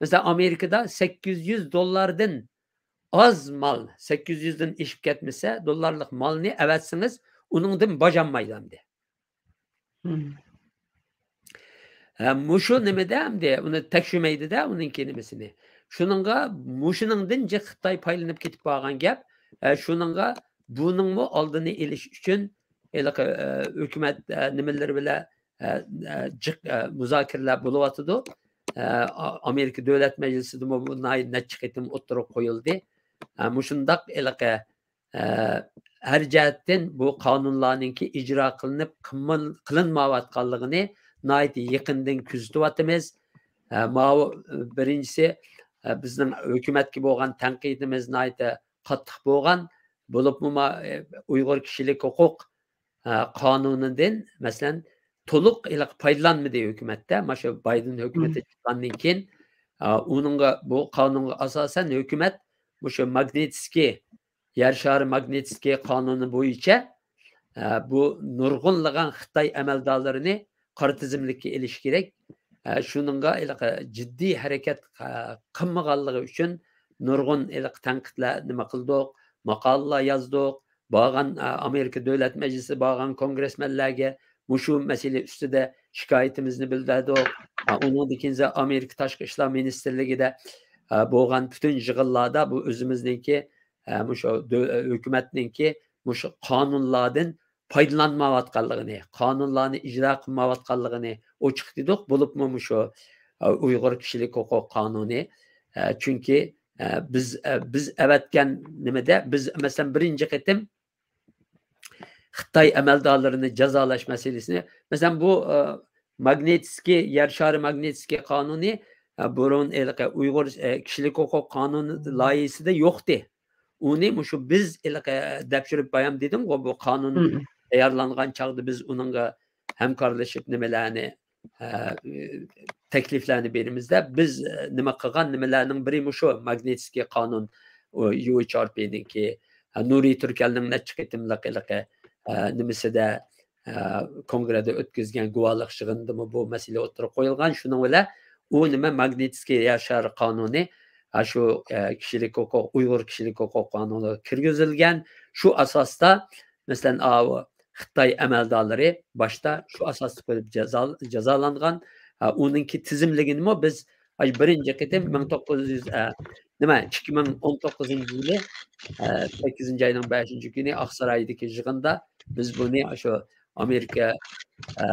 مەسىلەن، ئامېرىكىدا سەككىز يۈز دوللاردىن ئاز مال، سەككىز يۈزدىن ئېشىپ كەتمىسە، دوللارلىق مالنى ئەۋەتسىڭىز، ئۇنىڭدىن باج ئالمايدۇ ئەمدى. مم. ھە، مۇشۇ نېمىدە ئەمدى ئۇنى تەكشۈرمەيدۇ-دە، ئۇنىڭكى نېمىسىنى. شۇنىڭغا، مۇشۇنىڭدىن جىق خىتاي پايدىلىنىپ كېتىپ بارغان گەپ. ھە، شۇنىڭغا بۇنىڭمۇ ئالدىنى ئېلىش ئۈچۈن ھېلىقى، ئە، ھۆكۈمەت، ئە، نېمىلىرى بىلەن، ئە، ئە، جىق، ئە، مۇزاكىرىلەر بولۇۋاتىدۇ. ئە، ئا-، ئامېرىكا دۆلەت مەجلىسىدىمۇ بۇ ناھايىتى نەچچە قېتىم ئوتتۇرىغا قويۇلدى. ئە، مۇشۇنداق ھېلىقى، ئە، ھەر جەھەتتىن بۇ قانۇنلارنىڭكى ئىجرا قىلىنىپ، قىلمىل-، قىلىنمايۋاتقانلىقىنى ناھايىتى يېقىندىن كۆزىتىۋاتىمىز. ئە، ماۋۇ، بىرىنچىسى، ئە، بىزنىڭ ھۆكۈمەتكە بولغان تەنقىدىمىز ناھايىتى قاتتىق بولغان. بولۇپمۇ ما-، ئە، ئۇيغۇر كىشىلىك ھوقۇق، ئە، قانۇنىدىن، مەسىلەن، تولۇق ھېلىقى پايدىلانمىدى ھۆكۈمەتتە. مانا شۇ بايدېن ھۆكۈمىتى مم. چىققاندىن كېيىن، ئە، ئۇنىڭغا، بۇ قانۇنغا ئاساسەن ھۆكۈمەت مۇشۇ ماگنىتسكىي يەر شارى ماگنىتسكىي قانۇنى بويىچە، ئە، بۇ نۇرغۇنلىغان خىتاي ئەمەلدارلىرىنى قارا تىزىملىككە ئېلىش كېرەك. ئە، شۇنىڭغا ھېلىقى جىددىي ھەرىكەت، ئە، قىلمىغانلىقى ئۈچۈن نۇرغۇن ھېلىقى تەنقىدلەر نېمە قىلدۇق، ماقالىلەر يازدۇق، بارغان، ئە، ئامېرىكا دۆلەت مەجلىسىگە بارغان كونگرېسمېنلەرگە مۇشۇ مەسىلە ئۈستىدە شىكايىتىمىزنى بىلدۈردۇق. ئە، ئۇنىڭدىن كېيىن ئامېرىكا تاشقى ئىشلار مىنىستىرلىكىدە، ئە، بولغان پۈتۈن يىغىنلاردا بۇ ئۆزىمىزنىڭكى، ئە، مۇشۇ دۆ-، ھۆكۈمەتنىڭكى مۇشۇ قانۇنلاردىن پايدىلانمايۋاتقانلىقىنى، قانۇنلارنى ئىجرا قىلمايۋاتقانلىقىنى ئوچۇق دېدۇق. بولۇپمۇ مۇشۇ، ئە، ئۇيغۇر كىشىلىك ھوقۇق قانۇنى، ئە، چۈنكى، ئە، بىز، ئە، بىز ئەۋەتكەن نېمىدە، بىز، مەسىلەن، بىرىنچى قېتىم خىتاي ئەمەلدارلىرىنى جازالاش مەسىلىسىنى، مەسىلەن، بۇ، ئە، ماگنىتسكىي، يەر شارى ماگنىتسكىي قانۇنى، ئە، بۇرۇن ھېلىقى ئۇيغۇر، ئە، كىشىلىك ھوقۇق قانۇنى لايىھىسىدە يوقتى. ئۇنى مۇشۇ بىز ھېلىقى دەپشۈرۈپ بايام دېدىمغۇ، بۇ قانۇن مم. تەييارلانغان چاغدا بىز ئۇنىڭغا ھەمكارلىشىپ نېمىلەرنى، ئە، تەكلىپلەرنى بېرىمىزدە، بىز، ئە، نېمە قىلغان نېمىلەرنىڭ بىرى مۇشۇ ماگنىتسكىي قانۇن، ئۇ يۇ ئېيچ ئار پىنىڭكى، ئە، نۇرى تۈركەلنىڭ نەچچە قېتىملىق ھېلىقى، ئە، نېمىسىدە، ئە، كونگرېدا ئۆتكۈزگەن گۇۋاھلىق يىغىنىدىمۇ بۇ مەسىلە ئوتتۇرىغا قويۇلغان. شۇنىڭ بىلەن ئۇ نېمە، ماگنىتسكىي يەر شارى قانۇنى، ئە، شۇ، ئە، كىشىلىك ھوقۇق، ئۇيغۇر كىشىلىك ھوقۇق قانۇنىغا كىرگۈزۈلگەن. شۇ ئاساستا، مەسىلەن، ئاۋۇ خىتاي ئەمەلدارلىرى باشتا شۇ ئاساستا قويۇپ جازا-، جازالانغان. ئە، ئۇنىڭكى تىزىملىكىنىمۇ بىز، ئاي، بىرىنچى قېتىم مىڭ توققۇز يۈز، ئە، نېمە، ئىككى مىڭ ئون توققۇزىنچى يىلى، ئە، سەككىزىنچى ئاينىڭ بەشىنچى كۈنى ئاقسارايدىكى يىغىندا بىز بۇنى شۇ ئامېرىكا، ئە،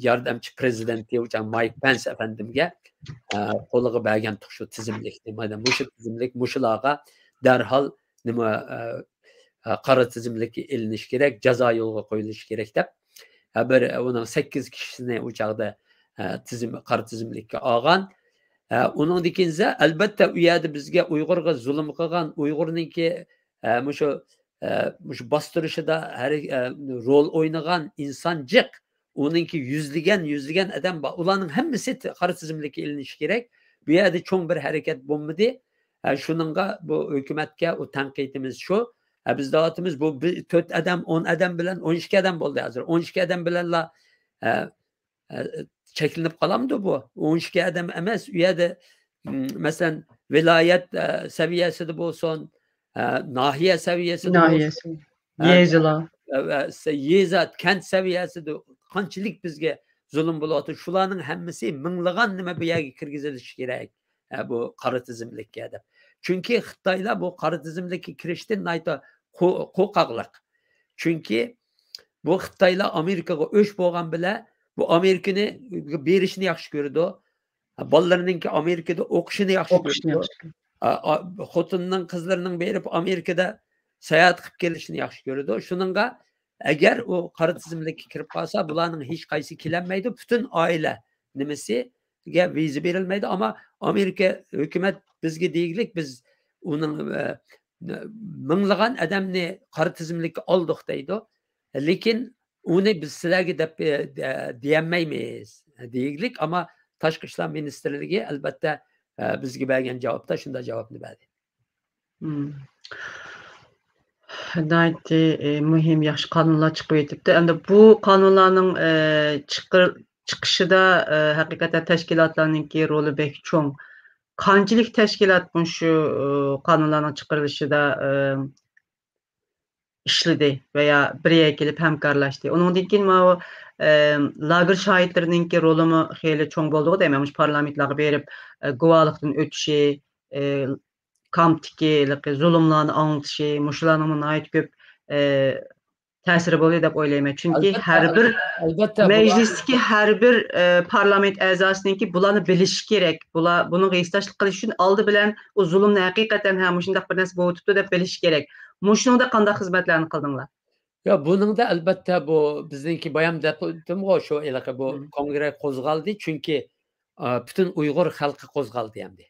ياردەمچى پرېزىدېنتى مايك پېنس ئەپەندىمگە، ئە، قولىغا بەرگەنتۇق شۇ تىزىملىكنى. مانا مۇشۇ تىزىملىك مۇشۇلارغا دەرھال نېمە، ئە، ئە، قارا تىزىملىككە ئېلىنىشى كېرەك، جازا يولغا قويۇلۇشى كېرەك دەپ، ئە، بىر، ئۇنىڭ سەككىز كىشىسىنى ئۇ چاغدا، ئە، تىزىم، قارا تىزىملىككە ئالغان. ئە، ئۇنىڭدىن كېيىن ئەلبەتتە، ئۇ يەردە بىزگە ئۇيغۇرغا زۇلۇم قىلغان، ئۇيغۇرنىڭكى، ئە، مۇشۇ، ئە، مۇشۇ باستۇرۇشىدا ھەر، ئە، رول ئوينىغان ئىنسان جىق. ئۇنىڭكى يۈزلىگەن، يۈزلىگەن ئادەم بار. ئۇلارنىڭ ھەممىسى ت-، قارا تىزىملىككە ئېلىنىشى كېرەك. بۇ يەردە چوڭ بىر ھەرىكەت بولمىدى. ئە، شۇنىڭغا بۇ ھۆكۈمەتكە ئۇ تەنقىدىمىز شۇ. ئە، بىز دەۋاتىمىز، بۇ بىر، تۆت ئادەم، ئون ئادەم بىلەن، ئون ئىككى ئادەم بولدى ھازىر. ئون ئىككى ئادەم بىلەنلا، ئە، ئە، چەكلىنىپ قالامدۇ بۇ؟ ئون ئىككى ئادەم ئەمەس، ئۇ يەردە، م، مەسىلەن، ۋىلايەت، ئە، سەۋىيەسىدە بولسۇن، ئە، ناھىيە سەۋىيەسىدە بولسۇن، ناھىيەسى، ئە، يېزىلار. ئە، ئە، سە-، يېزا، كەنت سەۋىيەسىدە قانچىلىك بىزگە زۇلۇم بولۇۋاتىدۇ. شۇلارنىڭ ھەممىسى مىڭلىغان نېمە بۇ يەرگە كىرگۈزۈلۈشى كېرەك. ئە، بۇ قارا تىزىملىككە دەپ. چۈنكى خىتايلار بۇ قارا تىزىملىككە كىرىشتىن ناھايىتى قو-، قورقاقلىق. چۈنكى بۇ خىتايلار ئامېرىكىغا ئۆچ بولغان بىلەن بۇ ئامېرىكىنى بېرىشنى ياخشى كۆرىدۇ. بالىلىرىنىڭكى ئامېرىكىدا ئوقۇشىنى ياخشى ئوقۇشنى كۆرىدۇ. ياخشى كۆرىدۇ. ئا، ئا، خوتۇنىنىڭ، قىزلىرىنىڭ بېرىپ ئامېرىكىدا ساياھەت قىلىپ كېلىشىنى ياخشى كۆرىدۇ. شۇنىڭغا ئەگەر ئۇ قارا تىزىملىككە كىرىپ قالسا، بۇلارنىڭ ھېچقايسى كېلەلمەيدۇ. پۈتۈن ئائىلە نېمىسىگە ۋىزا بېرىلمەيدۇ. ئەمما ئامېرىكا ھۆكۈمەت بىزگە دېگۈلۈك، بىز ئۇنىڭ، ئە، مىڭلىغان ئادەمنى قارا تىزىملىككە ئالدۇق دەيدۇ. لېكىن ئۇنى بىز سىلەرگە دەپ، ئە، دە-، دېيەلمەيمىز دېگۈلۈك. ئەمما تاشقى ئىشلار مىنىستىرلىكى ئەلبەتتە، ئە، بىزگە بەرگەن جاۋابتا شۇنداق جاۋابنى بەردى. مم. ناھايىتى، ئى، مۇھىم، ياخشى قانۇنلار چىقىۋېتىپتۇ. ئەمدى بۇ قانۇنلارنىڭ، ئى، چىقىر-، چىقىشىدا، ئى، ھەقىقەتەن تەشكىلاتلارنىڭكى رولى بەك چوڭ. قانچىلىك تەشكىلات مۇشۇ، ئى، قانۇنلارنىڭ چىقىرىلىشىدا، ئى، ئىشلىدى ۋەيا بىر يەرگە كېلىپ ھەمكارلاشتى؟ ئۇنىڭدىن كېيىن ماۋۇ، ئى، لاگېر شاھىتلىرىنىڭكى رولىمۇ خېلى چوڭ بولدىغۇ دەيمەن. مۇشۇ پارلامېنتلارغا بېرىپ، ئى، گۇۋاھلىقتىن ئۆتۈشى، ئى، كامپتىكى ھېلىقى زۇلۇملارنى ئاڭلىتىشى، مۇشۇلارنىڭمۇ ناھايىتى كۆپ، ئى، تەسىرى بولدى دەپ ئويلايمەن. چۈنكى ئەلبەتتە، ھەر بىر ئەلبەتتە، بۇلار مەجلىستىكى ھەر بىر، ئى، پارلامېنت ئەزاسىنىڭكى بۇلارنى بىلىشى كېرەك. بۇلار، بۇنىڭغا ھېسداشلىق قىلىش ئۈچۈن ئالدى بىلەن ئۇ زۇلۇمنى ھەقىقەتەن، ھە، مۇشۇنداق بىر نەرسە بولۇۋېتىپتۇ دەپ بىلىشى كېرەك. مۇشۇنىڭدا قانداق خىزمەتلەرنى قىلدىڭلار؟ يا، بۇنىڭدا ئەلبەتتە بۇ بىزنىڭكى بايام دەپ ئۆتتۈمغۇ، شۇ ھېلىقى بۇ مم. كونگرې قوزغالدى، چۈنكى، ئا، پۈتۈن ئۇيغۇر خەلقى قوزغالدى ئەمدى.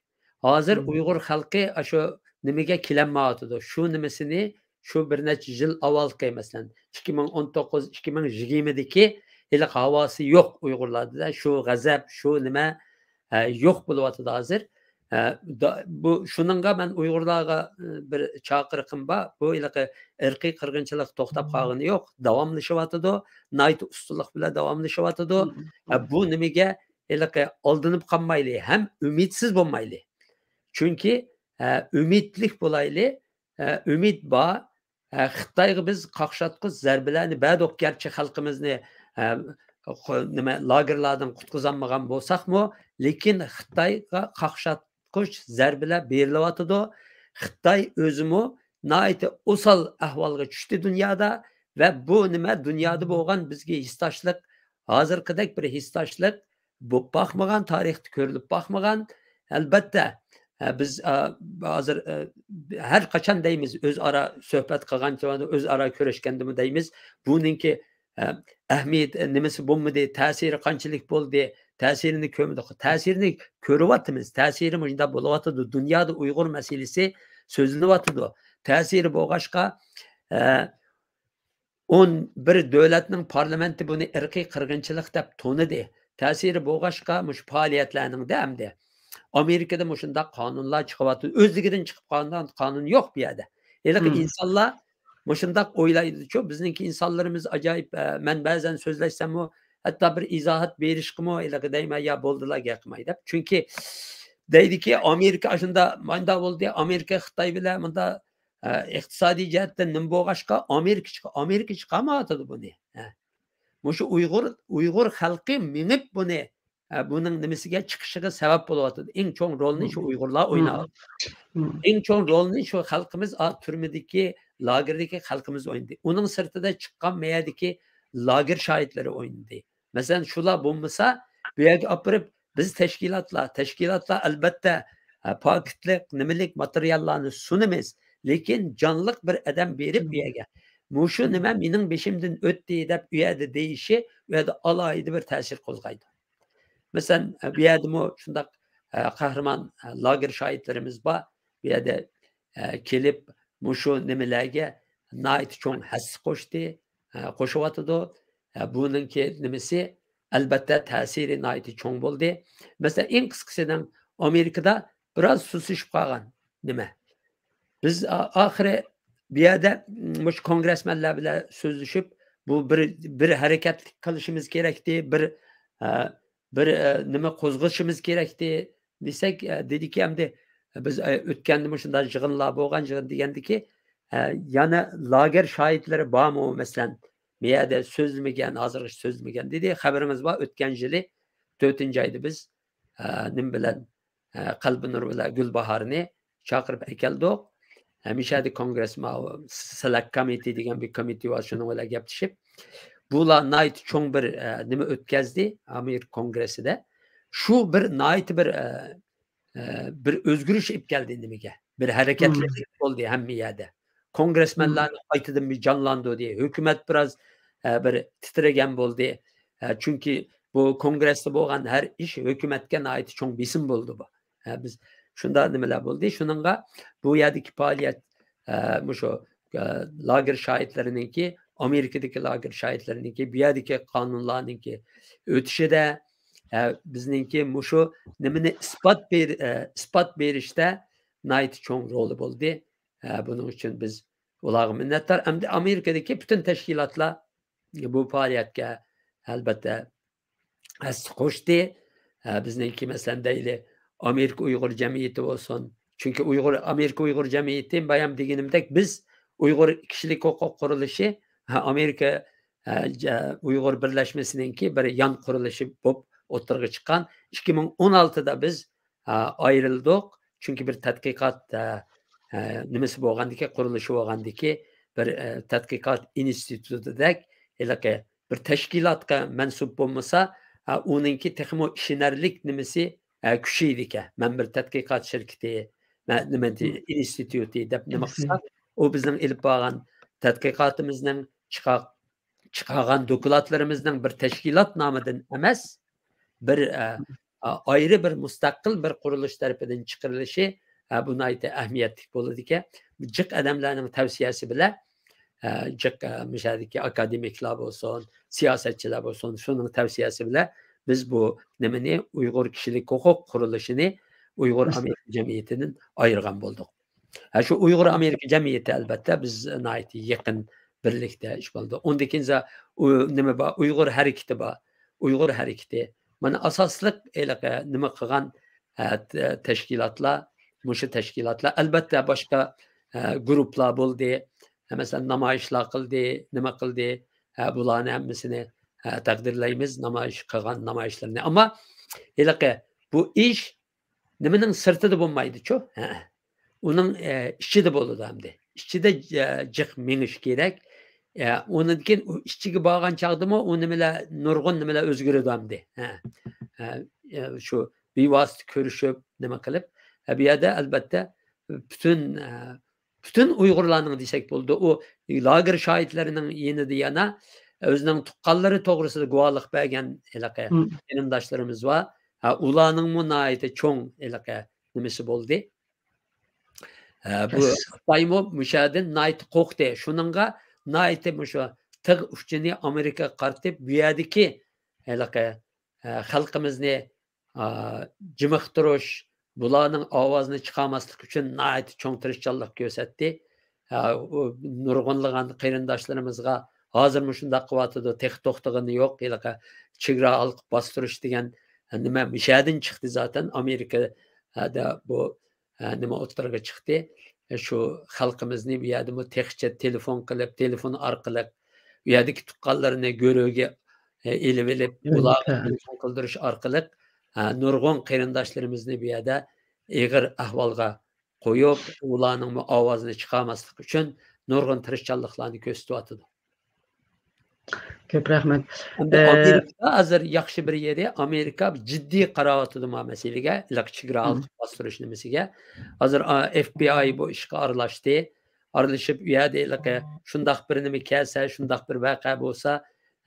ھازىر مم. ئۇيغۇر خەلقى ئاشۇ نېمىگە كېلەلمەيۋاتىدۇ. شۇ نېمىسىنى شۇ بىر نەچچە يىل ئاۋۋالقى، مەسىلەن، ئىككى مىڭ ئون توققۇز، ئىككى مىڭ يىگىرمىدىكى ھېلىقى ھاۋاسى يوق ئۇيغۇرلاردا. شۇ غەزەپ، شۇ نېمە، ئە، يوق بولۇۋاتىدۇ ھازىر. ئە، دا-، بۇ، شۇنىڭغا مەن ئۇيغۇرلارغا، ئە، بىر چاقىرىقىم بار. بۇ ھېلىقى ئىرقىي قىرغىنچىلىق توختاپ مم. قالغىنى يوق، داۋاملىشىۋاتىدۇ، ناھايىتى ئۇستىلىق بىلەن داۋاملىشىۋاتىدۇ. مم. ئە، بۇ نېمىگە ھېلىقى ئالدىنىپ قالمايلى ھەم ئۈمىدسىز بولمايلى. چۈنكى، ئە، ئۈمىدلىك بولايلى، ئە، ئۈمىد بار. ئە، خىتايغا بىز قاقشاتقۇچ زەربىلەرنى بەردۇق، گەرچە خەلقىمىزنى، ئە، قو-، نېمە، لاگېرلاردىن قۇتقۇزالمىغان بولساقمۇ، لېكىن خىتايغا قاقشاتقۇچ زەربىلەر بېرىلىۋاتىدۇ. خىتاي ئۆزىمۇ ناھايىتى ئوسال ئەھۋالغا چۈشتى دۇنيادا ۋە بۇ نېمە، دۇنيادا بولغان بىزگە ھېسداشلىق، ھازىرقىدەك بىر ھېسداشلىق بولۇپ باقمىغان، تارىختا كۆرۈلۈپ باقمىغان. ئەلبەتتە، ئە، بىز، ئە، ھازىر، ئە، ھەر قاچان دەيمىز، ئۆزئارا سۆھبەت قىلغان چاغدا، ئۆزئارا كۆرۈشكەندىمۇ دەيمىز، بۇنىڭكى، ئە، ئەھمىيەت، ئە، نېمىسى بولمىدى، تەسىرى قانچىلىك بولدى، تەسىرىنى كۆرمىدۇق. تەسىرىنى كۆرۈۋاتىمىز، تەسىرى مۇشۇنداق بولۇۋاتىدۇ، دۇنيادا ئۇيغۇر مەسىلىسى سۆزلىنىۋاتىدۇ. تەسىرى بولغاچقا، ئە، ئون بىر دۆلەتنىڭ پارلامېنتى بۇنى ئىرقىي قىرغىنچىلىق دەپ تونۇدى. تەسىرى بولغاچقا، مۇشۇ پائالىيەتلەرنىڭدە ئەمدى ئامېرىكىدا مۇشۇنداق قانۇنلار چىقىۋاتىدۇ. ئۆزلۈكىدىن چىقىپ قالغان قانۇن يوق بۇ يەردە. ھېلىقى مم. ئىنسانلار مۇشۇنداق ئويلايدۇچۇ، بىزنىڭكى ئىنسانلىرىمىز ئاجايىپ، ئە، مەن بەزەن سۆزلەشسەممۇ، ھەتتا بىر ئىزاھات بېرىشقىمۇ ھېلىقى دەيمەن، يا بولدىلا، گەپ قىلماي دەپ. چۈنكى دەيدىكى، ئامېرىكا ئاشۇندا، ماندا بولدى، ئامېرىكا خىتاي بىلەن مۇندا ئە، ئىقتىسادىي جەھەتتىن نېمە بولغاچقا، ئامېرىكا چىق-، ئامېرىكا چىقارمايۋاتىدۇ بۇنى. ھە. مۇشۇ ئۇيغۇر، ئۇيغۇر خەلقى مېڭىپ بۇنى، ئە، بۇنىڭ نېمىسىگە، چىقىشىغا سەۋەب بولۇۋاتىدۇ. ئەڭ چوڭ رولنى شۇ مم. ئۇيغۇرلار مم. ئويناۋاتىدۇ. مم. ئەڭ چوڭ رولنى شۇ خەلقىمىز، ئا، تۈرمىدىكى، لاگېردىكى خەلقىمىز ئوينىدى. ئۇنىڭ سىرتىدا چىققان مەيەردىكى لاگېر شاھىتلىرى ئوينىدى. مەسىلەن، شۇلار بولمىسا، بۇ يەرگە ئاپىرىپ، بىز تەشكىلاتلار، تەشكىلاتلار ئەلبەتتە، ئە، پاكىتلىق، نېمىلىك ماتېرىياللارنى سۇنىمىز. لېكىن جانلىق بىر ئادەم بېرىپ ئۇ يەرگە، مۇشۇ نېمە مېنىڭ بېشىمدىن ئۆتتى دەپ ئۇ يەردە دېيىشى، ئۇ يەردە ئالاھىدە بىر تەسىر قوزغايدۇ. مەسىلەن، بۇ يەردىمۇ شۇنداق، ئە، قەھرىمان، ئە، لاگېر شاھىتلىرىمىز بار. بۇ يەردە، ئە، كېلىپ مۇشۇ نېمىلەرگە ناھايىتى چوڭ ھەسسە قوشتى، ئە، قوشۇۋاتىدۇ. ئە، بۇنىڭكى نېمىسى، ئەلبەتتە، تەسىرى ناھايىتى چوڭ بولدى. مەسىلەن، ئەڭ قىسقىسىنىڭ ئامېرىكىدا بىراز سۇسلىشىپ قالغان نېمە. بىز ئا-، ئاخىرى بۇ يەردە مۇشۇ كونگرېسمېنلار بىلەن سۆزلىشىپ، بۇ بىر، بىر ھەرىكەتلىك قىلىشىمىز كېرەكتى، بىر، ئە، بىر، ئە، نېمە قوزغىشىمىز كېرەكتى دېسەك، ئە، دېدىكى، ئەمدى بىز، ئە، ئۆتكەندە مۇشۇنداق يىغىنلار بولغان، يىغىن دېگەندىكى، ئە، يەنە لاگېر شاھىتلىرى بارمۇ، مەسىلەن، بۇ يەردە سۆزلىمىگەن، ھازىرغىچە سۆزلىمىگەن دېدى. خەۋىرىڭىز بار، ئۆتكەن يىلى تۆتىنچى ئايدا بىز، ئە، نېمە بىلەن، ئە، قەلبىنۇر بىلەن گۈلباھارنى چاقىرىپ ئەكەلدۇق. ھەمىشە كونگرېس ماۋۇ سېلېكت كومىتېي دېگەن بىر كومىتېي بار، شۇنىڭ بىلەن گەپلىشىپ، بۇلار ناھايىتى چوڭ بىر، ئە، نېمە ئۆتكەزدى ئامېرىكا كونگرېسىدا. شۇ بىر ناھايىتى بىر، ئە، ئە، بىر ئۆزگىرىش ئېلىپ كەلدى نېمىگە. بىر ھەرىكەتلىنىش بولدى ھەممە يەردە. كونگرېسمېنلارنى قايتىدىن بىر جانلاندۇردى. ھۆكۈمەت بىراز، ئە، بىر تىترىگەن بولدى. ئە، چۈنكى بۇ كونگرېستا بولغان ھەر ئىش ھۆكۈمەتكە ناھايىتى چوڭ بېسىم بولدى بۇ. ئە، بىز شۇنداق نېمىلەر بولدى. شۇنىڭغا بۇ يەردىكى پائالىيەت، ئە، مۇشۇ، ئە، لاگېر شاھىتلىرىنىڭكى، ئامېرىكىدىكى لاگېر شاھىتلىرىنىڭكى، بۇ يەردىكى قانۇنلارنىڭكى ئۆتۈشىدە، ئە، بىزنىڭكى مۇشۇ نېمىنى ئىسپات بېر-، ئە، ئىسپات بېرىشتە ناھايىتى چوڭ رولى بولدى. ئە، بۇنىڭ ئۈچۈن بىز ئۇلارغا مىننەتدار. ئەمدى ئامېرىكىدىكى پۈتۈن تەشكىلاتلار بۇ پائالىيەتكە، ئەلبەتتە، ھەسسە قوشتى. ئە، بىزنىڭكى، مەسىلەن، دەيلى، ئامېرىكا ئۇيغۇر جەمئىيىتى بولسۇن. چۈنكى ئۇيغۇر، ئامېرىكا ئۇيغۇر جەمئىيىتى، بايام دېگىنىمدەك، بىز ئۇيغۇر كىشىلىك ھوقۇق قۇرۇلۇشى، ھە، ئامېرىكا، ئە، جە-، ئۇيغۇر بىرلەشمىسىنىڭكى بىر يان قۇرۇلۇشى بولۇپ ئوتتۇرىغا چىققان. ئىككى مىڭ ئون ئالتىدا بىز، ئە، ئايرىلدۇق. چۈنكى بىر تەتقىقات، ئە، ئە، نېمىسى بولغاندىكى، قۇرۇلۇشى بولغاندىكى بىر، ئە، تەتقىقات ئىنستىتۇتىدەك ھېلىقى بىر تەشكىلاتقا مەنسۇپ بولمىسا، ئە، ئۇنىڭكى تېخىمۇ ئىشىنەرلىك نېمىسى، ئە، كۈچىيىدىكەن. مەن بىر تەتقىقات شىركىتى، مەن نېمە، ئىنستىتۇتى دەپ نېمە قىلسا، ئۇ بىزنىڭ ئېلىپ بارغان تەتقىقاتىمىزنىڭ، چىقا-، چىقارغان دوكلاتلىرىمىزنىڭ بىر تەشكىلات نامىدىن ئەمەس، بىر، ئە، ئا-، ئايرى بىر مۇستەقىل بىر قۇرۇلۇش تەرىپىدىن چىقىرىلىشى، ئە، بۇ ناھايىتى ئەھمىيەتلىك بولىدىكەن. جىق ئادەملەرنىڭ تەۋسىيەسى بىلەن، ئە، جىق، ئە، مۇشۇ يەردىكى ئاكادېمىكلار بولسۇن، سىياسەتچىلەر بولسۇن، شۇنىڭ تەۋسىيەسى بىلەن بىز بۇ نېمىنى، ئۇيغۇر كىشىلىك ھوقۇق قۇرۇلۇشىنى ئۇيغۇر ئامېرىكا جەمئىيىتىدىن ئايرىغان بولدۇق. ھە، شۇ ئۇيغۇر ئامېرىكا جەمئىيىتى، ئەلبەتتە، بىز ناھايىتى يېقىن بىرلىكتە ئىش بولدى. ئۇندىن كېيىن زا-، ئۇ نېمە بار، ئۇيغۇر ھەرىكىتى بار. ئۇيغۇر ھەرىكىتى. مانا ئاساسلىق ھېلىقى نېمە قىلغان، ئە، ت-، تەشكىلاتلار، مۇشۇ تەشكىلاتلار. ئەلبەتتە، باشقا، ئە، گۇرۇپپىلار بولدى. مەسىلەن، نامايىشلار قىلدى، نېمە قىلدى. ئە، بۇلارنى ھەممىسىنى، ئە، تەقدىرلەيمىز، نامايىش قىلغان نامايىشلىرىنى. ئەمما ھېلىقى بۇ ئىش نېمىنىڭ سىرتىدا بولمايدۇچۇ؟ ھە. ئۇنىڭ، ئە، ئىچىدە بولىدۇ ئەمدى. ئىچىدە، ئە، جىق مېڭىش كېرەك. ئە، ئۇنىڭدىن كېيىن ئۇ ئىچىگە بارغان چاغدىمۇ ئۇ نېمىلەر، نۇرغۇن نېمىلەر ئۆزگىرىدۇ ئەمدى. ھە. ھە، ئە، شۇ بىۋاسىتە كۆرۈشۈپ، نېمە قىلىپ، ھە، بۇ يەردە ئەلبەتتە پۈتۈن، ئە، پۈتۈن ئۇيغۇرلارنىڭ دېسەك بولىدۇ. ئۇ لاگېر شاھىتلىرىنىڭ يېنىدا يەنە ئۆزىنىڭ تۇغقانلىرى توغرىسىدا گۇۋاھلىق بەرگەن ھېلىقى قېرىنداشلىرىمىز بار. ھە، ئۇلارنىڭمۇ ناھايىتى چوڭ ھېلىقى نېمىسى بولدى. ھە، بۇ خىتايمۇ مۇشۇ يەردىن ناھايىتى قورقتى. شۇنىڭغا ناھايىتى مۇشۇ تىغ ئۇچىنى ئامېرىكىغا قارىتىپ، بۇ يەردىكى ھېلىقى، ھە، خەلقىمىزنى، ئا، جىمىقتۇرۇش، بۇلارنىڭ ئاۋازىنى چىقارماسلىق ئۈچۈن ناھايىتى چوڭ تىرىشچانلىق كۆرسەتتى. ھە، ئۇ نۇرغۇنلىغان قېرىنداشلىرىمىزغا ھازىرمۇ شۇنداق قىلىۋاتىدۇ، تېخى توختىغىنى يوق. ھېلىقى چېگرا ھالقىپ باستۇرۇش دېگەن نېمە مۇشۇ يەردىن چىقتى زاتەن. ئامېرىكا، ھە، دە، بۇ، ھە، نېمە ئوتتۇرىغا چىقتى. شۇ خەلقىمىزنى بۇ يەردىمۇ تېخىچە تېلېفون قىلىپ، تېلېفون ئارقىلىق ئۇ يەردىكى تۇغقانلىرىنى گۆرۈگە، ئە، ئېلىۋېلىپ، ئۇلارغا تېلېفون قىلدۇرۇش ئارقىلىق، ئە، نۇرغۇن قېرىنداشلىرىمىزنى بۇ يەردە ئېغىر ئەھۋالغا قويۇپ، ئۇلارنىڭمۇ ئاۋازىنى چىقارماسلىق ئۈچۈن نۇرغۇن تىرىشچانلىقلارنى كۆرسىتىۋاتىدۇ. كۆپ رەھمەت. ئەمدى ئامېرىكا ھازىر ياخشى بىر يېرى، ئامېرىكا جىددىي قاراۋاتىدۇ ما مەسىلىگە، ھېلىقى چېگرا ھالقىپ باستۇرۇش نېمىسىگە. ھازىر ئا، ئېف بى ئاي بۇ ئىشقا ئارىلاشتى. ئارىلىشىپ، ئۇ يەردە ھېلىقى شۇنداق بىر نېمە كەلسە، شۇنداق بىر ۋەقە بولسا،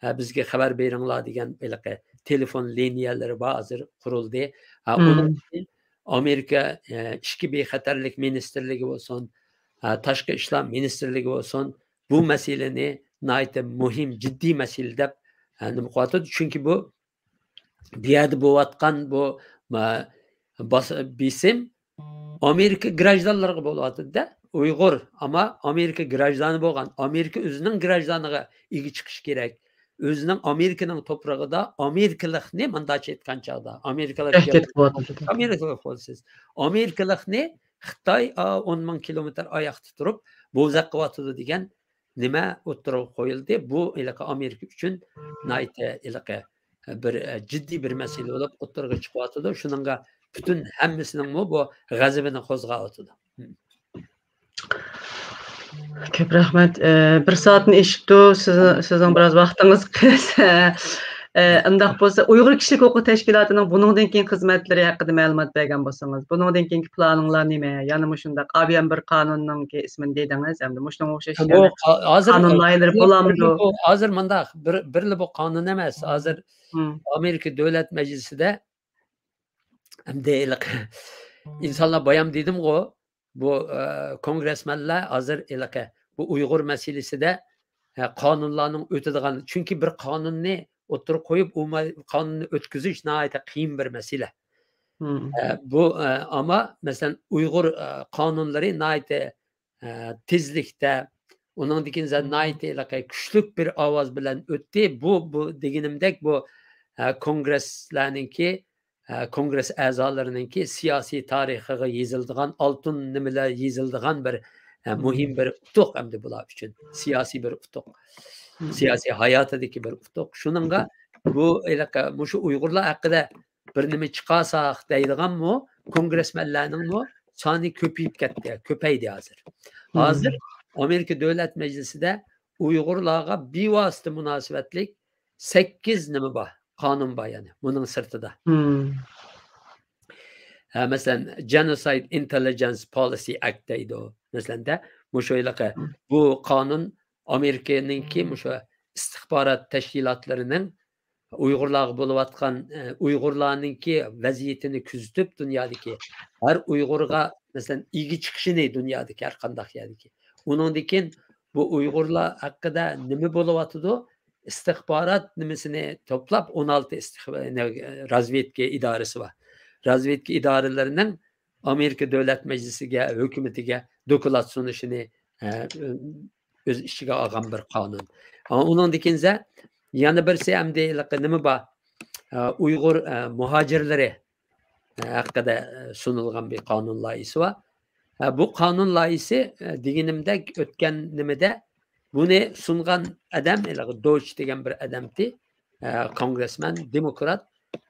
ھە، بىزگە خەۋەر بېرىڭلار دېگەن ھېلىقى تېلېفون لىنىيەلىرى بار، ھازىر قۇرۇلدى. ھە، ئۇنىڭ ئۈچۈن ئامېرىكا، ئە، ئىچكى بىخەتەرلىك مىنىستىرلىكى بولسۇن، ھە، تاشقى ئىشلار مىنىستىرلىكى بولسۇن، بۇ مەسىلىنى ناھايىتى مۇھىم، جىددىي مەسىلە دەپ، ھە، نېمە قىلىۋاتىدۇ. چۈنكى بۇ، بۇ يەردە بولۇۋاتقان بۇ، ما، باس-، بېسىم ئامېرىكا گراژدانلىرىغا بولۇۋاتىدۇ-دە. ئۇيغۇر، ئەمما ئامېرىكا گراژدانى بولغان، ئامېرىكا ئۆزىنىڭ گراژدانىغا ئىگە چىقىشى كېرەك. ئۆزىنىڭ ئامېرىكىنىڭ توپرىقىدا ئامېرىكىلىقنى مۇنداچە ئېيتقان چاغدا، ئامېرىكىلىق ئامېرىكىلىق بولىسىز. ئامېرىكىلىقنى خىتاي، ئا، ئون مىڭ كىلومېتىر ئاياقتا تۇرۇپ بوزەك قىلىۋاتىدۇ دېگەن نېمە ئوتتۇرىغا قويۇلدى. بۇ ھېلىقى ئامېرىكا ئۈچۈن ناھايىتى ھېلىقى بىر، ئە، جىددىي بىر مەسىلە بولۇپ ئوتتۇرىغا چىقىۋاتىدۇ. شۇنىڭغا پۈتۈن ھەممىسىنىڭمۇ بۇ غەزىپىنى قوزغاۋاتىدۇ. كۆپ رەھمەت. ئە، بىر سائەتنى ئېشىپتۇ. سىز، سىزنىڭ بىراز ۋاقتىڭىز قىس. ئە، ئۇنداق بولسا، ئۇيغۇر كىشىلىك ھوقۇق تەشكىلاتىنىڭ بۇنىڭدىن كېيىن خىزمەتلىرى ھەققىدە مەلۇمات بەرگەن بولسىڭىز. بۇنىڭدىن كېيىنكى پىلانىڭلار نېمە؟ يەنە مۇشۇنداق ئاۋۇيان بىر قانۇننىڭكى ئىسمىنى دېدىڭىز. ئەمدى مۇشۇنىڭغا ئوخشاش قانۇن لايىھەلىرى بولامدۇ؟ ھازىر مۇنداق، بىر، بىرلا بۇ قانۇن ئەمەس. ھازىر ئامېرىكا دۆلەت مەجلىسىدە ئەمدى ھېلىقى ئىنسانلار بايام دېدىمغۇ، بۇ، ئە، كونگرېسمېنلار ھازىر ھېلىقى بۇ ئۇيغۇر مەسىلىسىدە، ئە، قانۇنلارنىڭ ئۆتىدىغان، چۈنكى بىر قانۇننى ئوتتۇرىغا قويۇپ، ئۇ ما-، قانۇننى ئۆتكۈزۈش ناھايىتى قىيىن بىر مەسىلە. ئە، بۇ، ئە، ئەمما، مەسىلەن، ئۇيغۇر، ئە، قانۇنلىرى ناھايىتى، ئە، تېزلىكتە، ئۇنىڭدىن كېيىن ناھايىتى ھېلىقى كۈچلۈك بىر ئاۋاز بىلەن ئۆتتى. بۇ، بۇ دېگىنىمدەك، بۇ، ئە، كونگرېسلارنىڭكى، ئە، كونگرېس ئەزالىرىنىڭكى سىياسىي تارىخىغا يېزىلىدىغان، ئالتۇن نېمىلەر يېزىلىدىغان بىر، ئە، مۇھىم بىر ئۇتۇق ئەمدى بۇلار ئۈچۈن. سىياسىي بىر ئۇتۇق. سىياسىي ھاياتىدىكى بىر ئۇتۇق. شۇنىڭغا بۇ ھېلىقى مۇشۇ ئۇيغۇرلار ھەققىدە بىر نېمە چىقارساق دەيدىغانمۇ كونگرېسمېنلارنىڭمۇ سانى كۆپىيىپ كەتتى، كۆپەيدى ھازىر. ھازىر ئامېرىكا دۆلەت مەجلىسىدە ئۇيغۇرلارغا بىۋاسىتە مۇناسىۋەتلىك سەككىز نېمە بار، قانۇن بار يەنە بۇنىڭ سىرتىدا. ھە، مەسىلەن، Genocide Intelligence Policy Act دەيدۇ. مەسىلەن، دە، مۇشۇ ھېلىقى بۇ قانۇن ئامېرىكىنىڭكى مۇشۇ ئىستىخبارات تەشكىلاتلىرىنىڭ ئۇيغۇرلارغا بولۇۋاتقان، ئە، ئۇيغۇرلارنىڭكى ۋەزىيىتىنى كۆزىتىپ، دۇنيادىكى ھەر ئۇيغۇرغا، مەسىلەن، ئىگە چىقىشىنى دۇنيادىكى ھەر قانداق يەردىكى. ئۇنىڭدىن كېيىن بۇ ئۇيغۇرلار ھەققىدە نېمە بولۇۋاتىدۇ؟ ئىستىخبارات نېمىسىنى توپلاپ، ئون ئالتە ئىستىخ-، نە-، رازۋېدكا ئىدارىسى بار. رازۋېدكا ئىدارىلىرىنىڭ ئامېرىكا دۆلەت مەجلىسىگە، ھۆكۈمىتىگە دوكلات سۇنۇشىنى، ئە، ئۆز ئىچىگە ئالغان بىر قانۇن. ئا، ئۇنىڭدىن كېيىن يەنە بىرسى ئەمدى ھېلىقى نېمە بار؟ ئە، ئۇيغۇر، ئە، مۇھاجىرلىرى، ئە، ھەققىدە، ئە، سۇنۇلغان بىر قانۇن لايىھىسى بار. ئە، بۇ قانۇن لايىھىسى، ئە، دېگىنىمدەك ئۆتكەن نېمىدە بۇنى سۇنغان ئادەم ھېلىقى دوچ دېگەن بىر ئادەمتى. ئە، كونگرېسمېن، دېموكرات.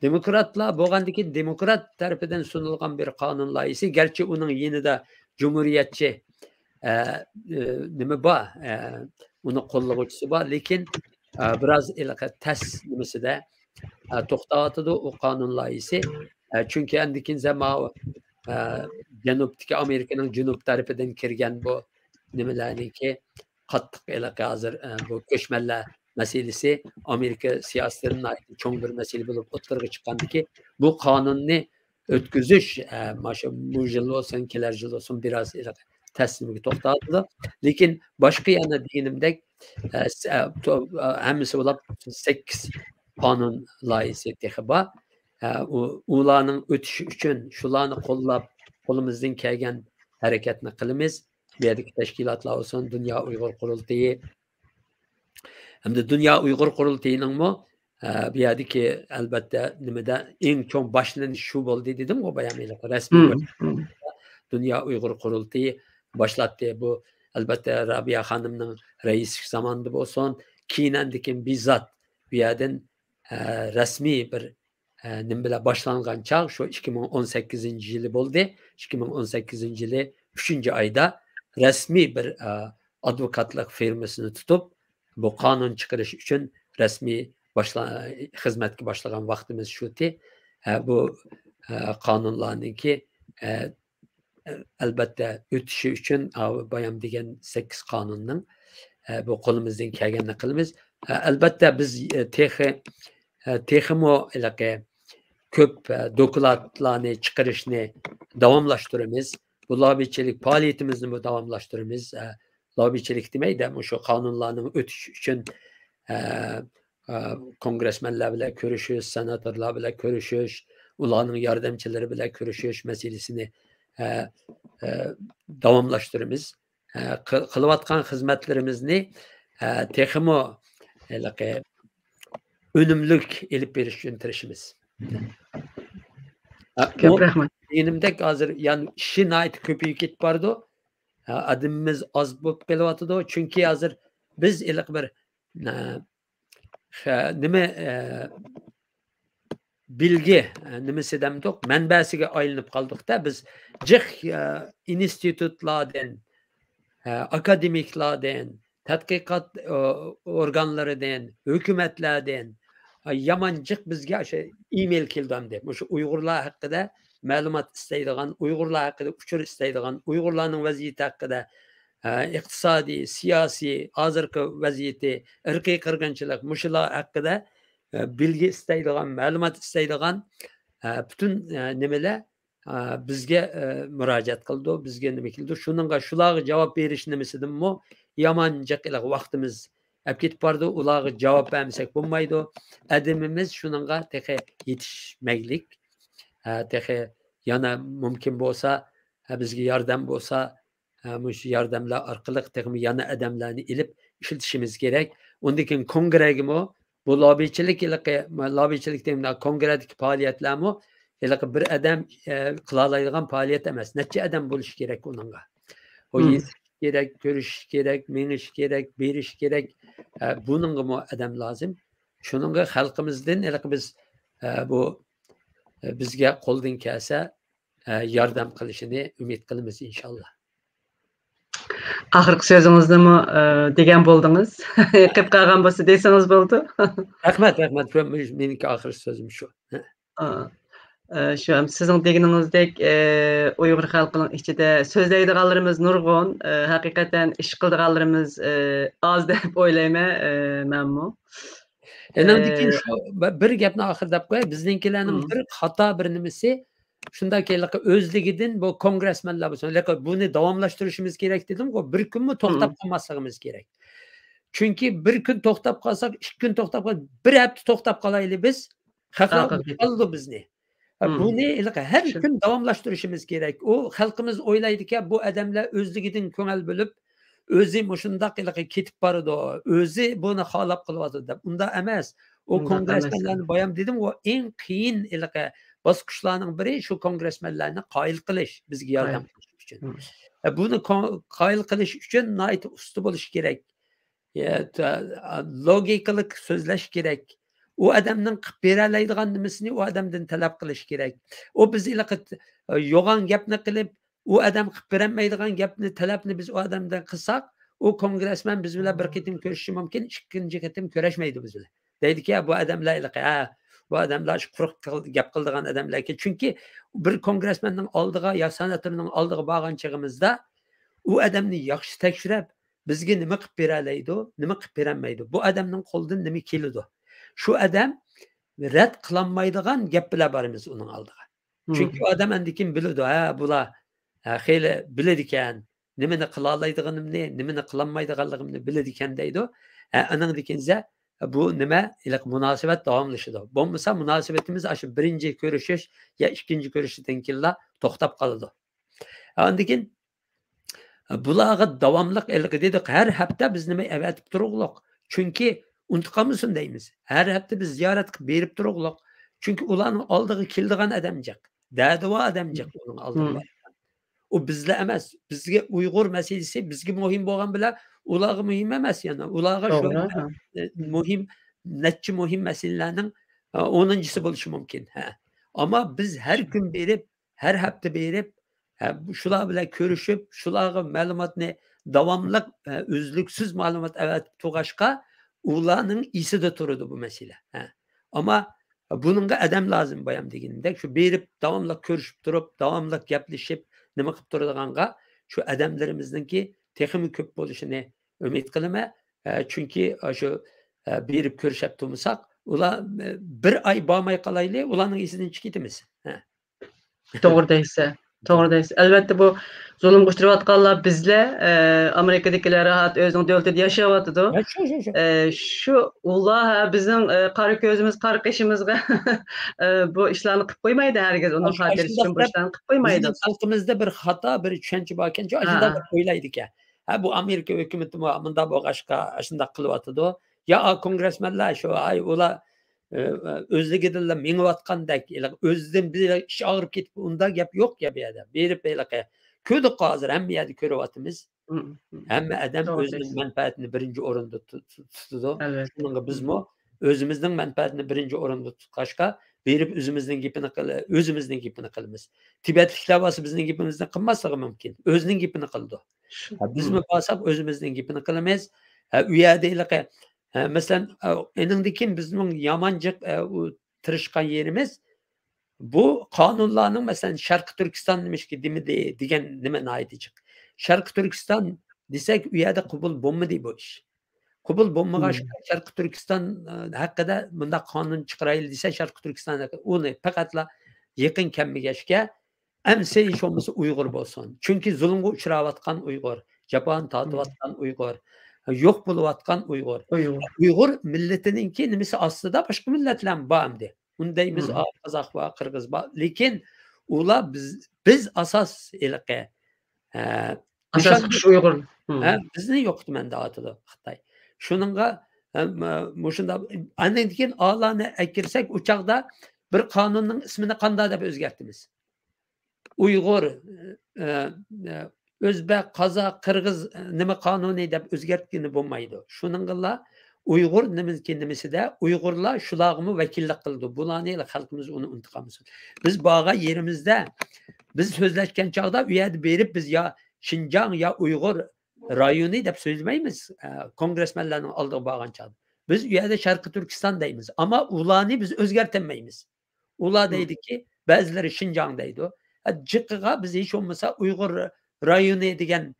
دېموكراتلار بولغاندىكىن دېموكرات تەرىپىدىن سۇنۇلغان بىر قانۇن لايىھىسى، گەرچە ئۇنىڭ يېنىدا جۇمھۇرىيەتچى، ئە، ئە، نېمە بار، ئە، ئۇنى قوللىغۇچىسى بار، لېكىن، ئە، بىراز ھېلىقى تەس نېمىسىدە، ئە، توختاۋاتىدۇ ئۇ قانۇن لايىھىسى. ئە، چۈنكى ئاندىن كېيىن ماۋۇ، ئە، جەنۇبتىكى ئامېرىكىنىڭ جەنۇب تەرىپىدىن كىرگەن بۇ نېمىلەرنىڭكى قاتتىق ھېلىقى ھازىر، ئە، بۇ كۆچمەنلەر مەسىلىسى ئامېرىكا سىياسىتىدە ناھايىتى چوڭ بىر مەسىلە بولۇپ ئوتتۇرىغا چىققاندىكى، بۇ قانۇننى ئۆتكۈزۈش، ئە، مانا شۇ، بۇ يىل بولسۇن، كېلەر يىل بولسۇن، بىراز ھېلىقى تەسلىمگە توختالىدۇ. لېكىن باشقا يەنە دېگىنىمدەك، ئە، س-، ئە، تو-، ئە، ھەممىسى بولاپ سەككىز قانۇن لايىھىسى تېخى بار. ئە، ئۇ، ئۇلارنىڭ ئۆتۈشى ئۈچۈن شۇلارنى قوللاپ، قولىمىزدىن كەلگەن ھەرىكەتنى قىلىمىز. بۇ يەردىكى تەشكىلاتلار بولسۇن، دۇنيا ئۇيغۇر قۇرۇلتىيى، ھەمدە دۇنيا ئۇيغۇر قۇرۇلتىيىنىڭمۇ، ئە، بۇ يەردىكى، ئەلبەتتە، نېمىدە ئەڭ چوڭ باشلىنىش شۇ بولدى دېدىمغۇ بايام ھېلىقى رەسمىي بىر دۇنيا ئۇيغۇر قۇرۇلتىيى باشلاتتى. بۇ، ئەلبەتتە، رابىيە خانىمنىڭ رەئىسلىك زامانىدا بولسۇن، كېيىن ئاندىن كېيىن بىزات بۇ يەردىن، ئە، رەسمىي بىر، ئە، نېمە بىلەن باشلانغان چاغ شۇ ئىككى مىڭ ئون سەككىزىنچى يىلى بولدى. ئىككى مىڭ ئون سەككىزىنچى يىلى ئۈچىنچى ئايدا رەسمىي بىر، ئە، ئادۋوكاتلىق فىرمىسىنى تۇتۇپ، بۇ قانۇن چىقىرىش ئۈچۈن رەسمىي باشلا-، خىزمەتكە باشلىغان ۋاقتىمىز شۇتى. ئە، بۇ، ئە، قانۇنلارنىڭكى، ئە، ئەلبەتتە، ئۆتۈشى ئۈچۈن، ئاۋۇ بايام دېگەن سەككىز قانۇننىڭ، ئە، بۇ قولىمىزدىن كەلگەننى قىلىمىز. ئە، ئەلبەتتە، بىز، ئە، تېخى، ئە، تېخىمۇ ھېلىقى كۆپ، ئە، دوكلاتلارنى چىقىرىشنى داۋاملاشتۇرىمىز. بۇ لاببىچىلىك پائالىيىتىمىزنىمۇ داۋاملاشتۇرىمىز. ئە، لاببىچىلىك دېمەيدە، مۇشۇ قانۇنلارنىڭ ئۆتۈشى ئۈچۈن، ئە، ئە، كونگرېسمېنلار بىلەن كۆرۈشۈش، سېناتورلار بىلەن كۆرۈشۈش، ئۇلارنىڭ ياردەمچىلىرى بىلەن كۆرۈشۈش مەسىلىسىنى، ئە، ئە، داۋاملاشتۇرىمىز. ئە، قىل-، قىلىۋاتقان خىزمەتلىرىمىزنى، ئە، تېخىمۇ ھېلىقى ئۈنۈملۈك ئېلىپ بېرىش ئۈچۈن تىرىشىمىز. ئە، كۆپ ئۇ رەھمەت. دېگىنىمدەك، ھازىر يەنە ئىشى ناھايىتى كۆپىيىپ كېتىپ بارىدۇ. ئە، ئادىمىمىز ئاز بولۇپ قېلىۋاتىدۇ. چۈنكى ھازىر بىز ھېلىقى بىر، ئە، خە-، نېمە، ئە، بىلگە، ئە، نېمىسى دەمدۇق، مەنبەسىگە ئايلىنىپ قالدۇق-دە، بىز جىق، ئە، ئىنستىتۇتلاردىن، ئە، ئاكادېمىكلاردىن، تەتقىقات، ئو-، ئورگانلىرىدىن، ھۆكۈمەتلەردىن، ئە، يامان جىق بىزگە ئاشۇ ئىمېيل كېلىدۇ ئەمدى. مۇشۇ ئۇيغۇرلار ھەققىدە مەلۇمات ئىستەيدىغان، ئۇيغۇرلار ھەققىدە ئۇچۇر ئىستەيدىغان، ئۇيغۇرلارنىڭ ۋەزىيىتى ھەققىدە، ئە، ئىقتىسادىي، سىياسىي، ھازىرقى ۋەزىيىتى، ئىرقىي قىرغىنچىلىق، مۇشۇلار ھەققىدە، ئە، بىلگە ئىستەيدىغان، مەلۇمات ئىستەيدىغان، ئە، پۈتۈن، ئە، نېمىلەر، ئە، بىزگە، ئە، مۇراجىئەت قىلىدۇ، بىزگە نېمە كېلىدۇ. شۇنىڭغا، شۇلارغا جاۋاب بېرىش نېمىسىدىنمۇ يامان جىق ھېلىقى ۋاقتىمىز ئەپ كېتىپ بارىدۇ. ئۇلارغا جاۋاب بەرمىسەك بولمايدۇ. ئادىمىمىز شۇنىڭغا تېخى يېتىشمەگلىك، ئە، تېخى يەنە مۇمكىن بولسا، ئە، بىزگە ياردەم بولسا، ئە، مۇشۇ ياردەملەر ئارقىلىق تېخىمۇ يەنە ئادەملەرنى ئېلىپ ئىشلىتىشىمىز كېرەك. ئۇندىن كېيىن كونگرېگىمۇ بۇ لاببىچىلىك، ھېلىقى لاببىچىلىك دېگەن كونگرېدىكى پائالىيەتلەرمۇ ھېلىقى بىر ئادەم، ئە، قىلالايدىغان پائالىيەت ئەمەس. نەچچە ئادەم بولۇشى كېرەك ئۇنىڭغا. ئۇ مم. يېزىش كېرەك، كۆرۈشۈش كېرەك، مېڭىش كېرەك، بېرىش كېرەك. ئە، بۇنىڭغىمۇ ئادەم لازىم. شۇنىڭغا خەلقىمىزدىن ھېلىقى بىز، ئە، بۇ، ئە، بىزگە قولدىن كەلسە، ئە، ياردەم قىلىشىنى ئۈمىد قىلىمىز، ئىنشاللا. ئاخىرقى سۆزىڭىزنىمۇ، ئە، دېگەن بولدىڭىز. قېلىپ قالغان بولسا دېسىڭىز بولىدۇ. رەھمەت، رەھمەت. مېنىڭكى ئاخىرقى سۆزۈم شۇ. ئا، ئە، شۇ، ئەم، سىزنىڭ دېگىنىڭىزدەك، ئە، ئۇيغۇر خەلقىنىڭ ئىچىدە سۆزلەيدىغانلىرىمىز نۇرغۇن، ئە، ھەقىقەتەن ئىش قىلىدىغانلىرىمىز، ئە، ئاز دەپ ئويلايمەن، ئە، مەنمۇ. ئېنىڭدىكى ئە، شۇ بىر، بىر گەپنى ئاخىر دەپ قوياي. بىزنىڭكىلەرنىڭ مم. بىر خاتا بىر نېمىسى، شۇنداق ھېلىقى ئۆزلۈكىدىن بۇ كونگرېسمېنلار بولسۇن، ھېلىقى بۇنى داۋاملاشتۇرۇشىمىز كېرەك دېدىمغۇ، بىر كۈنمۇ توختاپ مم. قالماسلىقىمىز كېرەك. چۈنكى بىر كۈن توختاپ قالساق، ئىككى كۈن توختاپ قال-، بىر ھەپتە توختاپ قالايلى بىز، خەقلەر ئۇنتۇپ قالىدۇ بىزنى. ھە، مم. بۇنى ھېلىقى ھەر شۇ كۈن داۋاملاشتۇرۇشىمىز كېرەك. ئۇ خەلقىمىز ئويلايدىكەن، بۇ ئادەملەر ئۆزلۈكىدىن كۆڭۈل بۆلۈپ، ئۆزى مۇشۇنداق ھېلىقى كېتىپ بارىدۇ، ئۆزى بۇنى خالاپ قىلىۋاتىدۇ دەپ. ئۇنداق ئەمەس. ئۇ ئۇنداق ئەمەس. كونگرېسمېنلەرنى بايام دېدىمغۇ، ئەڭ قىيىن ھېلىقى باسقۇچلارنىڭ بىرى شۇ كونگرېسمېنلەرنى قايىل قىلىش، بىزگە ياردەم قىلىش ئۈچۈن. مم. ھە، بۇنى كون-، قايىل قىلىش ئۈچۈن ناھايىتى ئۇستا بولۇش كېرەك. يە، تا-، لوگىكىلىق سۆزلەش كېرەك. ئۇ ئادەمنىڭ قىلىپ بېرەلەيدىغان نېمىسىنى ئۇ ئادەمدىن تەلەپ قىلىش كېرەك. ئۇ بىز ھېلىقى ت-، يوغان گەپنى قىلىپ، ئۇ ئادەم قىلىپ بېرەلمەيدىغان گەپنى، تەلەپنى بىز ئۇ ئادەمدىن قىلساق، ئۇ كونگرېسمېن بىز بىلەن بىر قېتىم كۆرۈشۈشى مۇمكىن، ئىككىنچى قېتىم كۆرۈشمەيدۇ بىز بىلەن. دەيدىكى، بۇ ئادەملەر ھېلىقى، ھە، بۇ ئادەملەر شۇ قۇرۇق قىل-، گەپ قىلىدىغان ئادەملەركەن. چۈنكى بىر كونگرېسمېننىڭ ئالدىغا يا سېناتورنىڭ ئالدىغا بارغان چېغىمىزدا، ئۇ ئادەمنى ياخشى تەكشۈرۈپ، بىزگە نېمە قىلىپ بېرەلەيدۇ، نېمە قىلىپ بېرەلمەيدۇ؟ بۇ ئادەمنىڭ قولىدىن نېمە كېلىدۇ؟ شۇ ئادەم رەت قىلالمايدىغان گەپ بىلەن بارىمىز ئۇنىڭ ئالدىغا. مم. چۈنكى ئۇ ئادەم ئاندىن كېيىن بىلىدۇ، ھە، بۇلار، ھە، خېلى بىلىدىكەن، نېمىنى قىلالايدىغىنىمنى، نېمىنى قىلالمايدىغانلىقىمنى بىلىدىكەن دەيدۇ. ھە، ئانىڭدىن كېيىن بۇ نېمە، ھېلىقى مۇناسىۋەت داۋاملىشىدۇ. بولمىسا مۇناسىۋىتىمىز ئاشۇ بىرىنچى كۆرۈشۈش يا ئىككىنچى كۆرۈشۈشتىن كېيىنلا توختاپ قالىدۇ. ئاندىن كېيىن بۇلارغا داۋاملىق ھېلىقى دېدۇق، ھەر ھەپتە بىز نېمە ئەۋەتىپ تۇرۇقلۇق. چۈنكى ئۇنتۇپ قالمىسۇن دەيمىز. ھەر ھەپتە بىز زىيارەت قىلىپ بېرىپ تۇرۇقلۇق. چۈنكى ئۇلارنىڭ ئالدىغا كېلىدىغان ئادەم جىق. دەدىۋا ئادەم جىق ئۇنىڭ ئالدىغا مم. بارغان. ئۇ بىزلا ئەمەس. بىزگە ئۇيغۇر مەسىلىسى بىزگە مۇھىم بولغان بىلەن ئۇلارغا مۇھىم ئەمەس يەنە. ئۇلارغا شۇ توغرا، ھە. ئە، مۇھىم، نەچچە مۇھىم مەسىلىلەرنىڭ، ئە، ئونىنچىسى بولۇشى مۇمكىن. ھە. ئەمما بىز ھەر كۈن بېرىپ، ھەر ھەپتە بېرىپ، ھە، شۇلار بىلەن كۆرۈشۈپ، شۇلارغا مەلۇماتنى داۋاملىق، ئە، ئۈزلۈكسىز مەلۇمات ئەۋەتىپ تۇرغاچقا، ئۇلارنىڭ ئېسىدە تۇرىدۇ بۇ مەسىلە. ھە. ئەمما بۇنىڭغا ئادەم لازىم، بايام دېگىنىمدەك، شۇ بېرىپ داۋاملىق كۆرۈشۈپ تۇرۇپ، داۋاملىق گەپلىشىپ، نېمە قىلىپ تۇرىدىغانغا شۇ ئادەملىرىمىزنىڭكى تېخىمۇ كۆپ بولۇشىنى ئۈمىد قىلىمەن. ئە، چۈنكى، ئە، شۇ، ئە، بېرىپ كۆرۈشۈپ تۇرمىساق، ئۇلار، ئە، بىر ئاي بارماي قالايلى، ئۇلارنىڭ ئېسىدىن چىقىپ كېتىمىز. ھە. توغرا دەيسەن. توغرا دەيسەن. ئەلۋەتتە، بۇ زۇلۇمغا ئۇچراۋاتقانلار بىزلەر، ئە، ئامېرىكىدىكىلەر راھەت ئۆزىنىڭ دۆلىتىدە ياشاۋاتىدۇ. ھە، شۇ، شۇ، شۇ. ئە، شۇ ئۇلار، ھە، بىزنىڭ، ئە، قارا كۆزىمىز، قارا قېشىمىزغا، ئە، بۇ ئىشلارنى قىلىپ قويمايدۇ ھەرگىز. ئۇنىڭ ئاشۇ، خاتىرىسى ئۈچۈن ئاشۇنداق بۇ دەپ ئىشلارنى قىلىپ قويمايدۇ. بىزنىڭ خەلقىمىزدە بىر خاتا، بىر چۈشەنچە باركەن، شۇ ھە. ئاشۇنداق دەپ ئويلايدىكەن. ھە، بۇ ئامېرىكا ھۆكۈمىتىمۇ مۇنداق بولغاچقا ئاشۇنداق قىلىۋاتىدۇ. يا، ئا، كونگرېسمېنلار شۇ، ئاي، ئۇلار، ئۆزلۈكىدىنلا مېڭىۋاتقاندەك، ھېلىقى ئۆزىدىن بىر ئىش ئاغرىپ كېتىپ، ئۇنداق گەپ يوق يا بۇ يەردە. بېرىپ ھېلىقى كۆردۇق ھازىر، ھەممە يەردە كۆرۈۋاتىمىز. مم، مم. ھەممە ئادەم توغرا ئۆزىنىڭ دەيسىز. مەنپەئەتىنى بىرىنچى ئورۇندا تۇ-، تۇ-، تۇتىدۇ. ئەلۋەتتە. شۇنىڭغا مم. بىزمۇ ئۆزىمىزنىڭ مەنپەئەتىنى بىرىنچى ئورۇندا تۇتقاچقا، بېرىپ ئۆزىمىزنىڭ گېپىنى قىل-، ئۆزىمىزنىڭ گېپىنى قىلىمىز. تىبەتلىكلەر بولسا بىزنىڭ گېپىمىزنى قىلماسلىقى مۇمكىن. ئۆزىنىڭ گېپىنى قىلىدۇ. شۇ ھە، بىزمۇ مم. بارساق ئۆزىمىزنىڭ گېپىنى قىلىمىز. ھە، ئۇ يەردە ھېلىقى، ھە، مەسىلەن، ئە، ئېنىڭدىن كېيىن بىزنىڭ يامان جىق، ئە، ئۇ تىرىشقان يېرىمىز، بۇ قانۇنلارنىڭ، مەسىلەن، شەرقىي تۈركىستان نېمىشقا دېمىدى دېگەن نېمە ناھايىتى جىق. شەرقىي تۈركىستان دېسەك، ئۇ يەردە قوبۇل بولمىدى بۇ ئىش. قوبۇل بولمىغاچقا، مم. شەرقىي تۈركىستان، ئە، ھەققىدە مۇنداق قانۇن چىقىرايلى دېسە، شەرقىي تۈركىستان ھەققىدە ئۇنى پەقەتلا يېقىن كەلمىگەچكە، ئەمسە ھېچ بولمىسا ئۇيغۇر بولسۇن. چۈنكى زۇلۇمغا ئۇچراۋاتقان ئۇيغۇر، جاپانى مم. تارتىۋاتقان ئۇيغۇر، يوق بولۇۋاتقان ئۇيغۇر. ئۇيغۇر. ئۇيغۇر مىللىتىنىڭكى نېمىسى ئاستىدا باشقا مىللەتلەرمۇ بار ئەمدى. ئۇنى دەيمىز، مم. ئا، قازاق بار، قىرغىز بار. لېكىن ئۇلار بىز، بىز ئاساس ھېلىقى، ئە، ئاساس نىشان قىلىش ئۇيغۇر. مم. ھە، بىزنى يوقىتىمەن دەۋاتىدۇ خىتاي. شۇنىڭغا، ئە، مۇشۇنداق، ئاندىن كېيىن ئالانى ئەكىرسەك، ئۇ چاغدا بىر قانۇننىڭ ئىسمىنى قانداق دەپ ئۆزگەرتىمىز؟ ئۇيغۇر، ئە، ئە، ئۆزبەك، قازاق، قىرغىز، ئە، نېمە قانۇنى دەپ ئۆزگەرتكىلى بولمايدۇ. شۇنىڭغىلا ئۇيغۇر نېمىكى نېمىسىدە ئۇيغۇرلار شۇلارغىمۇ ۋەكىللىك قىلىدۇ. بۇلارنى خەلقىمىز ئۇنى ئۇنتۇپ قالمىسۇن. بىز بارغان يېرىمىزدە، بىز سۆزلەشكەن چاغدا ئۇ يەردە بېرىپ بىز يا شىنجاڭ يا ئۇيغۇر رايونى دەپ سۆزلىمەيمىز. ئە، كونگرېسمېنلارنىڭ ئالدىغا بارغان چاغدا. بىز ئۇ يەردە شەرقىي تۈركىستان دەيمىز. ئەمما ئۇلارنى بىز ئۆزگەرتەلمەيمىز. ئۇلار مم. دەيدىكى، بەزىلىرى شىنجاڭ دەيدۇ. ھە، جىقىغا بىز ھېچ بولمىسا ئۇيغۇر رايونى دېگەن،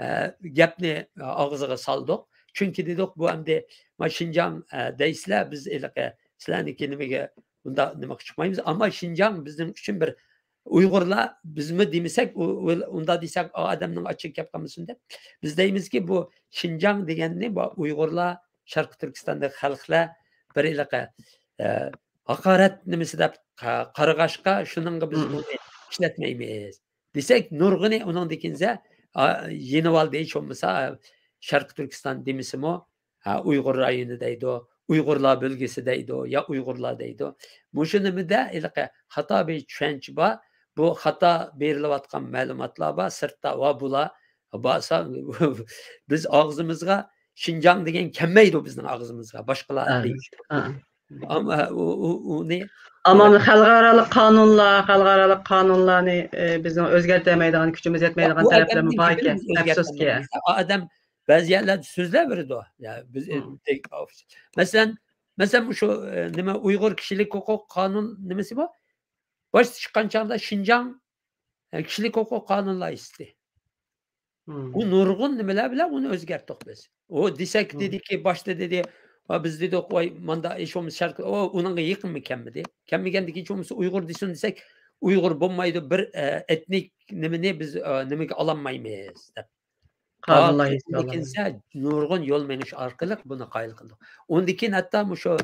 ھە، گەپنى ئاغزىغا سالدۇق. چۈنكى دېدۇق، بۇ ئەمدى ما شىنجاڭ، ھە، دەيسىلەر، بىز ھېلىقى سىلەرنىڭكى نېمىگە بۇنداق نېمە چىقمايمىز. ئەمما شىنجاڭ بىزنىڭ ئۈچۈن بىر ئۇيغۇرلار، بىزمۇ دېمىسەك، ئۇ، ئۇ، ئۇنداق دېسەك، ئا، ئادەمنىڭ ئاچچىقى كەپ قالمىسۇن دەپ. بىز دەيمىزكى، بۇ شىنجاڭ دېگەننى بۇ ئۇيغۇرلار، شەرقىي تۈركىستاندىكى خەلقلەر بىر ھېلىقى، ئە، ھاقارەت نېمىسى دەپ قا-، قارىغاچقا، شۇنىڭغا بىز مم. بۇنى ئىشلەتمەيمىز دېسەك، نۇرغۇنى ئۇنىڭدىن كېيىنسە، ئا، يېنىۋالدى، ھېچ بولمىسا، شەرقىي تۈركىستان دېمىسىمۇ، ھە، ئۇيغۇر رايونى دەيدۇ، ئۇيغۇرلار بۆلگىسى دەيدۇ، يا ئۇيغۇرلار دەيدۇ. مۇشۇ نېمىدە ھېلىقى خاتا بىر چۈشەنچە بار. بۇ خاتا بېرىلىۋاتقان مەلۇماتلار بار، سىرتتا ۋە بۇلار بارسا، بىز ئاغزىمىزغا شىنجاڭ دېگەن كەلمەيدۇ بىزنىڭ ئاغزىمىزغا، باشقىلار ھە، دەيدۇ. ھە. ئەمما ئۇ، ئۇ، ئۇنى ئەمما خەلقئارالىق قانۇنلار، خەلقئارالىق قانۇنلارنى، ئە، بىزنىڭ ئۆزگەرتەلمەيدىغان، كۈچىمىز يەتمەيدىغان يا، ئۇ تەرەپلەرمۇ ئەلۋەتتە باركەن، ئۆزگەرتەلمەيمىز. ئەپسۇسكى. ئا-، ئادەم بەزى يەرلەردە سۆزلەۋېرىدۇ. يا، بىز، مم. ئە، مەسىلەن، مەسىلەن، مۇشۇ، ئە، نېمە، ئۇيغۇر كىشىلىك ھوقۇق قانۇن نېمىسى بۇ؟ باشتا چىققان چاغدا شىنجاڭ، ئە، كىشىلىك ھوقۇق قانۇن لايىھىسى. مم. بۇ نۇرغۇن نېمىلەر بىلەن ئۇنى ئۆزگەرتتۇق بىز. ئۇ دېسەك مم. دېدىكى، باشتا دېدى، ۋە بىز دېدۇق، ۋاي، ماندا ھېچ بولمىسا شەرق، ئۇ، ئۇنىڭغا يېقىنمۇ كەلمىدى. كەلمىگەندىكىن ھېچ بولمىسا ئۇيغۇر دېسۇن دېسەك، ئۇيغۇر بولمايدۇ، بىر، ئە، ئېتنىك نېمىنى بىز، ئە، نېمىگە ئالالمايمىز دەپ. قانۇن لايىھەسى ئاخىرىدا ئالالمايمىز. كېلسە، نۇرغۇن يول مېڭىش ئارقىلىق بۇنى قايىل قىلدۇق. ئۇندىن كېيىن ھەتتا مۇشۇ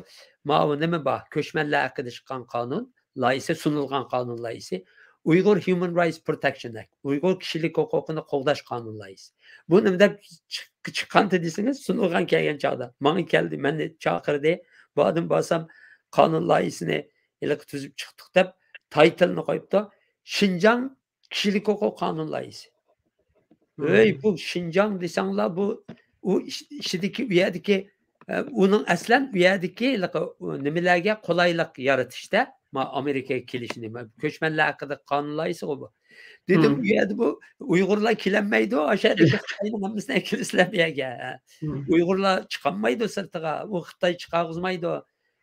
ماۋۇ نېمە بار، كۆچمەنلەر ھەققىدە چىققان قانۇن لايىھىسى، سۇنۇلغان قانۇن لايىھىسى، ئۇيغۇر Human Rights Protection Act، ئۇيغۇر كىشىلىك ھوقۇقىنى قوغداش قانۇن لايىھىسى. بۇ نېمە دەپ چىق-، چىققانتى دېسىڭىز، سۇنۇلغان كەلگەن چاغدا ماڭا كەلدى، مەننى چاقىردى. بۇ ئادەم بارسام، قانۇن لايىھىسىنى ھېلىقى تۈزۈپ چىقتۇق دەپ، تايتىلنى قويۇپتۇ. شىنجاڭ كىشىلىك ھوقۇق قانۇن لايىھىسى. مم. ئۆي، بۇ شىنجاڭ دېسەڭلار، بۇ، ئۇ ئىش-، ئىچىدىكى، ئۇ يەردىكى، ئە، ئۇنىڭ ئەسلەن ئۇ يەردىكى ھېلىقى، ئۇ نېمىلەرگە قولايلىق يارىتىشتا، ما ئامېرىكىغا كېلىشنى، ما كۆچمەنلەر ھەققىدە قانۇن لايىھىسىغۇ بۇ. دېدىم، ئۇ يەردە بۇ ئۇيغۇرلار كېلەلمەيدۇ، ئاشۇ يەردىكى خىتاينىڭ ھەممىسىنى ئەكىلىسىلەر بۇ يەرگە. ئۇيغۇرلار چىقالمايدۇ سىرتىغا، ئۇ خىتاي چىقارغۇزمايدۇ.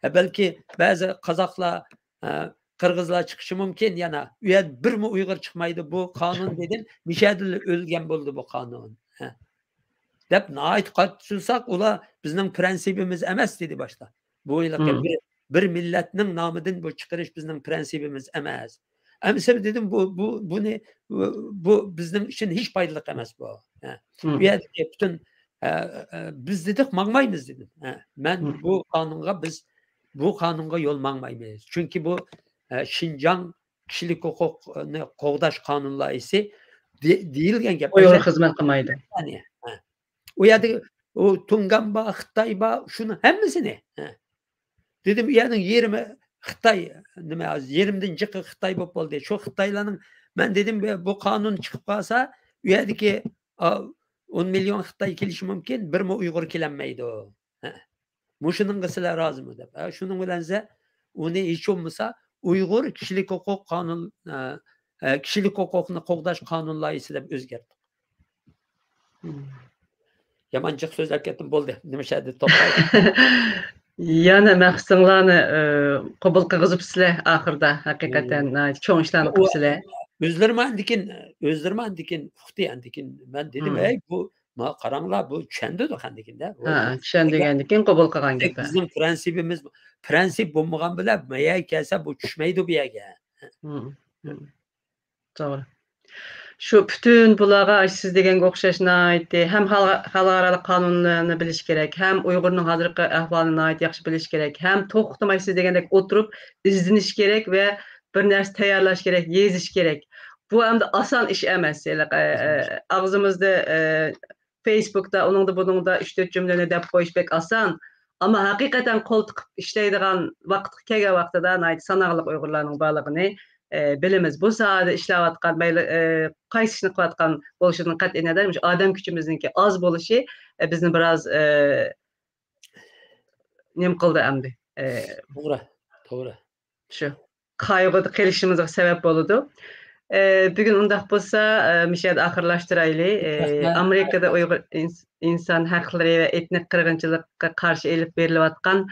ھە، بەلكى بەزى قازاقلار، ھە، قىرغىزلار چىقىشى مۇمكىن، يەنە ئۇ يەردە بىرمۇ ئۇيغۇر چىقمايدۇ. بۇ قانۇن دېدىم، مىشەدىلا ئۆلگەن بولدى بۇ قانۇن. ھە. دەپ ناھايىتى قاتتىق تۇتساق، ئۇلار بىزنىڭ پرىنسىپىمىز ئەمەس دېدى باشتا. بۇ ھېلىقى بىر، بىر مىللەتنىڭ نامىدىن بۇ چىقىرىش بىزنىڭ پرىنسىپىمىز ئەمەس. ئەمىسە دېدىم، بۇ، بۇ، بۇنى، بۇ، بۇ بىزنىڭ ئۈچۈن ھېچ پايدىلىق ئەمەس بۇ. ھە. بۇ يەردىكى پۈتۈن، ئە، ئە، بىز دېدۇق، ماڭمايمىز دېدىم. ھە. مەن بۇ قانۇنغا، بىز بۇ قانۇنغا يول ماڭمايمىز. چۈنكى بۇ، ئە، شىنجاڭ كىشىلىك ھوقۇقنى قوغداش قانۇن لايىھىسى دې-، دېيىلگەن گەپ. ئۇيغۇر خىزمەت قىلمايدۇ. يەنى، ھە. ئۇ يەردە ئۇ تۇڭگان بار، خىتاي بار، شۇنىڭ ھەممىسىنى، ھە. دېدىم، ئۇ يەرنىڭ يېرىمى خىتاي، نېمە، يېرىمدىن جىقى خىتاي بولۇپ بولدى. شۇ خىتايلارنىڭ، مەن دېدىم، بۇ، بۇ قانۇن چىقىپ قالسا، ئۇ يەردىكى، ئا، ئون مىليون خىتاي كېلىشى مۇمكىن، بىرمۇ ئۇيغۇر كېلەلمەيدۇ. ھە. مۇشۇنىڭغا سىلەر رازىمۇ دەپ. ھە، شۇنىڭ بىلەن سىلەر ئۇنى ھېچ بولمىسا ئۇيغۇر كىشىلىك ھوقۇق قانۇن، ئە، ئە، كىشىلىك ھوقۇقنى قوغداش قانۇن لايىھىسى دەپ ئۆزگەرتتۇق. يامان جىق سۆزلەپ كەتتىم، بولدى. نېمە شەدە توختاي. يەنە مەقسىتىڭلارنى، ئە، قوبۇل قىلغۇزۇپسىلەر ئاخىردا، ھەقىقەتەن ناھايىتى چوڭ ئىشلارنى قىپسىلەر. ئۆزلىرىمۇ ئاندىكىن، ئۆزلىرىمۇ ئاندىكىن ئۇقتى، ئاندىكىن مەن دېدىم، ھەي، بۇ، ما قاراڭلار، بۇ چۈشەندى ئاندىكىن-دە. بۇ ھە، چۈشەندۈرگەندىن كېيىن قوبۇل قىلغان گەپ. بىزنىڭ پرىنسىپىمىز، پرىنسىپ بولمىغان بىلەن ما يەرگە كەلسە، بۇ چۈشمەيدۇ بۇ يەرگە. توغرا. شۇ پۈتۈن بۇلارغا سىز دېگەنگە ئوخشاش ناھايىتى ھەم خەلق-، خەلقئارالىق قانۇنلارنى بىلىش كېرەك، ھەم ئۇيغۇرنىڭ ھازىرقى ئەھۋالىنى ناھايىتى ياخشى بىلىش كېرەك، ھەم توختىماي سىز دېگەندەك ئولتۇرۇپ ئىزدىنىش كېرەك ۋە بىر نەرسە تەييارلاش كېرەك، يېزىش كېرەك. بۇ ئەمدى ئاسان ئىش ئەمەس. ھېلىقى، ئە، ئاغزىمىزدا، ئە، فېيسبۇكتا، ئۇنىڭدا بۇنىڭدا ئۈچ تۆت جۈملىنى دەپ قويۇش بەك ئاسان. ئەمما ھەقىقەتەن قول تىقىپ ئىشلەيدىغان ۋاقىتقا كەلگەن ۋاقتىدا ناھايىتى ساناقلىق ئۇيغۇرلارنىڭ بارلىقىنى، ئە، بىلىمىز. بۇ ساھەدە ئىشلەۋاتقان، مەيلى، ئە، قايسى ئىشنى قىلىۋاتقان بولۇشىدىن قەتئىينەزەر، مۇشۇ ئادەم كۈچىمىزنىڭكى ئاز بولۇشى، ئە، بىزنى بىراز، ئە، نېمە قىلدى ئەمدى. ئە، توغرا، توغرا. شۇ قايغۇدا قېلىشىمىزغا سەۋەب بولىدۇ. ئە، بۈگۈن ئۇنداق بولسا، ئە، مۇشۇ يەردە ئاخىرلاشتۇرايلى. ئە، رەھمەت. ئامېرىكىدا ئۇيغۇر ئىنس-، ئىنسان ھەقلىرى ۋە ئېتنىك قىرغىنچىلىققا قارشى ئېلىپ بېرىلىۋاتقان،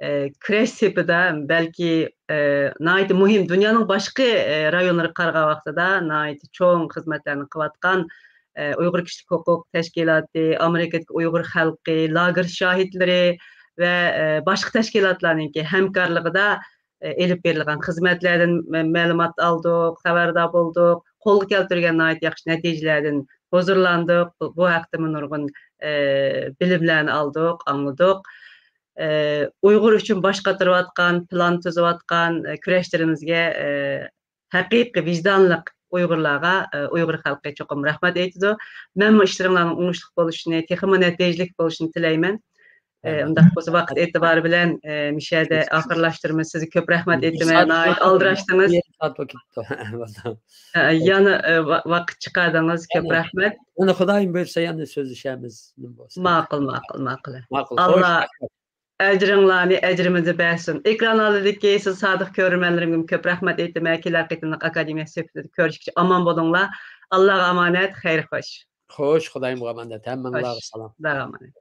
ئە، كۈرەش سېپىدا بەلكى، ئە، ناھايىتى مۇھىم، دۇنيانىڭ باشقا، ئە، رايونلىرىغا قارىغان ۋاقتىدا ناھايىتى چوڭ خىزمەتلەرنى قىلىۋاتقان، ئە، ئۇيغۇر كىشىلىك ھوقۇق تەشكىلاتى، ئامېرىكىدىكى ئۇيغۇر خەلقى، لاگېر شاھىتلىرى ۋە، ئە، باشقا تەشكىلاتلارنىڭكى ھەمكارلىقىدا ئېلىپ بېرىلغان خىزمەتلەردىن مە-، مەلۇمات ئالدۇق، خەۋەردار بولدۇق، قولغا كەلتۈرگەن ناھايىتى ياخشى نەتىجىلەردىن ھۇزۇرلاندۇق. بۇ، بۇ ھەقتىمۇ نۇرغۇن، ئە، بىلىملەرنى ئالدۇق، ئاڭلىدۇق. ئە، ئۇيغۇر ئۈچۈن باش قاتۇرۇۋاتقان، پىلان تۈزۈۋاتقان، ئە، كۈرەشلىرىمىزگە، ئە، ھەقىقىي ۋىجدانلىق ئۇيغۇرلارغا، ئە، ئۇيغۇر خەلقى چوقۇم رەھمەت ئېيتىدۇ. مەنمۇ ئىشلىرىڭلارنىڭ ئوڭۇشلۇق بولۇشىنى، تېخىمۇ نەتىجىلىك بولۇشىنى تىلەيمەن. ئە، ئۇنداق بولسا ۋاقىت ئېتىبارى بىلەن، ئە، مۇشۇ يەردە ئاخىرلاشتۇرىمىز. سىزگە كۆپ رەھمەت ئېيتىمەن. ناھايىتى ئالدىراشتىڭىز. يېرىم سائەت بولۇپ كېتىپتۇ. ئە، يەنە، ئە، ۋا-، ۋاقىت چىقاردىڭىز. كۆپ رەھمەت. يەنە خۇدايىم بۇيرۇسا يەنە سۆزلىشەرمىز. ماقۇل، ماقۇل، ماقۇل. ماقۇل. ئاللا ئەجرىڭلارنى ئەجرىمىزدە بەرسۇن. ئېكران ئالدىدىكى سىز سادىق كۆرۈرمەنلىرىمگىمۇ كۆپ رەھمەت ئېيتىمەن. كېلەر قېتىملىق ئاكادېمىيە سۆھبىتىدە كۆرۈشكىچە ئامان بولۇڭلار. ئاللاغا ئامانەت، خەير خوش. خوش، خۇدايىمغا ئامانەت. ھەممىڭلارغا سالام. خۇداغا ئامانەت.